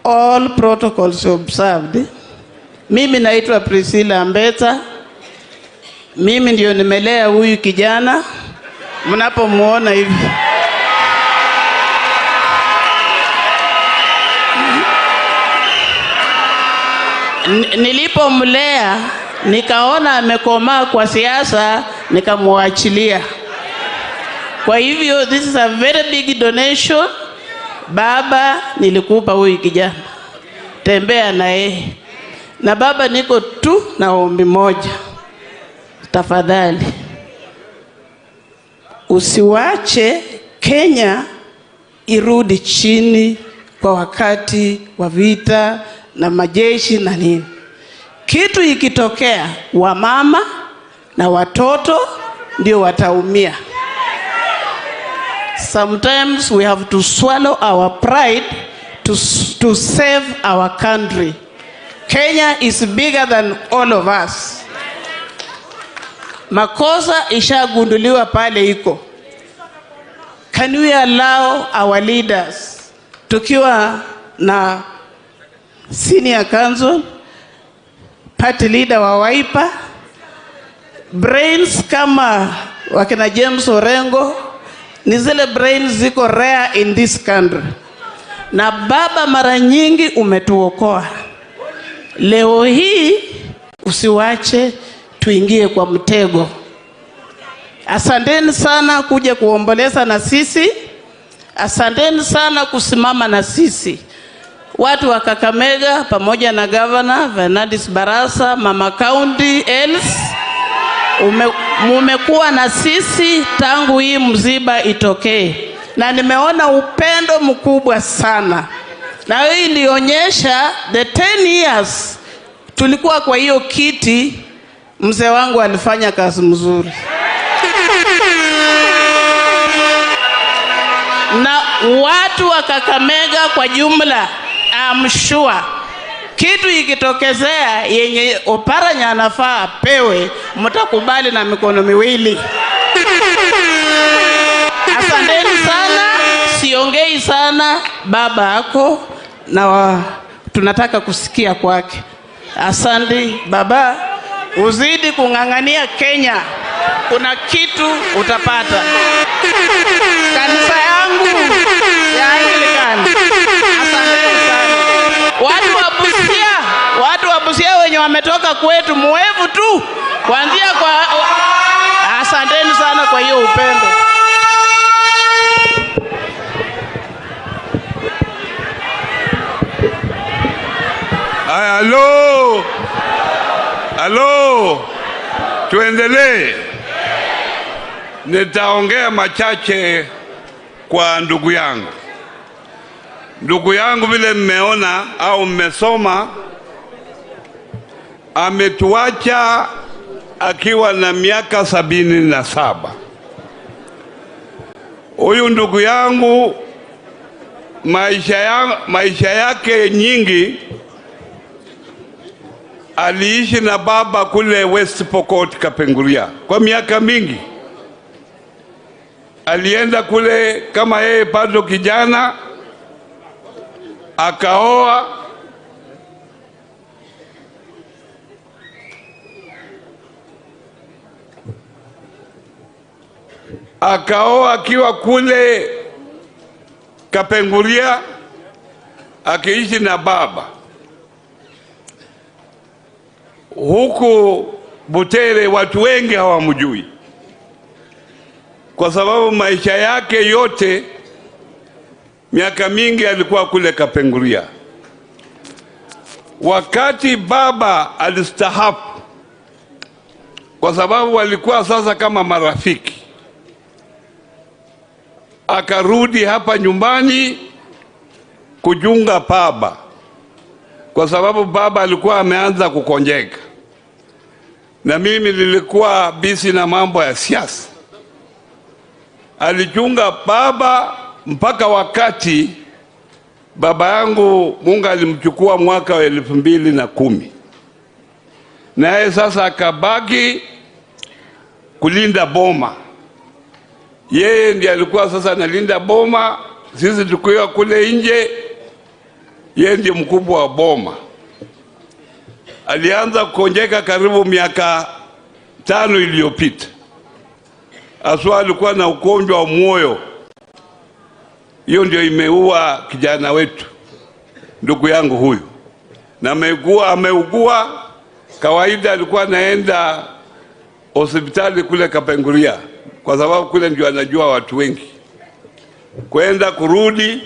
All protocols observed. Mimi naitwa Priscilla Ambeta. Mimi ndio nimelea huyu kijana mnapomuona hivi. Nilipomlea nikaona amekomaa kwa siasa, nikamwachilia. Kwa hivyo this is a very big donation. Baba, nilikupa huyu kijana, tembea na yeye. Na baba, niko tu na ombi moja, tafadhali usiwache Kenya irudi chini kwa wakati wa vita na majeshi na nini. Kitu ikitokea, wamama na watoto ndio wataumia. Sometimes we have to swallow our pride to save our country. Kenya is bigger than all of us. Makosa ishagunduliwa pale iko. Can we allow our leaders, tukiwa na senior council, party leader wa Wiper, brains kama wakina James Orengo, ni zile brains ziko rare in this country. Na baba, mara nyingi umetuokoa. Leo hii Usiwache tuingie kwa mtego. Asanteni sana kuja kuomboleza na sisi. Asanteni sana kusimama na sisi. Watu wa Kakamega pamoja na Governor Bernardis Barasa, Mama County Els, mumekuwa na sisi tangu hii msiba itokee. Na nimeona upendo mkubwa sana. Na hii ilionyesha the 10 years tulikuwa kwa hiyo kiti, mzee wangu alifanya kazi mzuri. Na watu wa Kakamega kwa jumla, I'm sure kitu ikitokezea yenye Oparanya anafaa apewe, mtakubali na mikono miwili. Asanteni sana, siongei sana, baba yako na tunataka kusikia kwake. Asante baba, uzidi kung'ang'ania Kenya, kuna kitu utapata. Kanisa yangu ya Anglican, asanteni sana. Watu wa Busia wenye wametoka kwetu muevu tu kuanzia kwa, asanteni sana kwa hiyo upendo. Halo, halo, tuendelee. Nitaongea machache kwa ndugu yangu. Ndugu yangu vile mmeona au mmesoma, ametuacha akiwa na miaka 77. Huyu ndugu yangu maisha yake nyingi aliishi na baba kule West Pokot Kapenguria kwa miaka mingi. Alienda kule kama yeye bado kijana, akaoa. Akaoa akiwa kule Kapenguria, akiishi na baba. Huku Butere watu wengi hawamjui, kwa sababu maisha yake yote miaka mingi alikuwa kule Kapenguria. Wakati baba alistahafu, kwa sababu walikuwa sasa kama marafiki, akarudi hapa nyumbani kujunga baba, kwa sababu baba alikuwa ameanza kukonjeka na mimi nilikuwa busy na mambo ya siasa. Alichunga baba mpaka wakati baba yangu Mungu alimchukua mwaka wa 2010. Naye sasa akabaki kulinda boma. Yeye ndiye alikuwa sasa analinda boma, sisi tukiwa kule nje, yeye ndiye mkubwa wa boma. Alianza kukonjeka karibu miaka 5 iliyopita. Aswa alikuwa na ugonjwa wa moyo. Hiyo ndio imeua kijana wetu, ndugu yangu huyu. Na ameugua. Kawaida alikuwa anaenda hospitali kule Kapenguria, kwa sababu kule ndio anajua watu wengi. Kwenda kurudi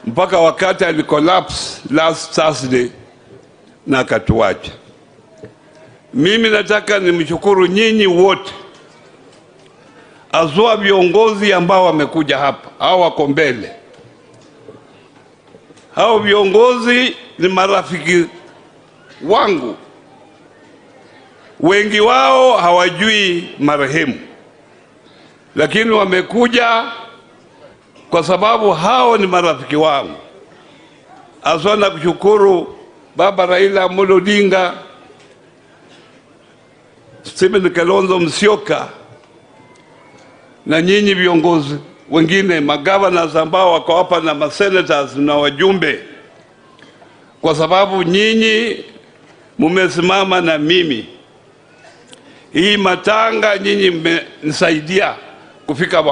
mpaka wakati alicollapse last Thursday na akatuacha. Mimi nataka nimshukuru nyinyi wote, azua viongozi ambao wamekuja hapa au wako mbele. Hao viongozi ni marafiki wangu. Wengi wao hawajui marehemu, lakini wamekuja kwa sababu hao ni marafiki wangu. Aswa na kushukuru Baba Raila Amolo Odinga, Stephen Kalonzo Musyoka, na nyinyi viongozi wengine, magovernors ambao wako hapa na masenators na wajumbe, kwa sababu nyinyi mumesimama na mimi. Hii matanga nyinyi mmenisaidia kufika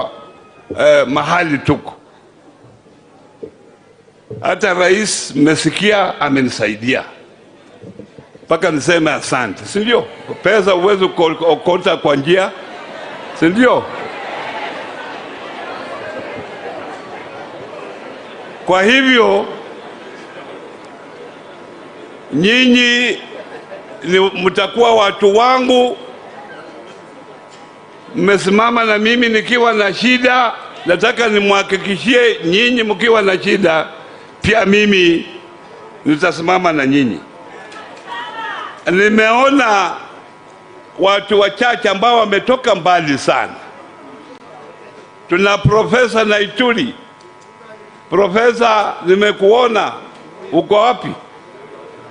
mahali tuko. Hata rais mmesikia amenisaidia. Mpaka niseme asante, si ndio? Pesa huwezi kuokota kwa njia, si ndio? Kwa hivyo nyinyi mtakuwa watu wangu, mmesimama na mimi nikiwa na shida. Nataka nimhakikishie nyinyi mkiwa na shida pia mimi nitasimama na nyinyi. Nimeona watu wachache ambao wametoka mbali sana. Tuna Profesa Naituri. Profesa, nimekuona. Uko wapi?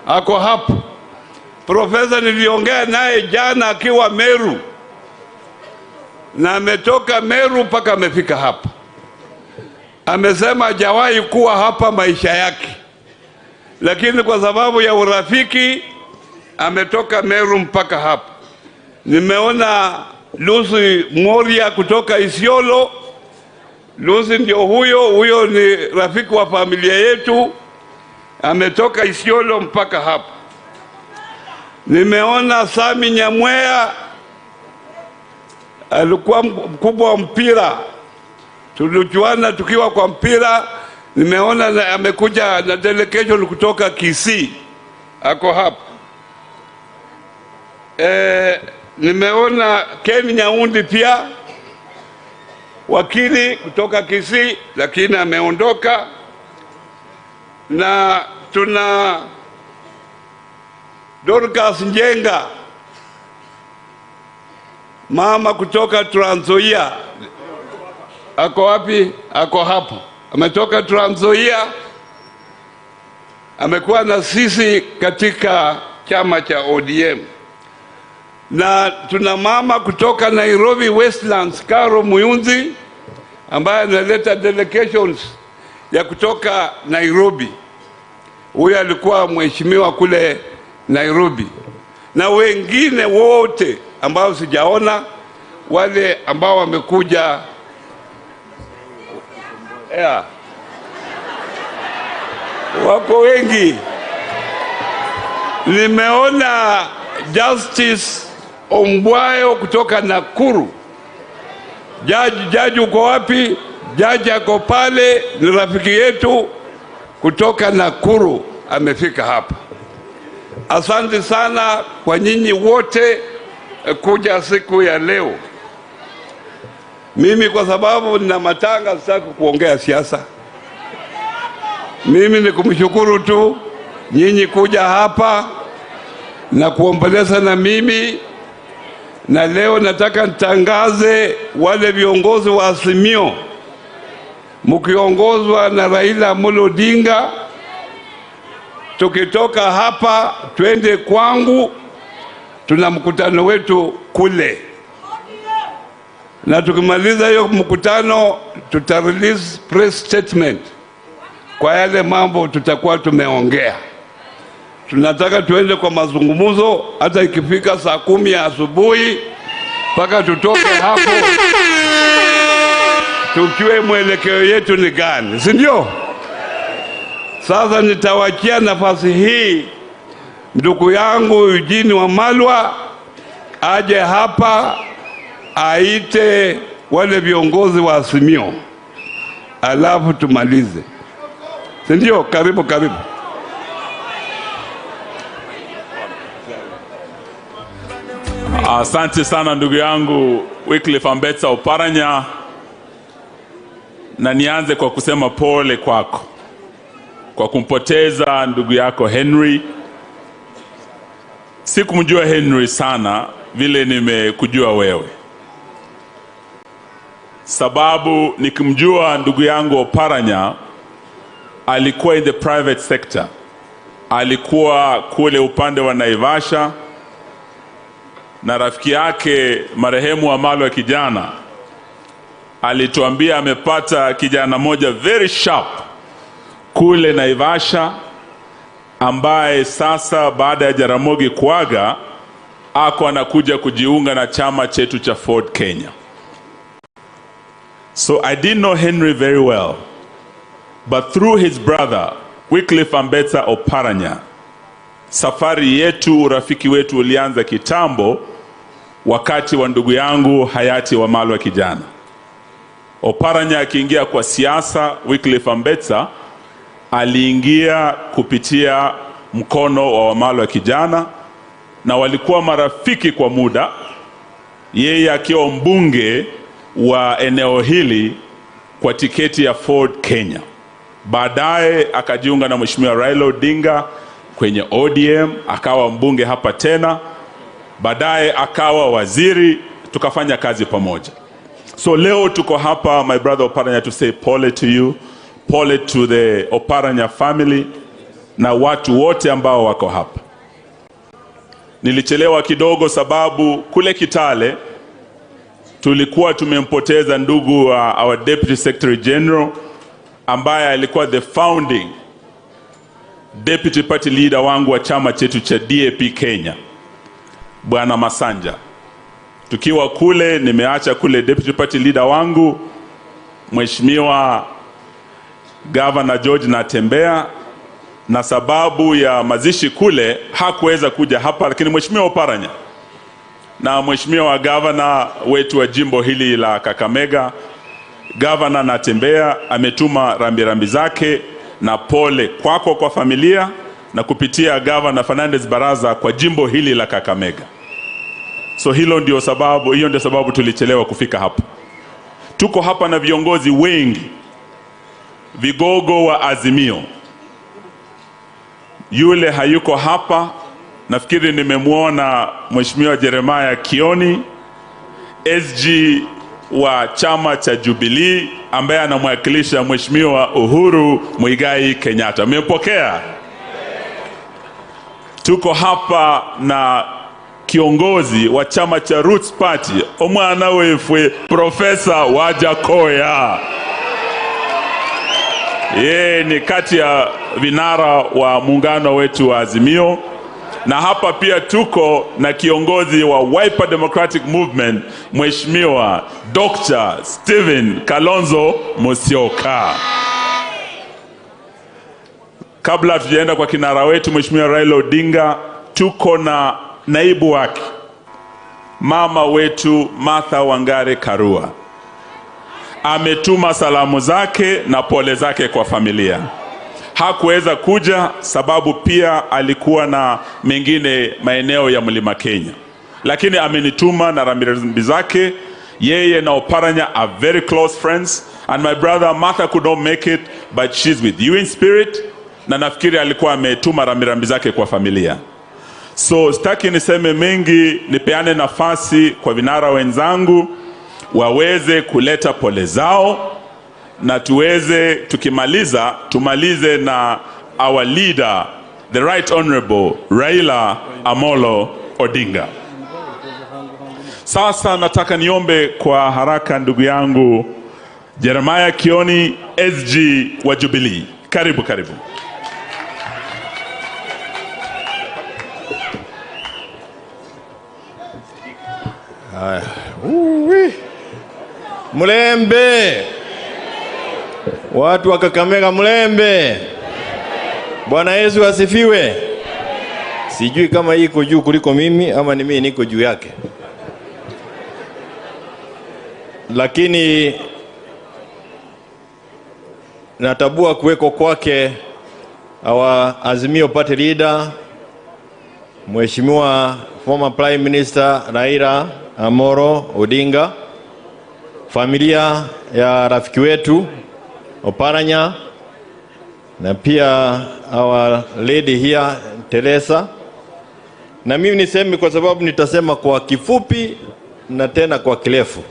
Ako hapo. Profesa niliongea naye jana akiwa Meru, na ametoka Meru mpaka amefika hapa. Amesema hajawahi kuwa hapa maisha yake, lakini kwa sababu ya urafiki ametoka Meru mpaka hapa. Nimeona Lucy Moria kutoka Isiolo. Lucy ndio huyo, huyo ni rafiki wa familia yetu, ametoka Isiolo mpaka hapa. Nimeona Sami Nyamwea, alikuwa mkubwa wa mpira, tulijuana tukiwa kwa mpira. Nimeona amekuja na delegation kutoka Kisii, ako hapa. Nimeona Ken Nyaundi pia, wakili kutoka Kisii, lakini ameondoka. Na tuna Dorcas Njenga, mama kutoka Trans Nzoia. Ako wapi? Ako hapo. Ametoka Trans Nzoia, amekuwa na sisi katika chama cha ODM. Na tuna mama kutoka Nairobi Westlands, Karo Muyunzi, ambaye analeta delegations ya kutoka Nairobi. Huyo alikuwa mheshimiwa kule Nairobi. Na wengine wote ambao sijaona, wale ambao wamekuja. Yeah. Wako wengi. Nimeona Justice Ombwayo kutoka Nakuru. Jaji uko wapi? Jaji ako pale, ni rafiki yetu kutoka Nakuru, amefika hapa. Asante sana kwa nyinyi wote kuja siku ya leo. Mimi kwa sababu nina matanga sitaki kuongea siasa. Mimi ni kumshukuru tu nyinyi kuja hapa na kuomboleza na mimi. Na leo nataka nitangaze wale viongozi wa Azimio mkiongozwa na Raila Amolo Odinga, tukitoka hapa twende kwangu, tuna mkutano wetu kule. Na tukimaliza hiyo mkutano tuta release press statement kwa yale mambo tutakuwa tumeongea. Tunataka tuende kwa mazungumzo hata ikifika saa 10 asubuhi mpaka tutoke hapo tukiwe mwelekeo yetu ni gani, si ndio? Sasa nitawachia nafasi hii ndugu yangu Eugene Wamalwa aje hapa aite wale viongozi wa Azimio, alafu tumalize, si ndio? Karibu, karibu. Asante sana ndugu yangu Wycliffe Ambetsa Oparanya, na nianze kwa kusema pole kwako kwa kumpoteza ndugu yako Henry. Sikumjua Henry sana vile nimekujua wewe, sababu nikimjua ndugu yangu Oparanya alikuwa in the private sector, alikuwa kule upande wa Naivasha, na rafiki yake marehemu Wamalwa kijana alituambia amepata kijana moja very sharp kule Naivasha, ambaye sasa baada ya Jaramogi kuaga ako anakuja kujiunga na chama chetu cha Ford Kenya. So I didn't know Henry very well, but through his brother Wycliffe Ambetsa Oparanya, Safari yetu, urafiki wetu ulianza kitambo wakati wa ndugu yangu hayati Wamalwa Kijana. Oparanya akiingia kwa siasa, Wycliffe Ambetsa aliingia kupitia mkono wa Wamalwa Kijana, na walikuwa marafiki kwa muda, yeye akiwa mbunge wa eneo hili kwa tiketi ya Ford Kenya. Baadaye akajiunga na Mheshimiwa Raila Odinga kwenye ODM, akawa mbunge hapa tena, baadaye akawa waziri, tukafanya kazi pamoja. So leo tuko hapa, my brother Oparanya, to say pole to you, pole to the Oparanya family na watu wote ambao wako hapa. Nilichelewa kidogo sababu kule Kitale tulikuwa tumempoteza ndugu wa our Deputy Secretary General ambaye alikuwa the founding Deputy Party Leader wangu wa chama chetu cha DAP Kenya, Bwana Masanja. Tukiwa kule, nimeacha kule Deputy Party Leader wangu Mheshimiwa Governor George Natembeya, na sababu ya mazishi kule hakuweza kuja hapa, lakini Mheshimiwa Oparanya na Mheshimiwa Governor wetu wa jimbo hili la Kakamega, Governor Natembeya, ametuma rambirambi zake na pole kwako kwa familia na kupitia Governor Fernandez Baraza kwa jimbo hili la Kakamega. So hilo ndio sababu, hiyo ndio sababu tulichelewa kufika hapa. Tuko hapa na viongozi wengi, vigogo wa Azimio. Yule hayuko hapa, nafikiri nimemuona Mheshimiwa Jeremiah Kioni, SG wa chama cha Jubilee, ambaye anamwakilisha Mheshimiwa Uhuru Muigai Kenyatta. Mmepokea? Tuko hapa na kiongozi wa chama cha Roots Party, omwana wefwe Profesa Wajakoya. Yeye ni kati ya vinara wa muungano wetu wa Azimio. Na hapa pia tuko na kiongozi wa Wiper Democratic Movement, Mheshimiwa Dr. Stephen Kalonzo Musyoka. Kabla tujaenda kwa kinara wetu Mheshimiwa Raila Odinga, tuko na naibu wake, mama wetu Martha Wangari Karua. Ametuma salamu zake na pole zake kwa familia. Hakuweza kuja sababu pia alikuwa na mengine maeneo ya Mlima Kenya, lakini amenituma na rambirambi zake. Yeye na Oparanya are very close friends, and my brother Martha could not make it, but she's with you in spirit. Na nafikiri alikuwa ametuma rambirambi zake kwa familia. So sitaki niseme mengi, nipeane nafasi kwa vinara wenzangu waweze kuleta pole zao, na tuweze tukimaliza tumalize na our leader, the Right Honorable Raila Amolo Odinga. Sasa nataka niombe kwa haraka ndugu yangu Jeremiah Kioni, SG wa Jubilee. Karibu, karibu. Haya. Uwi. Mlembe. Watu wa Kakamega mlembe. Bwana Yesu asifiwe. Sijui kama iko juu kuliko mimi ama ni mimi niko juu yake. Lakini natabua kuweko kwake our Azimio Party leader Mheshimiwa former Prime Minister Raila Amolo Odinga, familia ya rafiki wetu Oparanya, na pia our lady here Teresa. Na mimi niseme kwa sababu nitasema kwa kifupi na tena kwa kirefu.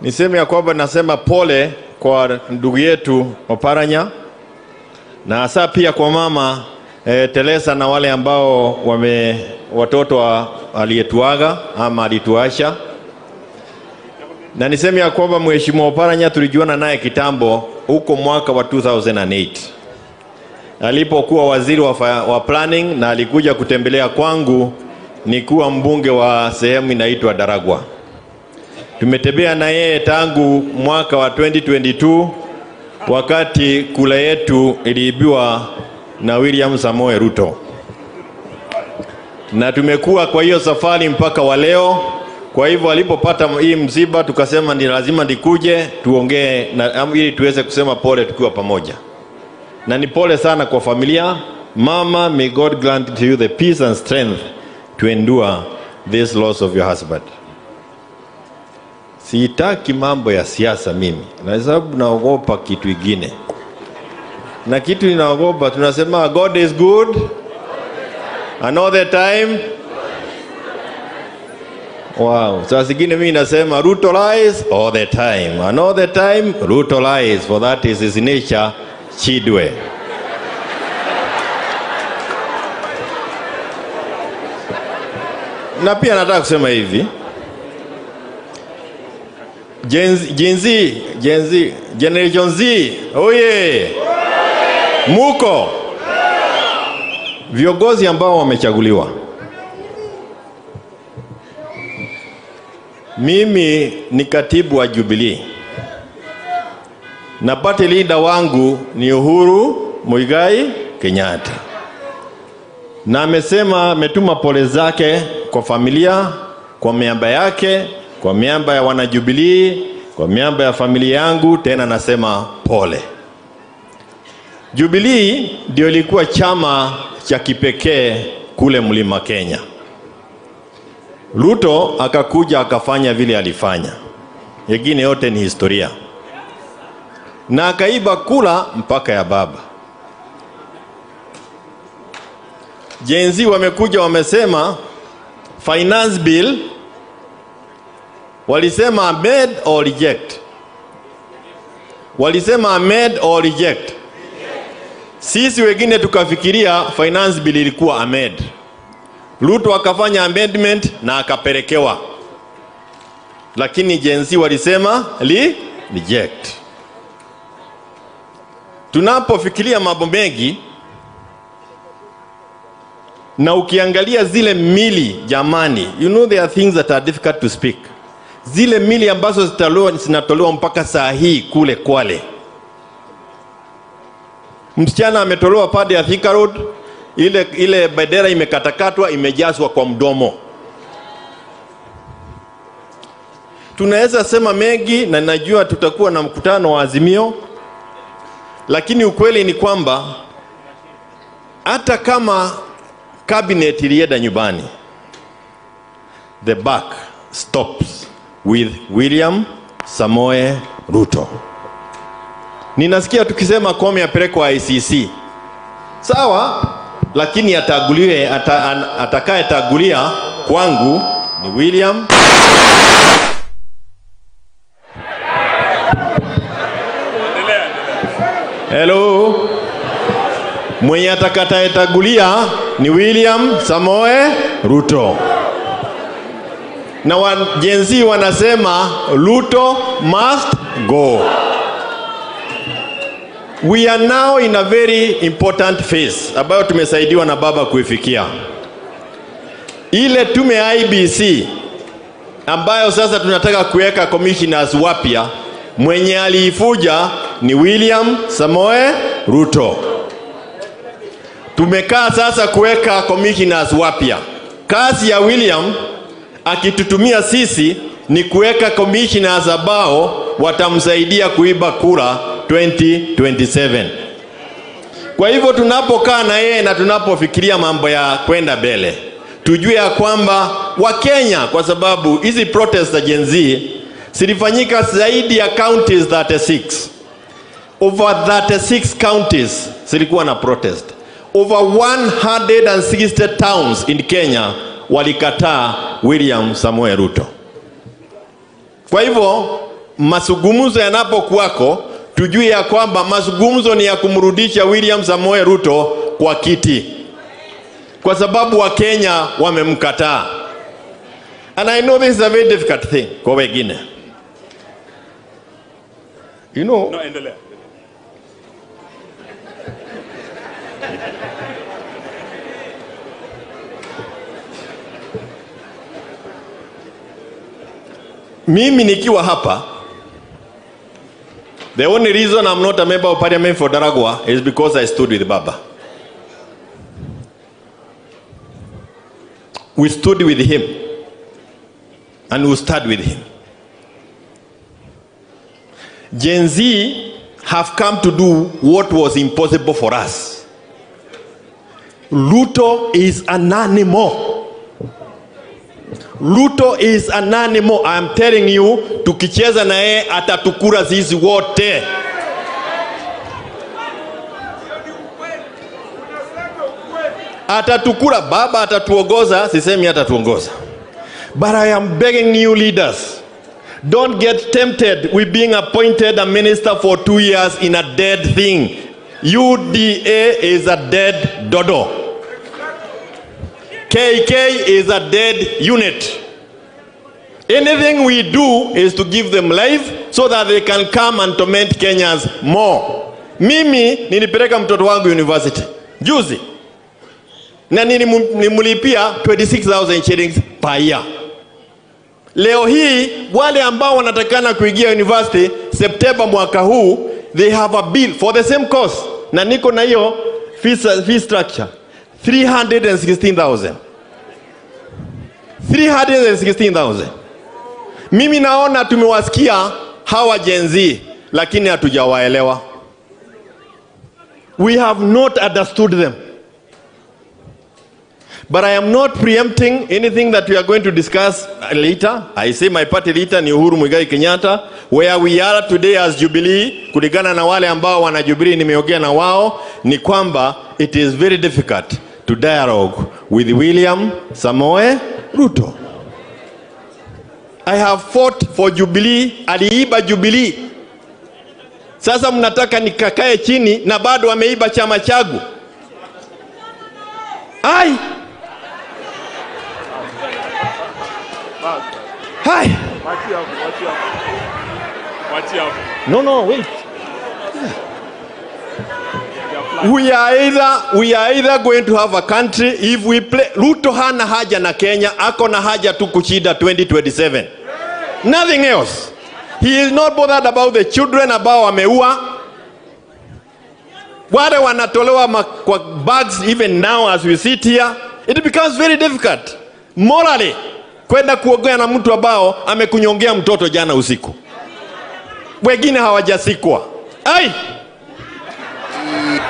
Niseme ya kwamba nasema pole kwa ndugu yetu Oparanya, na hasa pia kwa mama Teresa na wale ambao wame watoto aliyetuaga ama alituasha. Na niseme ya kwamba Mheshimiwa Oparanya tulijuana naye kitambo huko mwaka wa 2008 alipokuwa waziri wa planning, na alikuja kutembelea kwangu nikuwa mbunge wa sehemu inaitwa Daragwa. Tumetembea na yeye tangu mwaka wa 2022 wakati kula yetu iliibiwa na William Samoei Ruto, na tumekuwa kwa hiyo safari mpaka wa leo. Kwa hivyo alipopata hii msiba tukasema ni lazima nikuje tuongee na ili tuweze kusema pole tukiwa pamoja. Na ni pole sana kwa familia. Mama, may God grant to you the peace and strength to endure this loss of your husband. Sitaki mambo ya siasa mimi, na sababu naogopa kitu kingine. Na kitu ninaogopa, tunasema God is good and all the time. Wow. Saa zingine mimi nasema Ruto lies all the time, and all the time Ruto lies, for that is his nature. Chidwe. Na pia nataka kusema hivi, Gen Z, Gen Z, Generation Z, oye! Muko viongozi ambao wamechaguliwa. Mimi ni katibu wa Jubilee, na party leader wangu ni Uhuru Muigai Kenyatta, na amesema ametuma pole zake kwa familia, kwa miamba yake, kwa miamba ya wana Jubilee, kwa miamba ya familia yangu. Tena nasema pole. Jubilee ndio ilikuwa chama cha kipekee kule Mlima Kenya. Ruto akakuja akafanya vile alifanya, yengine yote ni historia, na akaiba kula mpaka ya baba. Gen Z wamekuja wamesema finance bill, walisema amend or reject. Walisema amend or reject. Sisi wengine tukafikiria finance bill ilikuwa amend. Ruto akafanya amendment na akapelekewa, lakini Gen Z walisema reject. Tunapofikiria mambo mengi, na ukiangalia zile mili, jamani, you know there are things that are difficult to speak. Zile mili ambazo zinatolewa mpaka saa hii kule Kwale. Msichana ametolewa pade ya Thika Road, ile bendera imekatakatwa, imejazwa kwa mdomo. Tunaweza sema mengi, na najua tutakuwa na mkutano wa Azimio, lakini ukweli ni kwamba hata kama cabinet ilienda nyumbani, the buck stops with William Samoei Ruto. Ninasikia tukisema Koome apelekwa ICC. Sawa, lakini ataguliwe, atakayetagulia kwangu ni William. Hello. Mwenye atakayetagulia ni William Samoei Ruto. Na Gen Z wanasema Ruto must go. We are now in a very important phase ambayo tumesaidiwa na baba kuifikia. Ile tume ya IBC ambayo sasa tunataka kuweka commissioners wapya, mwenye aliifuja ni William Samoei Ruto. Tumekaa sasa kuweka commissioners wapya. Kazi ya William akitutumia sisi ni kuweka commissioners ambao watamsaidia kuiba kura 2027. Kwa hivyo tunapokaa na yeye na tunapofikiria mambo ya kwenda mbele, tujue ya kwamba Wakenya, kwa sababu hizi protest za Gen Z zilifanyika zaidi ya counties 36. Over 36 counties zilikuwa na protest. Over 160 towns in Kenya walikataa William Samoei Ruto. Kwa hivyo mazungumzo yanapokuwako, tujue ya kwamba mazungumzo ni ya kumrudisha William Samoei Ruto kwa kiti, kwa sababu wa Kenya wamemkataa. And I know this is a very difficult thing kwa wengine. You know, no, endelea. Mimi nikiwa hapa, the only reason I'm not a member of parliament for Daragwa is because I stood with Baba. We stood with him and we stand with him. Gen Z have come to do what was impossible for us. Ruto is an animal. Ruto is an animal. I'm telling you, tukicheza na yeye atatukura sisi wote. Atatukura, baba atatuongoza, sisemi atatuongoza. But I am begging you leaders, don't get tempted with being appointed a minister for 2 years in a dead thing. UDA is a dead dodo. KK is a dead unit. Anything we do is to give them life so that they can come and torment Kenyans more. Mimi nilipeleka mtoto wangu university juzi na nilimlipia 26,000 shillings per year. Leo hii wale ambao wanatakana kuingia university September mwaka huu, they have a bill for the same course, na niko na hiyo fee structure 316,000. 316,000. Mimi naona tumewasikia hawa Gen Z, lakini hatujawaelewa. We have not understood them. But I am not preempting anything that we are going to discuss later. I say my party leader ni Uhuru Muigai Kenyatta. Where we are today as Jubilee, kulingana na wale ambao wana Jubilee nimeongea na wao, ni kwamba it is very difficult to dialogue with William Samoei Ruto. I have fought for Jubilee, aliiba Jubilee. Sasa mnataka nikakae chini na bado ameiba chama changu. Ai! Hi. No, wait. We are either going to have a country if we play. Ruto hana haja na Kenya, ako na haja tu kushinda 2027. Nothing else. He is not bothered about the children ambao wameua. Wale wanatolewa kwa bags even now as we sit here. It becomes very difficult morally kwenda kuongea na mtu ambao amekunyongea mtoto jana usiku. Wengine hawajasikwa. Ai!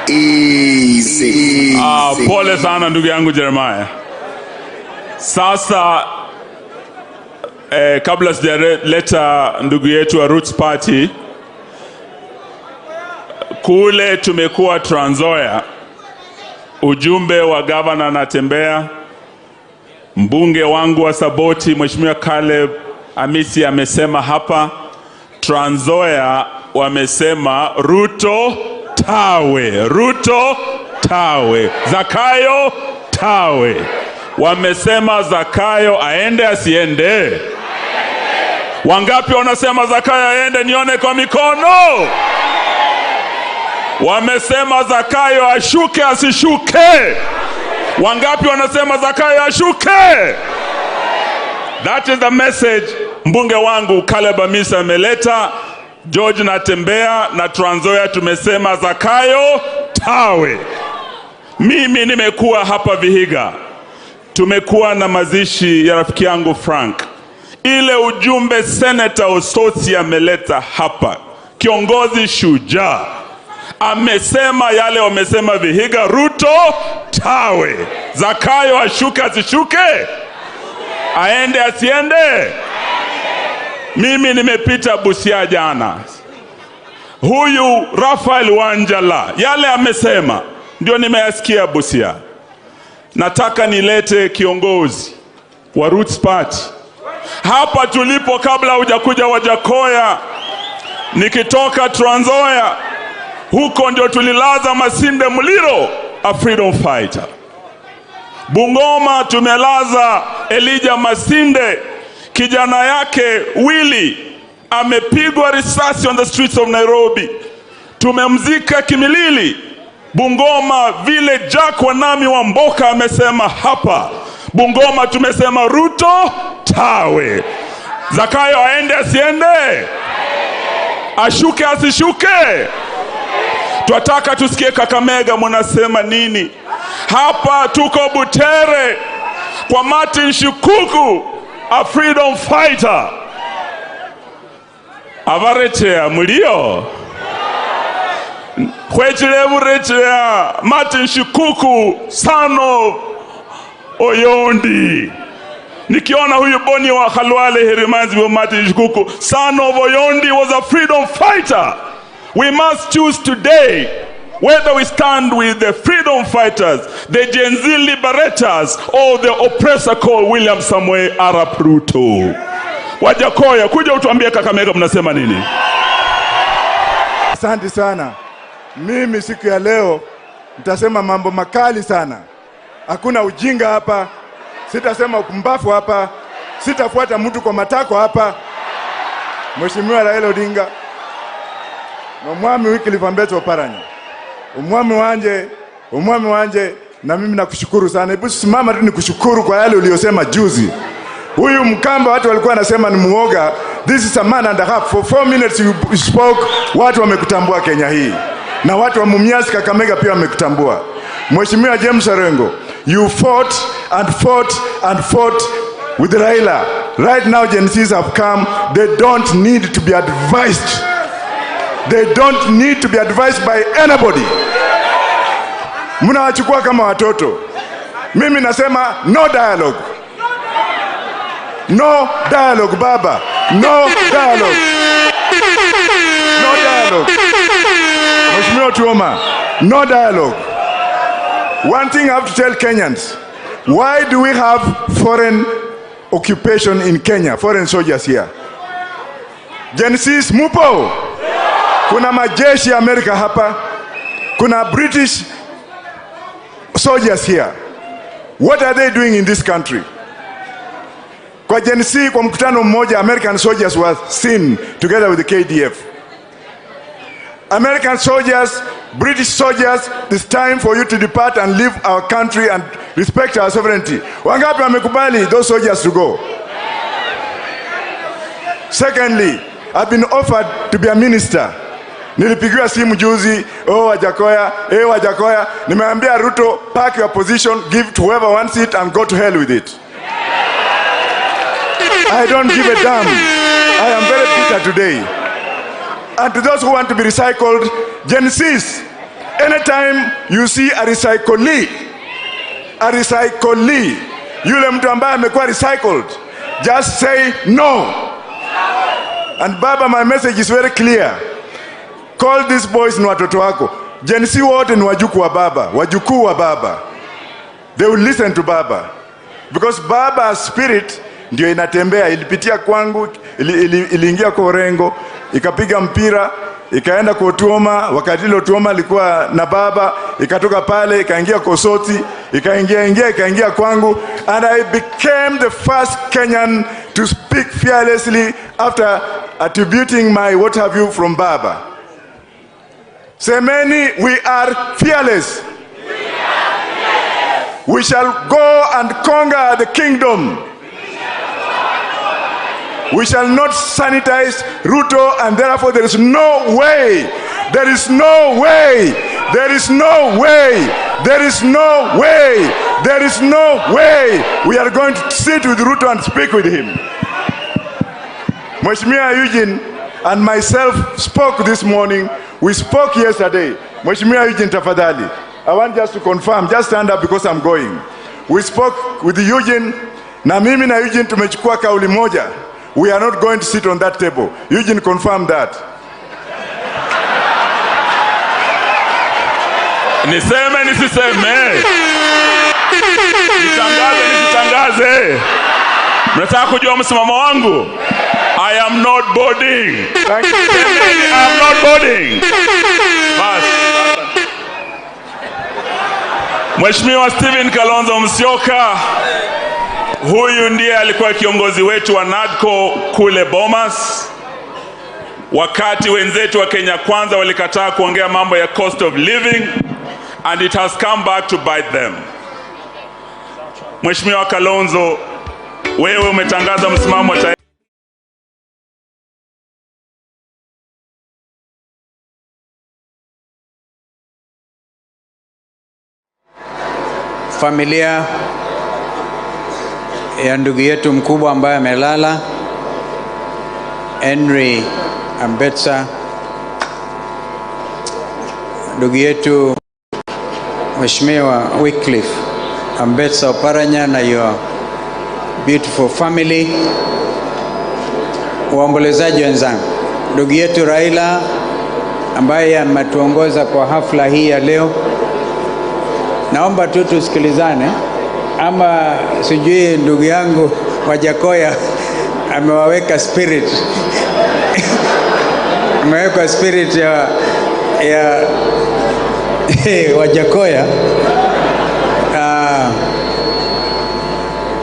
Easy. Pole sana ndugu yangu Jeremiah. Sasa kabla sijaleta ndugu yetu wa Roots Party, kule tumekuwa Trans Nzoia, ujumbe wa governor Natembeya, mbunge wangu wa Saboti Mheshimiwa Caleb Amisi amesema hapa Trans Nzoia wamesema Ruto tawe, Ruto tawe, Zakayo tawe. Wamesema Zakayo aende asiende? Wangapi wanasema Zakayo aende? Nione kwa mikono. Wamesema Zakayo ashuke asishuke? Wangapi wanasema Zakayo ashuke? That is the message mbunge wangu Caleb Amisi ameleta. George Natembeya na Trans Nzoia tumesema Zakayo tawe. Mimi nimekuwa hapa Vihiga, tumekuwa na mazishi ya rafiki yangu Frank. Ile ujumbe Senator Osotsi ameleta hapa, kiongozi shujaa, amesema yale wamesema Vihiga, Ruto tawe, Zakayo ashuke asishuke, aende asiende. Mimi nimepita Busia jana. Huyu Raphael Wanjala, yale amesema ndio nimeyasikia Busia. Nataka nilete kiongozi wa Roots Party hapa tulipo, kabla hujakuja Wajakoya. Nikitoka Trans Nzoia, huko ndio tulilaza Masinde Muliro, a freedom fighter. Bungoma tumelaza Elijah Masinde, kijana yake Willy amepigwa risasi on the streets of Nairobi. Tumemzika Kimilili Bungoma, vile Jack Wanami wa Mboka amesema hapa Bungoma tumesema Ruto tawe. Zakayo aende asiende? Ashuke asishuke? Twataka tusikie Kakamega mnasema nini. Hapa tuko Butere, kwa Martin Shikuku, a freedom fighter. Avarechea mulio khwechile burechea Martin Shikuku son of Oyondi. Nikiona huyu Boni wa Khalwale, he reminds me of Martin Shikuku. Son of Oyondi was a freedom fighter. We must choose today whether we stand with the freedom fighters, the Gen Z liberators, or the oppressor called William Samoei Arap Ruto. Wajakoya, kuja utuambie Kakamega mnasema nini? Asante sana. Mimi siku ya leo nitasema mambo makali sana. Hakuna ujinga hapa. Sitasema upumbavu hapa. Sitafuata mtu kwa matako hapa. Mheshimiwa Raila Odinga na Mwami Wycliffe Ambetsa Oparanya, umwami wanje, na mimi nakushukuru sana. Hebu simama tu nikushukuru kwa yale uliyosema juzi. Huyu Mkamba watu walikuwa wanasema ni muoga. This is a man and a half. For 4 minutes you spoke, watu wamekutambua Kenya hii. Na watu wa Mumias Kakamega pia wamekutambua. Mheshimiwa James Orengo, you fought and fought and fought with Raila. Right now Gen Zs have come. They don't need to be advised. They don't need to be advised by anybody. Mnawachukua kama watoto. Mimi nasema no dialogue. No dialogue, baba. No dialogue. No dialogue. Mheshimiwa Tuoma, no dialogue. One thing I have to tell Kenyans. Why do we have foreign occupation in Kenya? Foreign soldiers here. Gen Zs mupo. Kuna majeshi ya Amerika hapa. Kuna British soldiers here. What are they doing in this country? Kwa Gen Z, kwa mkutano mmoja, American soldiers were seen together with the KDF. American soldiers, British soldiers, it's time for you to depart and leave our country and respect our sovereignty. Wangapi wamekubali those soldiers to go? Secondly, I've been offered to be a minister. Nilipigiwa simu juzi, oh Wajakoya, eh Wajakoya. Nimeambia Ruto, pack your position, give to whoever wants it and go to hell with it. I don't give a damn. I am very bitter today. And to those who want to be recycled, Gen Zs, anytime you see a recyclee, yule mtu ambaye amekuwa recycled, just say no. And Baba, my message is very clear. Call these boys ni watoto wako. Gen Z wote ni wajukuu wa baba, wajukuu wa baba. They will listen to Baba. Because Baba's spirit ndio inatembea, ilipitia kwangu, iliingia kwa Orengo, ikapiga mpira, ikaenda kwa Otuoma, wakati ile Otuoma alikuwa na baba, ikatoka pale, ikaingia kwa Osoti, ikaingia kwangu, and I became the first Kenyan to speak fearlessly after attributing my what have you from Baba. Semeni, we are fearless. We shall go and conquer the kingdom. We shall not sanitize Ruto, and therefore there is no way, there is no way, there is no way, there is no way, there is no way we are going to sit with Ruto and speak with him. Mheshimiwa Eugene and myself spoke this morning. We spoke yesterday. Mheshimiwa Eugene, tafadhali, I want just to confirm, just stand up because I'm going. We spoke with Eugene, na mimi na Eugene tumechukua kauli moja. We are not going to sit on that table. Eugene confirmed that. Niseme nisiseme. Nitangaze nisitangaze. Mnataka kujua msimamo wangu? I am not boarding. Thank you. I am not boarding. Bas. Mheshimiwa Stephen Kalonzo Musyoka, huyu ndiye alikuwa kiongozi wetu wa NADCO kule Bomas. Wakati wenzetu wa Kenya Kwanza walikataa kuongea mambo ya cost of living, and it has come back to bite them. Mheshimiwa Kalonzo, wewe umetangaza msimamo wa taifa. Familia ya ndugu yetu mkubwa ambaye amelala, Henry Ambetsa, ndugu yetu Mheshimiwa Wycliffe Ambetsa Oparanya na your beautiful family, waombolezaji wenzangu, ndugu yetu Raila ambaye ametuongoza kwa hafla hii ya leo, naomba tu tusikilizane, ama sijui ndugu yangu Wajakoya amewaweka spirit ameweka spirit ya Wajakoya.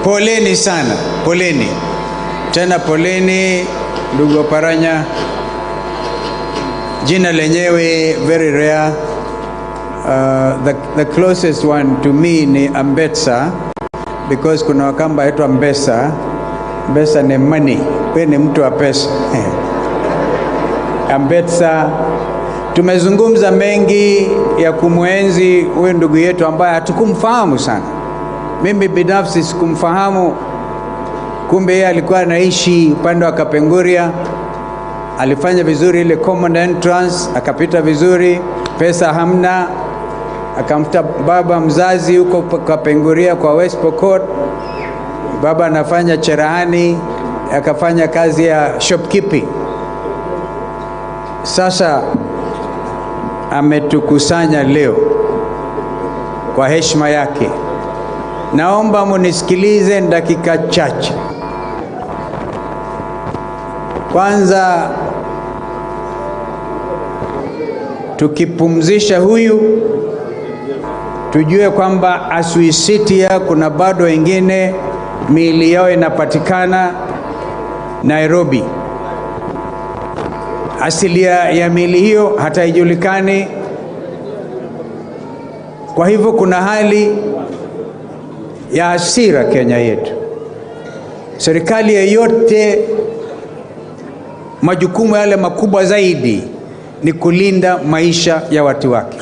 Poleni sana, poleni tena, poleni ndugu Oparanya. Jina lenyewe very rare. The closest one to me ni Ambetsa, because kuna Wakamba aitwa Mbesa. Mbesa ni money, we ni mtu wa pesa. Ambetsa, tumezungumza mengi ya kumwenzi huyu ndugu yetu ambaye hatukumfahamu sana. Mimi binafsi sikumfahamu, kumbe yeye alikuwa anaishi upande wa Kapenguria. Alifanya vizuri ile common entrance, akapita vizuri, pesa hamna, akamta baba mzazi huko Kapenguria kwa West Pokot. Baba anafanya cherehani, akafanya kazi ya shopkeeping. Sasa ametukusanya leo kwa heshima yake. Naomba munisikilize dakika chache. Kwanza tukipumzisha huyu, tujue kwamba as we sit here kuna bado wengine miili yao inapatikana Nairobi. Asili ya miili hiyo hataijulikani. Kwa hivyo kuna hali ya hasira Kenya yetu. Serikali yeyote, majukumu yale makubwa zaidi ni kulinda maisha ya watu wake.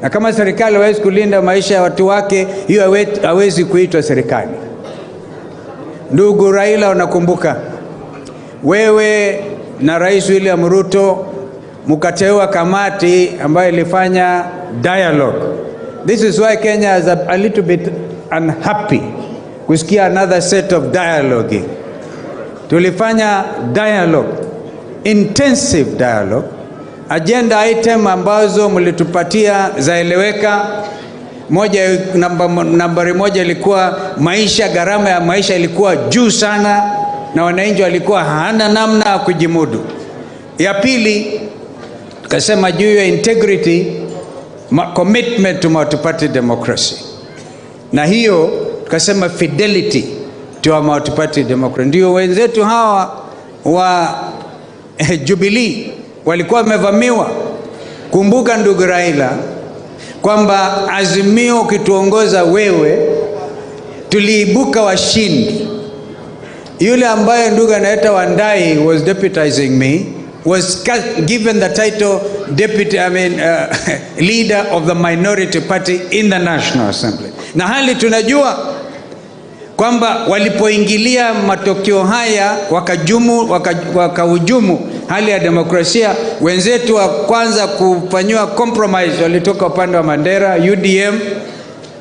Na kama serikali hawezi kulinda maisha ya watu wake, hiyo hawezi kuitwa serikali. Ndugu Raila, unakumbuka wewe na Rais William Ruto mkateua kamati ambayo ilifanya dialogue. This is why Kenya is a little bit unhappy kusikia another set of dialogue. Tulifanya dialogue, intensive dialogue. Agenda item ambazo mlitupatia zaeleweka. Moja, nambari moja ilikuwa maisha, gharama ya maisha ilikuwa juu sana na wananchi walikuwa hana namna ya kujimudu. Ya pili tukasema juu ya integrity, commitment to multi-party democracy. Na hiyo tukasema fidelity to our multi-party democracy. Ndio wenzetu hawa wa Jubilee walikuwa wamevamiwa. Kumbuka ndugu Raila kwamba Azimio ukituongoza wewe tuliibuka washindi. Yule ambaye ndugu anaita Wandai was deputizing me, was given the title deputy, I mean, leader of the minority party in the National Assembly. Na hali tunajua kwamba walipoingilia matokeo haya wakahujumu hali ya demokrasia. Wenzetu wa kwanza kufanyiwa compromise walitoka upande wa Mandera, UDM.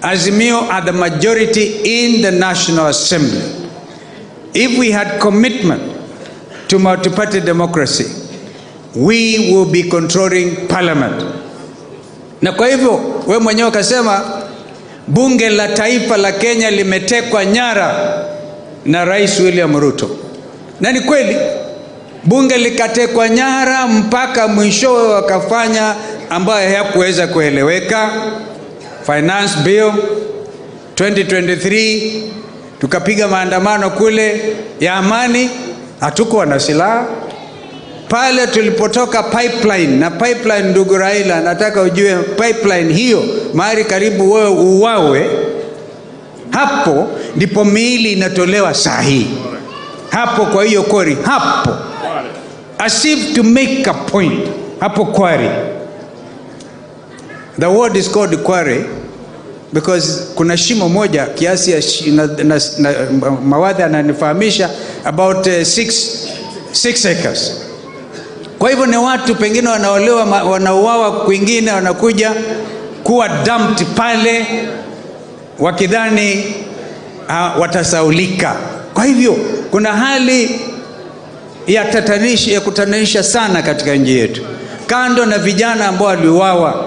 Azimio are the majority in the National Assembly. If we had commitment to multi-party democracy, we will be controlling parliament. Na kwa hivyo wewe mwenyewe ukasema bunge la taifa la Kenya limetekwa nyara na Rais William Ruto. Na ni kweli bunge likatekwa nyara mpaka mwishowe wakafanya ambayo hayakuweza kueleweka. Finance Bill 2023 tukapiga maandamano kule ya amani, hatukuwa na silaha. Pale tulipotoka pipeline, na pipeline ndugu Raila, nataka ujue pipeline hiyo mahali karibu wewe uwawe, hapo ndipo miili inatolewa sahihi. Hapo kwa hiyo kori, hapo. As if to make a point, hapo quarry. The word is called quarry. Because kuna shimo moja kiasi ya na mawadhi ananifahamisha about 6 acres. Kwa hivyo ni watu pengine wanaolewa, wanauawa kwingine, wanakuja kuwa dumped pale wakidhani watasaulika. Kwa hivyo kuna hali ya tatanishi, ya kutatanisha sana katika nchi yetu, kando na vijana ambao waliuawa.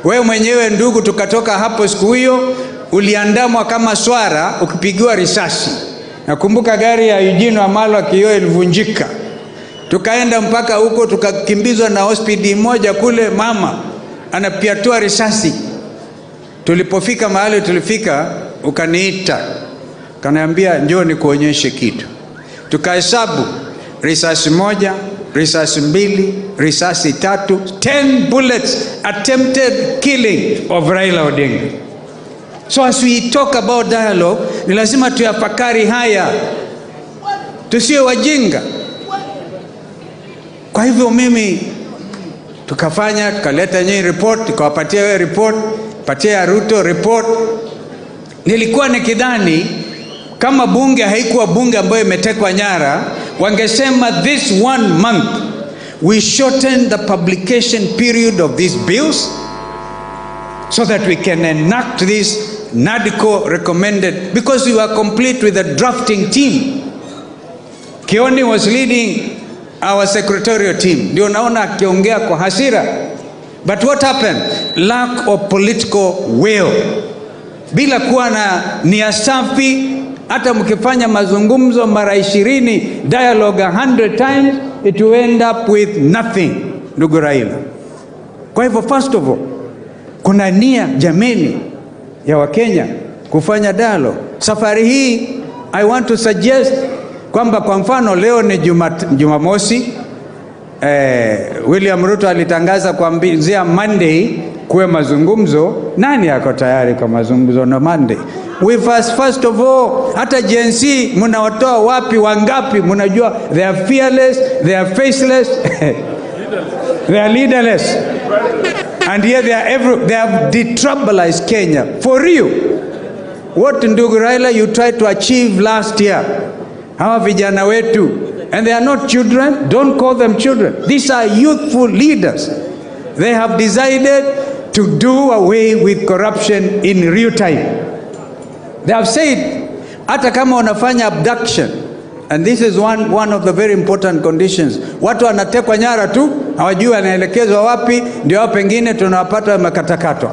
Wewe mwenyewe ndugu, tukatoka hapo siku hiyo uliandamwa kama swara ukipigiwa risasi. Nakumbuka gari ya Eugene Wamalwa kioo ilivunjika. Tukaenda mpaka huko tukakimbizwa na hospitali moja kule, mama anapiatua risasi. Tulipofika mahali tulifika, ukaniita, ukaniambia njoo nikuonyeshe kitu. Tukahesabu risasi 1, risasi 2, risasi 3, 10 bullets, attempted killing of Raila Odinga. So as we talk about dialogue, ni lazima tuyafakari haya, tusiwe wajinga. Kwa hivyo mimi tukafanya, tukaleta nyinyi report, tukawapatia wewe report, patia Ruto report. Nilikuwa nikidhani kama bunge haikuwa bunge ambayo imetekwa nyara, wangesema this 1 month we shorten the publication period of these bills so that we can enact this NADCO recommended, because we were complete with the drafting team. Kioni was leading our secretarial team. Ndio naona akiongea kwa hasira. But what happened? Lack of political will. Bila kuwa na nia safi, hata mkifanya mazungumzo mara 20, dialogue 100 times, it will end up with nothing, ndugu Raila. Kwa hivyo first of all, kuna nia jameni ya Wakenya kufanya dialogue. Safari hii I want to suggest kwamba kwa mfano leo ni Jumamosi, William Ruto alitangaza kuanzia Monday kuwe mazungumzo. Nani ako tayari kwa mazungumzo na Monday? We first of all, hata Gen Z mnawatoa wapi, wangapi? Mnajua they are fearless, they are faceless, they are leaderless. And yet they have detribalized Kenya for real. What ndugu Raila you tried to achieve last year, hawa vijana wetu, and they are not children, don't call them children. These are youthful leaders. They have decided to do away with corruption in real time. They have said, hata kama wanafanya abduction, and this is one of the very important conditions. Watu wanatekwa nyara tu, hawajui wanaelekezwa wapi, ndio hao pengine tunawapata wamekatakatwa.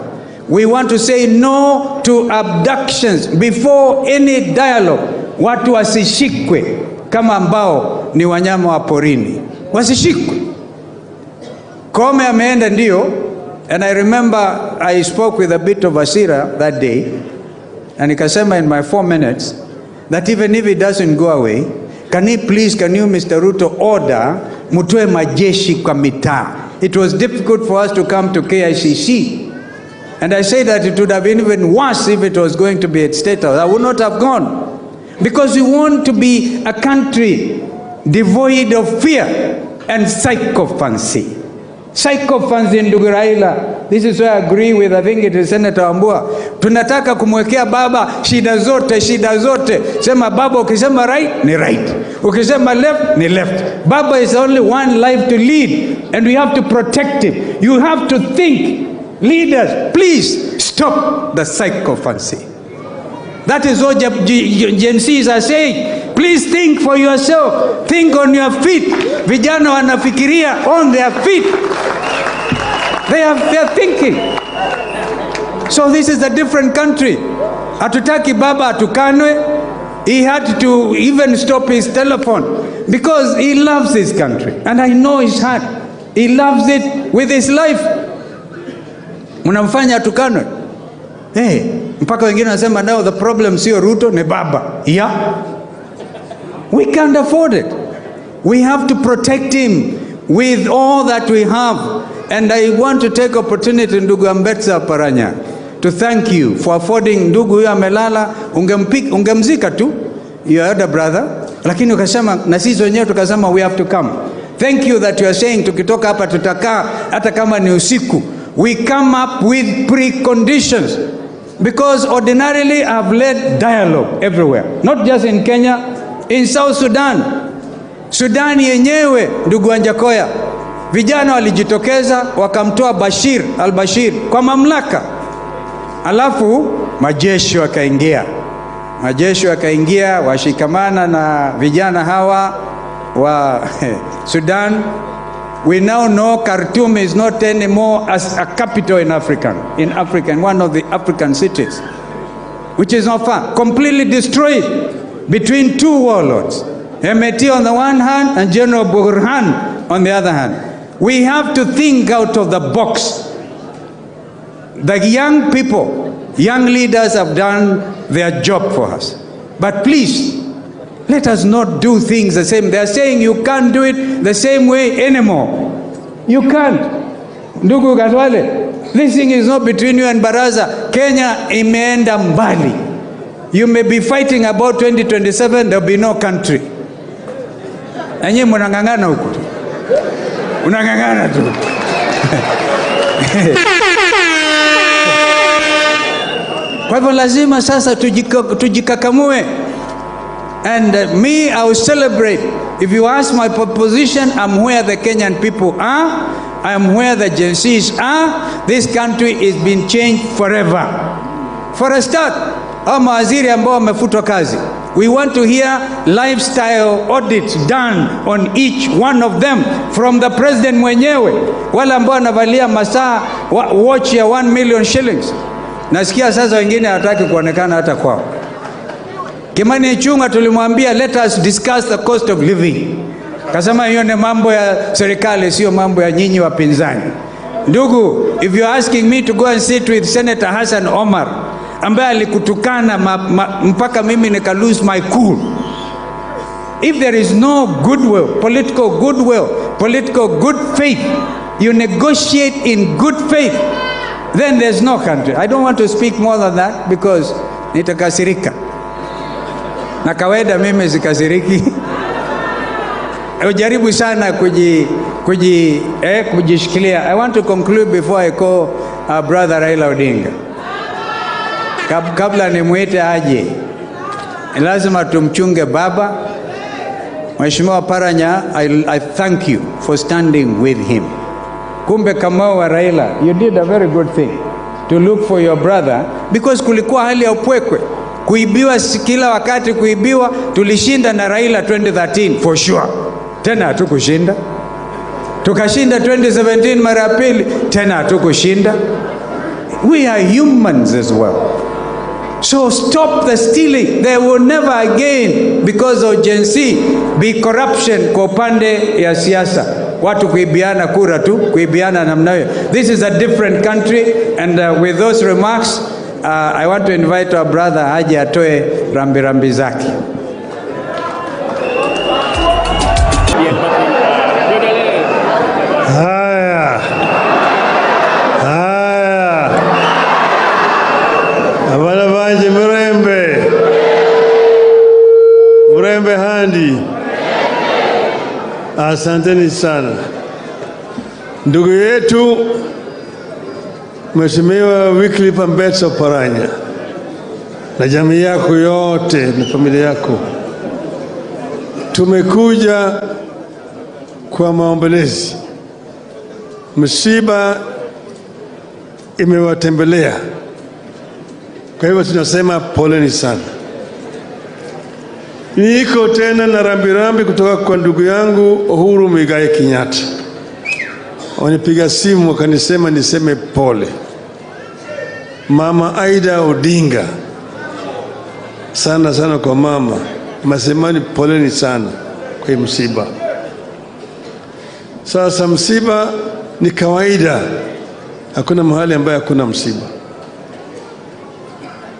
We want to say no to abductions before any dialogue. Watu wasishikwe kama ambao ni wanyama wa porini. Wasishikwe. Kome ameenda ndio, and I remember I spoke with a bit of hasira that day, and nikasema in my 4 minutes that even if it doesn't go away, can you please, can you Mr. Ruto order mtoe majeshi kwa mitaa? It was difficult for us to come to KICC. And I say that it would have been even worse if it was going to be at State House. I would not have gone. Because we want to be a country devoid of fear and sycophancy. Sycophancy, ndugu Raila, this is where I agree with, I think it is Senator Wambua. Tunataka kumwekea baba shida zote, shida zote. Sema baba ukisema right, ni right. Ukisema left, ni left. Baba is only one life to lead, and we have to protect him. You have to think. Leaders, please stop the sycophancy. That is what Gen Zs are saying. Please think for yourself. Think on your feet. Vijana wanafikiria on their feet. They are thinking. So this is a different country. Hatutaki baba atukanwe. He had to even stop his telephone because he loves his country. And I know his heart. He loves it with his life. Mnamfanya atukanwe. Hey, mpaka wengine wanasema now the problem sio Ruto ni baba. Yeah. We can't afford it. We have to protect him with all that we have. And I want to take opportunity, ndugu Ambetsa Oparanya, to thank you for affording ndugu huyo amelala, ungemzika tu, your elder brother, lakini ukasema na sisi wenyewe tukasema we have to come. Thank you that you are saying tukitoka hapa tutakaa hata kama ni usiku. We come up with preconditions. Because ordinarily I've led dialogue everywhere, not just in Kenya, in South Sudan. Sudan yenyewe, ndugu Wanjakoya, vijana walijitokeza wakamtoa Bashir al-Bashir kwa mamlaka, alafu majeshi wakaingia, majeshi wakaingia washikamana na vijana hawa wa Sudan. We now know Khartoum is not anymore as a capital in Africa, in one of the African cities, which is not far, completely destroyed between two warlords, Hemeti on the one hand and General Burhan on the other hand. We have to think out of the box. The young people, young leaders have done their job for us. But please, let us not do things the same. They are saying you can't do it the same way anymore. You can't. Ndugu Khalwale, this thing is not between you and Baraza. Kenya imeenda mbali. You may be fighting about 2027, there will be no country. Na nyinyi mnang'ang'ana huko. Unang'ang'ana tu. Kwa hivyo lazima sasa tujikakamue. And me, I will celebrate. If you ask my proposition, I'm where the Kenyan people are. I am where the Gen Zs are. This country is being changed forever. For a start, hao mawaziri ambao wamefutwa kazi, we want to hear lifestyle audits done on each one of them from the president mwenyewe. Wale ambao wanavalia masaa watch ya 1 million shillings. Nasikia sasa wengine hawataki kuonekana hata kwao. Kimani Ichung'wah tulimwambia let us discuss the cost of living. Kasema hiyo ni mambo ya serikali, sio mambo ya nyinyi wapinzani. Ndugu, if you are asking me to go and sit with Senator Hassan Omar ambaye alikutukana mpaka mimi nika lose my cool. If there is no goodwill, political goodwill, political good faith, you negotiate in good faith, then there's no country. I don't want to speak more than that because nitakasirika. Na kawaida mimi sikasiriki. Ujaribu sana kujishikilia. I want to conclude before I call our brother Raila Odinga. Kabla nimuite aje, lazima tumchunge baba. Mheshimiwa Paranya, I thank you for standing with him. Kumbe Kamau wa Raila, you did a very good thing to look for your brother, because kulikuwa hali ya upwekwe. Kuibiwa kila wakati, kuibiwa. Tulishinda na Raila 2013 for sure. Tena hatukushinda. Tukashinda 2017 mara ya pili, tena hatukushinda. We are humans as well. So stop the stealing. There will never again, because of Gen Z, be corruption kwa upande ya siasa. Watu kuibiana kura tu, kuibiana namna hiyo. This is a different country, and with those remarks, I want to invite our brother aje atoe rambirambi zake. Haya. Haya. Abana banje murembe. Murembe handi. Asanteni sana. Ndugu yetu Mheshimiwa Wycliffe Ambetsa Oparanya na jamii yako yote na familia yako, tumekuja kwa maombolezi. Msiba imewatembelea, kwa hivyo tunasema poleni sana. Niko tena na rambirambi kutoka kwa ndugu yangu Uhuru Muigai Kenyatta. Wanipiga simu wakanisema niseme pole. Mama Aida Odinga, sana sana kwa mama, masemani poleni sana kwa msiba. Sasa msiba ni kawaida, hakuna mahali ambaye hakuna msiba.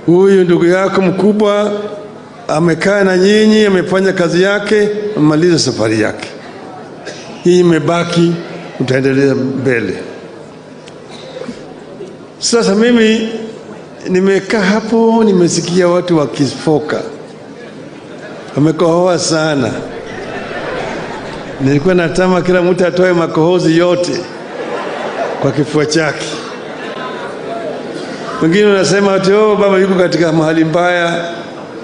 Huyu ndugu yako mkubwa amekaa na nyinyi, amefanya kazi yake, amemaliza safari yake. Nyinyi mmebaki, mtaendelea mbele. Sasa mimi nimekaa hapo, nimesikia watu wakifoka, wamekohoa sana. Nilikuwa natama kila mtu atoe makohozi yote kwa kifua chake. Wengine wanasema ati oh, baba yuko katika mahali mbaya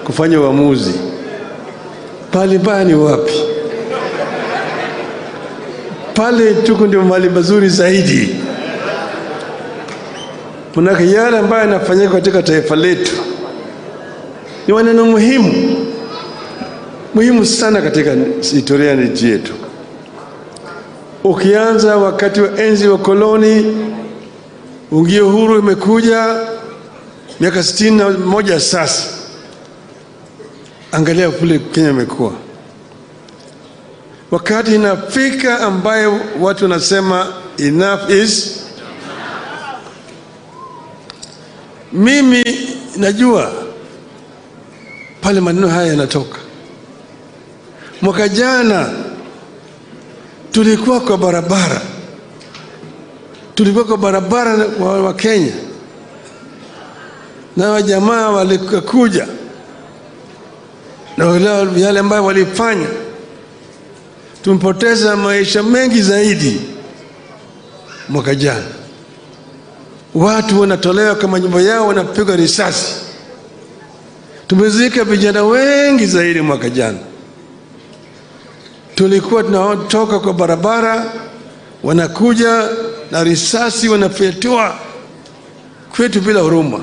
kufanya uamuzi. Pahali mbaya ni wapi? Pale tuko ndio mahali mazuri zaidi. Manake yale ambayo yanafanyika katika taifa letu ni maneno muhimu, muhimu sana katika historia ya nchi yetu. Ukianza wakati wa enzi wa koloni, ungie uhuru imekuja miaka 61 sasa. Angalia kule Kenya imekuwa. Wakati inafika ambayo watu wanasema enough is. Mimi najua pale maneno haya yanatoka. Mwaka jana tulikuwa kwa barabara, tulikuwa kwa barabara wa Kenya, na wajamaa walikuja na yale ambayo walifanya, tumpoteza maisha mengi zaidi mwaka jana. Watu wanatolewa kama nyumba yao, wanapigwa risasi. Tumezika vijana wengi zaidi mwaka jana. Tulikuwa tunatoka kwa barabara, wanakuja na risasi, wanafyatua kwetu bila huruma.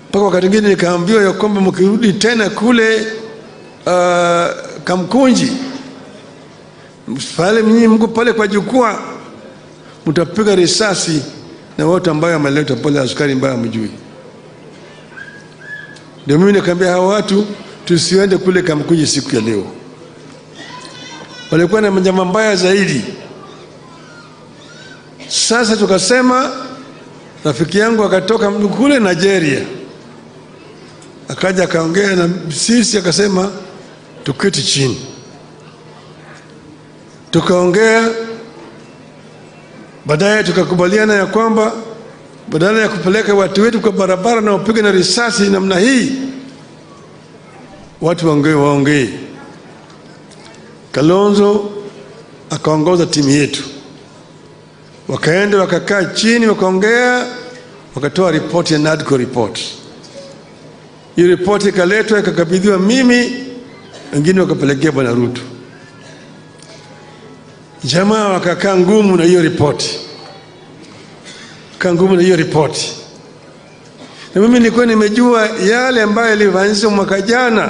Mpaka wakati mwingine nikaambiwa ya kwamba mkirudi tena kule Kamkunji, pale mnyinyi mko pale kwa jukwaa, mtapiga risasi na watu ambao wameletwa pale, askari ambao hamjui. Ndio mimi nikaambia hawa watu tusiende kule Kamkunji siku ya leo. Walikuwa na njama mbaya zaidi. Sasa tukasema, rafiki yangu akatoka kule Nigeria, akaja akaongea na sisi, akasema tuketi chini. Tukaongea, baadaye tukakubaliana ya kwamba badala ya kupeleka watu wetu kwa barabara na wapiga na risasi namna hii, watu waongee. Kalonzo akaongoza timu yetu, wakaenda wakakaa chini, wakaongea, wakatoa ripoti ya NADCO report. Hiyo ripoti ikaletwa ikakabidhiwa mimi, wengine wakapelekea Bwana Ruto. Jamaa wakakaa ngumu na hiyo ripoti, kaa ngumu na hiyo ripoti. Na mimi nilikuwa nimejua yale ambayo yalifanyika mwaka jana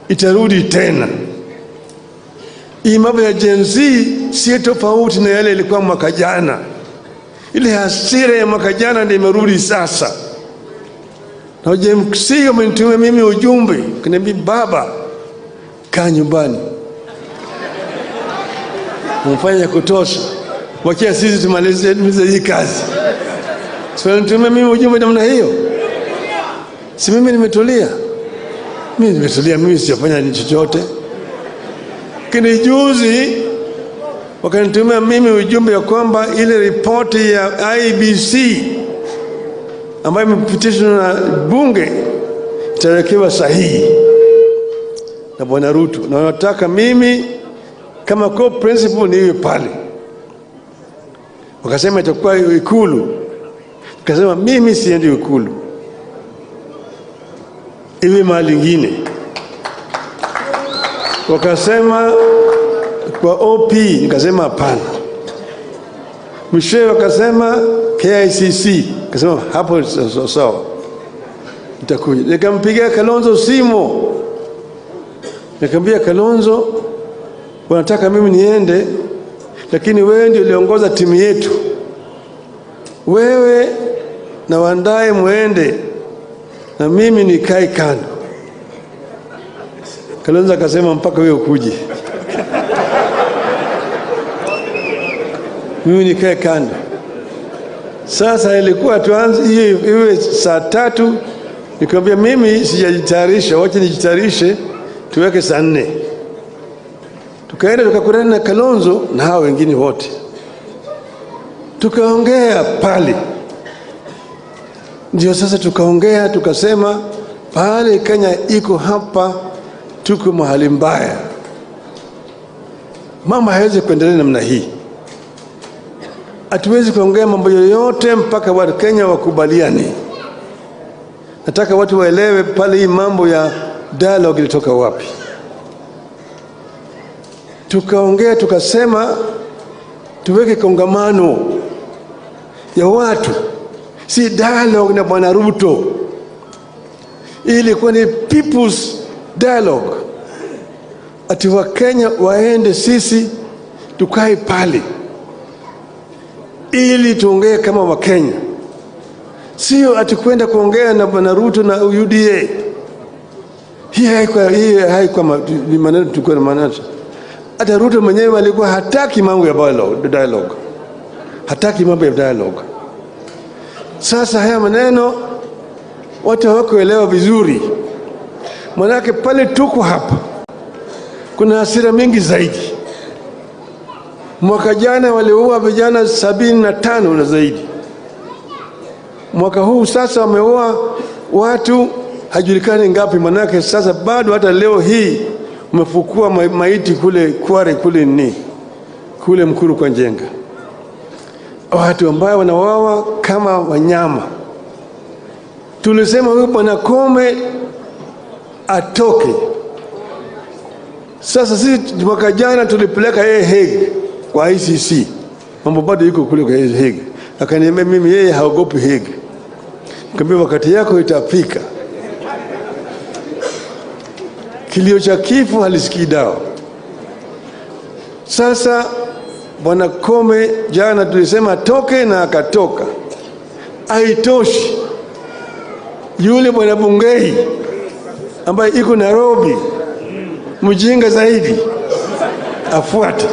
itarudi tena. Hii mambo ya Gen Z si tofauti na yale ilikuwa mwaka jana. Ile hasira ya mwaka jana ndio imerudi sasa. Na Gen Z wamenitumia mimi ujumbe, kaniambia baba, kaa nyumbani, umfanye kutosha, wakia sisi tumalize hii kazi. Si wanitumia mimi ujumbe namna hiyo? Si mimi nimetulia? Mimi nimetulia, mimi sijafanya ni chochote. Lakini juzi wakanitumia mimi ujumbe ya kwamba ile ripoti ya IBC ambayo imepitishwa na bunge itawekewa sahihi na Bwana Ruto, na wanataka mimi kama co-principal niwe pale. Wakasema itakuwa Ikulu. Nikasema mimi siendi Ikulu, iwe mahali ingine. Wakasema kwa OP, nikasema hapana. Mwishowe wakasema KICC, nikasema hapo sawa, nitakuja. Nikampigia Kalonzo simu, nikamwambia Kalonzo, wanataka mimi niende, lakini wewe ndio uliongoza timu yetu, wewe na Wandae muende na mimi nikae kando. Kalonzo akasema mpaka wewe ukuje, mimi nikae kando. Sasa ilikuwa tuanze hiyo iwe saa 3, nikamwambia mimi sijajitayarisha, wacha nijitayarishe, tuweke saa 4. Tukaenda tukakutana na Kalonzo na hao wengine wote, tukaongea pale. Ndio sasa tukaongea, tukasema pale Kenya iko hapa, tuko mahali mbaya, mama hawezi kuendelea namna hii. Hatuwezi kuongea mambo yoyote mpaka Wakenya wakubaliane. Nataka watu waelewe pale hii mambo ya dialogue ilitoka wapi. Tukaongea tukasema tuweke kongamano ya watu, si dialogue na Bwana Ruto. Ilikuwa ni people's dialogue, ati Wakenya waende, sisi tukae pale ili tuongee kama Wakenya, sio ati kwenda kuongea na Bwana Ruto na UDA. Hii haikuwa ni maneno tulikuwa na maneno. Hata Ruto mwenyewe alikuwa hataki mambo ya dialogue, hataki mambo ya dialogue. Sasa haya maneno watu hawakuelewa vizuri, manake pale tuko hapa kuna hasira mingi zaidi. Mwaka jana waliua vijana 75 na zaidi. Mwaka huu sasa wameua watu hajulikani ngapi, manake sasa bado hata leo hii umefukua maiti kule Kware, kule ni kule Mkuru kwa Njenga, watu ambao wanawawa kama wanyama. Tulisema huyu Bwana Koome atoke. Sasa sisi mwaka jana tulipeleka yeye Hague kwa ICC, mambo bado yuko kule kwa Hague. Akaniambia mimi yeye haogopi Hague. Nikamwambia wakati yako itafika. Kilio cha kifo halisikii dawa. Sasa Bwana Koome jana tulisema atoke na akatoka. Haitoshi, yule Bwana Bungei ambaye iko Nairobi, mjinga zaidi, afuate.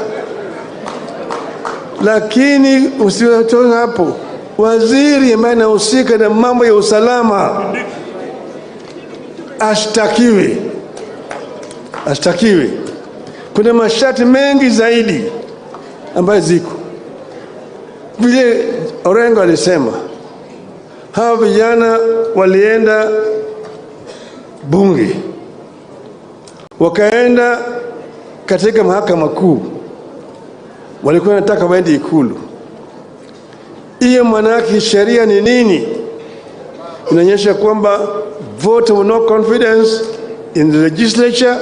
Lakini usiwatoe hapo, waziri ambaye anahusika na mambo ya usalama ashtakiwe, ashtakiwe. Kuna masharti mengi zaidi ambayo ziko vile Orengo alisema, hawa vijana walienda bunge, wakaenda katika mahakama kuu, walikuwa wanataka waende Ikulu. Hiyo maana yake sheria ni nini? Inaonyesha kwamba vote of no confidence in the legislature,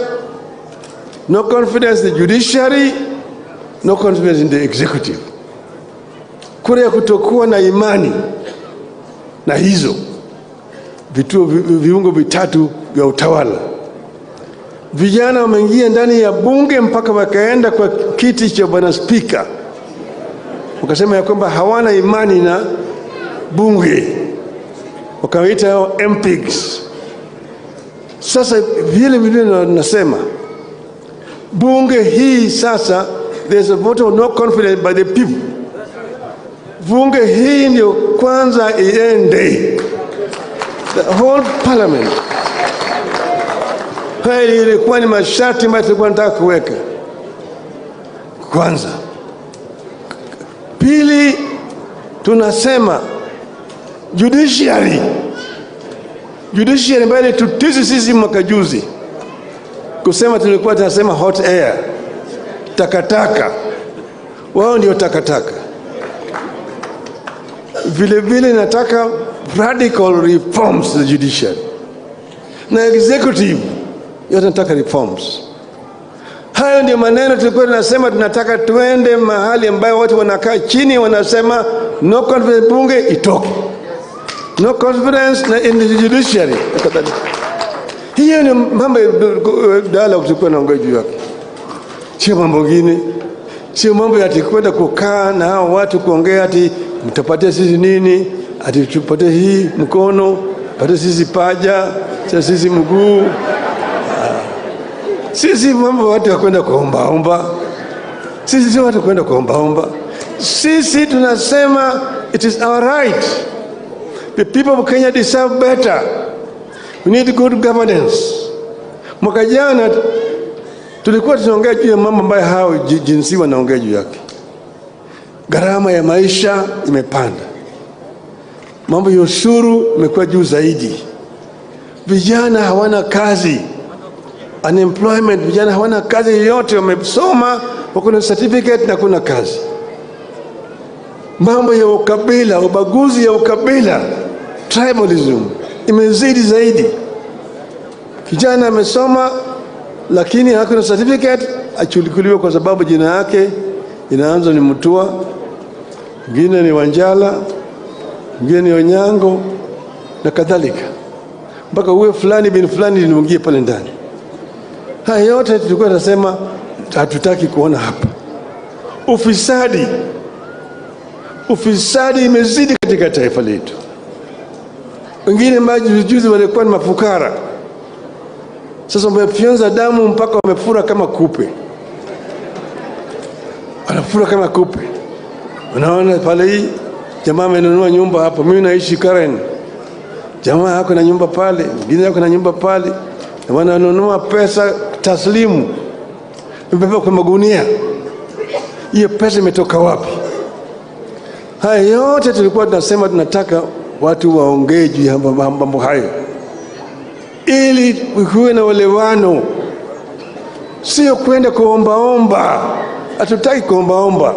no confidence in the judiciary, no confidence in the executive. Kura ya kutokuwa na imani na hizo vituo viungo vitatu vya utawala. Vijana wameingia ndani ya bunge mpaka wakaenda kwa kiti cha Bwana Spika, wakasema ya kwamba hawana imani na bunge, wakawaita hao MPs. Sasa vile vile nasema bunge hii sasa, there's a vote of no confidence by the people. Bunge hii ndio kwanza iende, the whole parliament. Hili ilikuwa ni masharti ambayo tulikuwa tunataka kuweka kwanza. Pili, tunasema judiciary ambayo tutisi sisi mwaka juzi kusema, tulikuwa tunasema hot air, takataka, wao ndio takataka. Vile vile nataka radical reforms to the judiciary na executive yote, nataka reforms. Hayo ndio maneno tulikuwa tunasema, tunataka tuende mahali ambayo watu wanakaa chini wanasema no confidence, bunge itoke, no confidence in the judiciary. Hiyo ni mambo ya dialogue tulikuwa tunaongea juu yake, sio mambo mengine, sio mambo ya kwenda kukaa na hao watu kuongea ati mtapatia sisi nini, ati tupatie hii mkono, patie sisi paja, sisi mguu. Sisi mambo watu wa kwenda kuomba omba, sisi sio watu kwenda kuomba omba. Sisi tunasema it is our right. The people of Kenya deserve better. We need good governance. Mwaka jana tulikuwa tunaongea juu ya mambo ambayo hao jinsi wanaongea juu yake. Gharama ya maisha imepanda, mambo ya ushuru imekuwa juu zaidi, vijana hawana kazi, unemployment, vijana hawana kazi yoyote, wamesoma wako na certificate na kuna kazi. Mambo ya ukabila, ubaguzi ya ukabila, tribalism imezidi zaidi. Kijana amesoma lakini hakuna certificate, achukuliwe kwa sababu jina yake inaanza ni Mutua, mwingine ni Wanjala, mwingine ni Onyango na kadhalika, mpaka uwe fulani bin fulani niingie pale ndani. Haya yote tulikuwa tunasema hatutaki kuona hapa. Ufisadi, ufisadi imezidi katika taifa letu. Wengine majuzi juzi walikuwa ni mafukara, sasa wamefyonza damu mpaka wamefura kama kupe, wanafura kama kupe. Unaona pale, hii jamaa amenunua nyumba hapo, mimi naishi Karen, jamaa yako na nyumba pale, mwingine yako na nyumba pale, na wananunua pesa taslimu, imebeba kwa magunia. Hiyo pesa imetoka wapi? Haya yote tulikuwa tunasema tunataka watu waongee juu ya mambo hayo, ili kuwe na uelewano, sio kwenda kuombaomba. Hatutaki kuombaomba.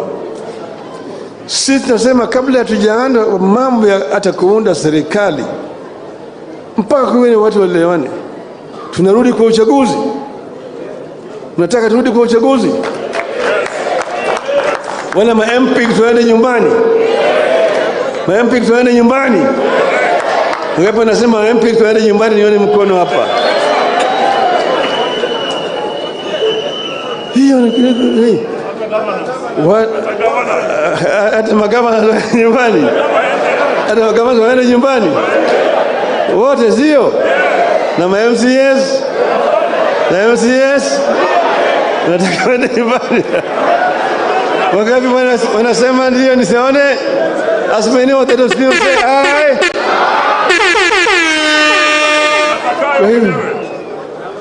Sisi tunasema kabla hatujaanza mambo ya hata kuunda serikali, mpaka kuwe ni watu waelewane. Tunarudi kwa uchaguzi. Mnataka turudi kwa uchaguzi? Wala ma MP tuende nyumbani? Ma MP tuende nyumbani? Ngapi nasema MP tuende nyumbani, nione mkono hapa. Hiyo ni hata magavana nyumbani, hata magavana waende nyumbani wote, sio? Na ma MCS na MCS nataka waende nyumbani. Wangapi wanasema ndio? Nisione as many what they still say aye. Kwa hivyo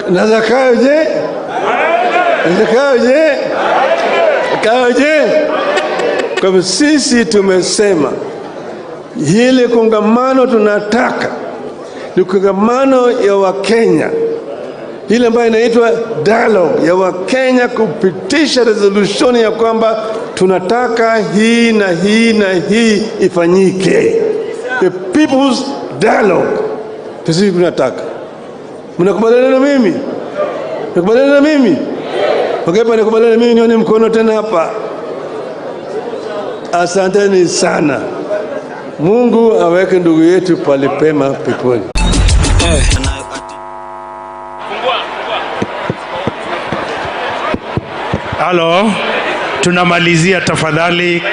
na Zakayo je? Zakayo je? Zakayo je? Kwa hivyo sisi tumesema hili kongamano tunataka ni kongamano ya Wakenya, ile ambayo inaitwa dialogue ya Wakenya, kupitisha resolution ya kwamba tunataka hii na hii na hii ifanyike. The people's dialogue. Sisi tunataka. Mnakubaliana na mimi? Mnakubaliana na mimi? Okay, mnakubaliana na mimi, nione mkono tena hapa. Asanteni sana. Mungu aweke ndugu yetu pale pema peponi. Halo, tunamalizia tafadhali.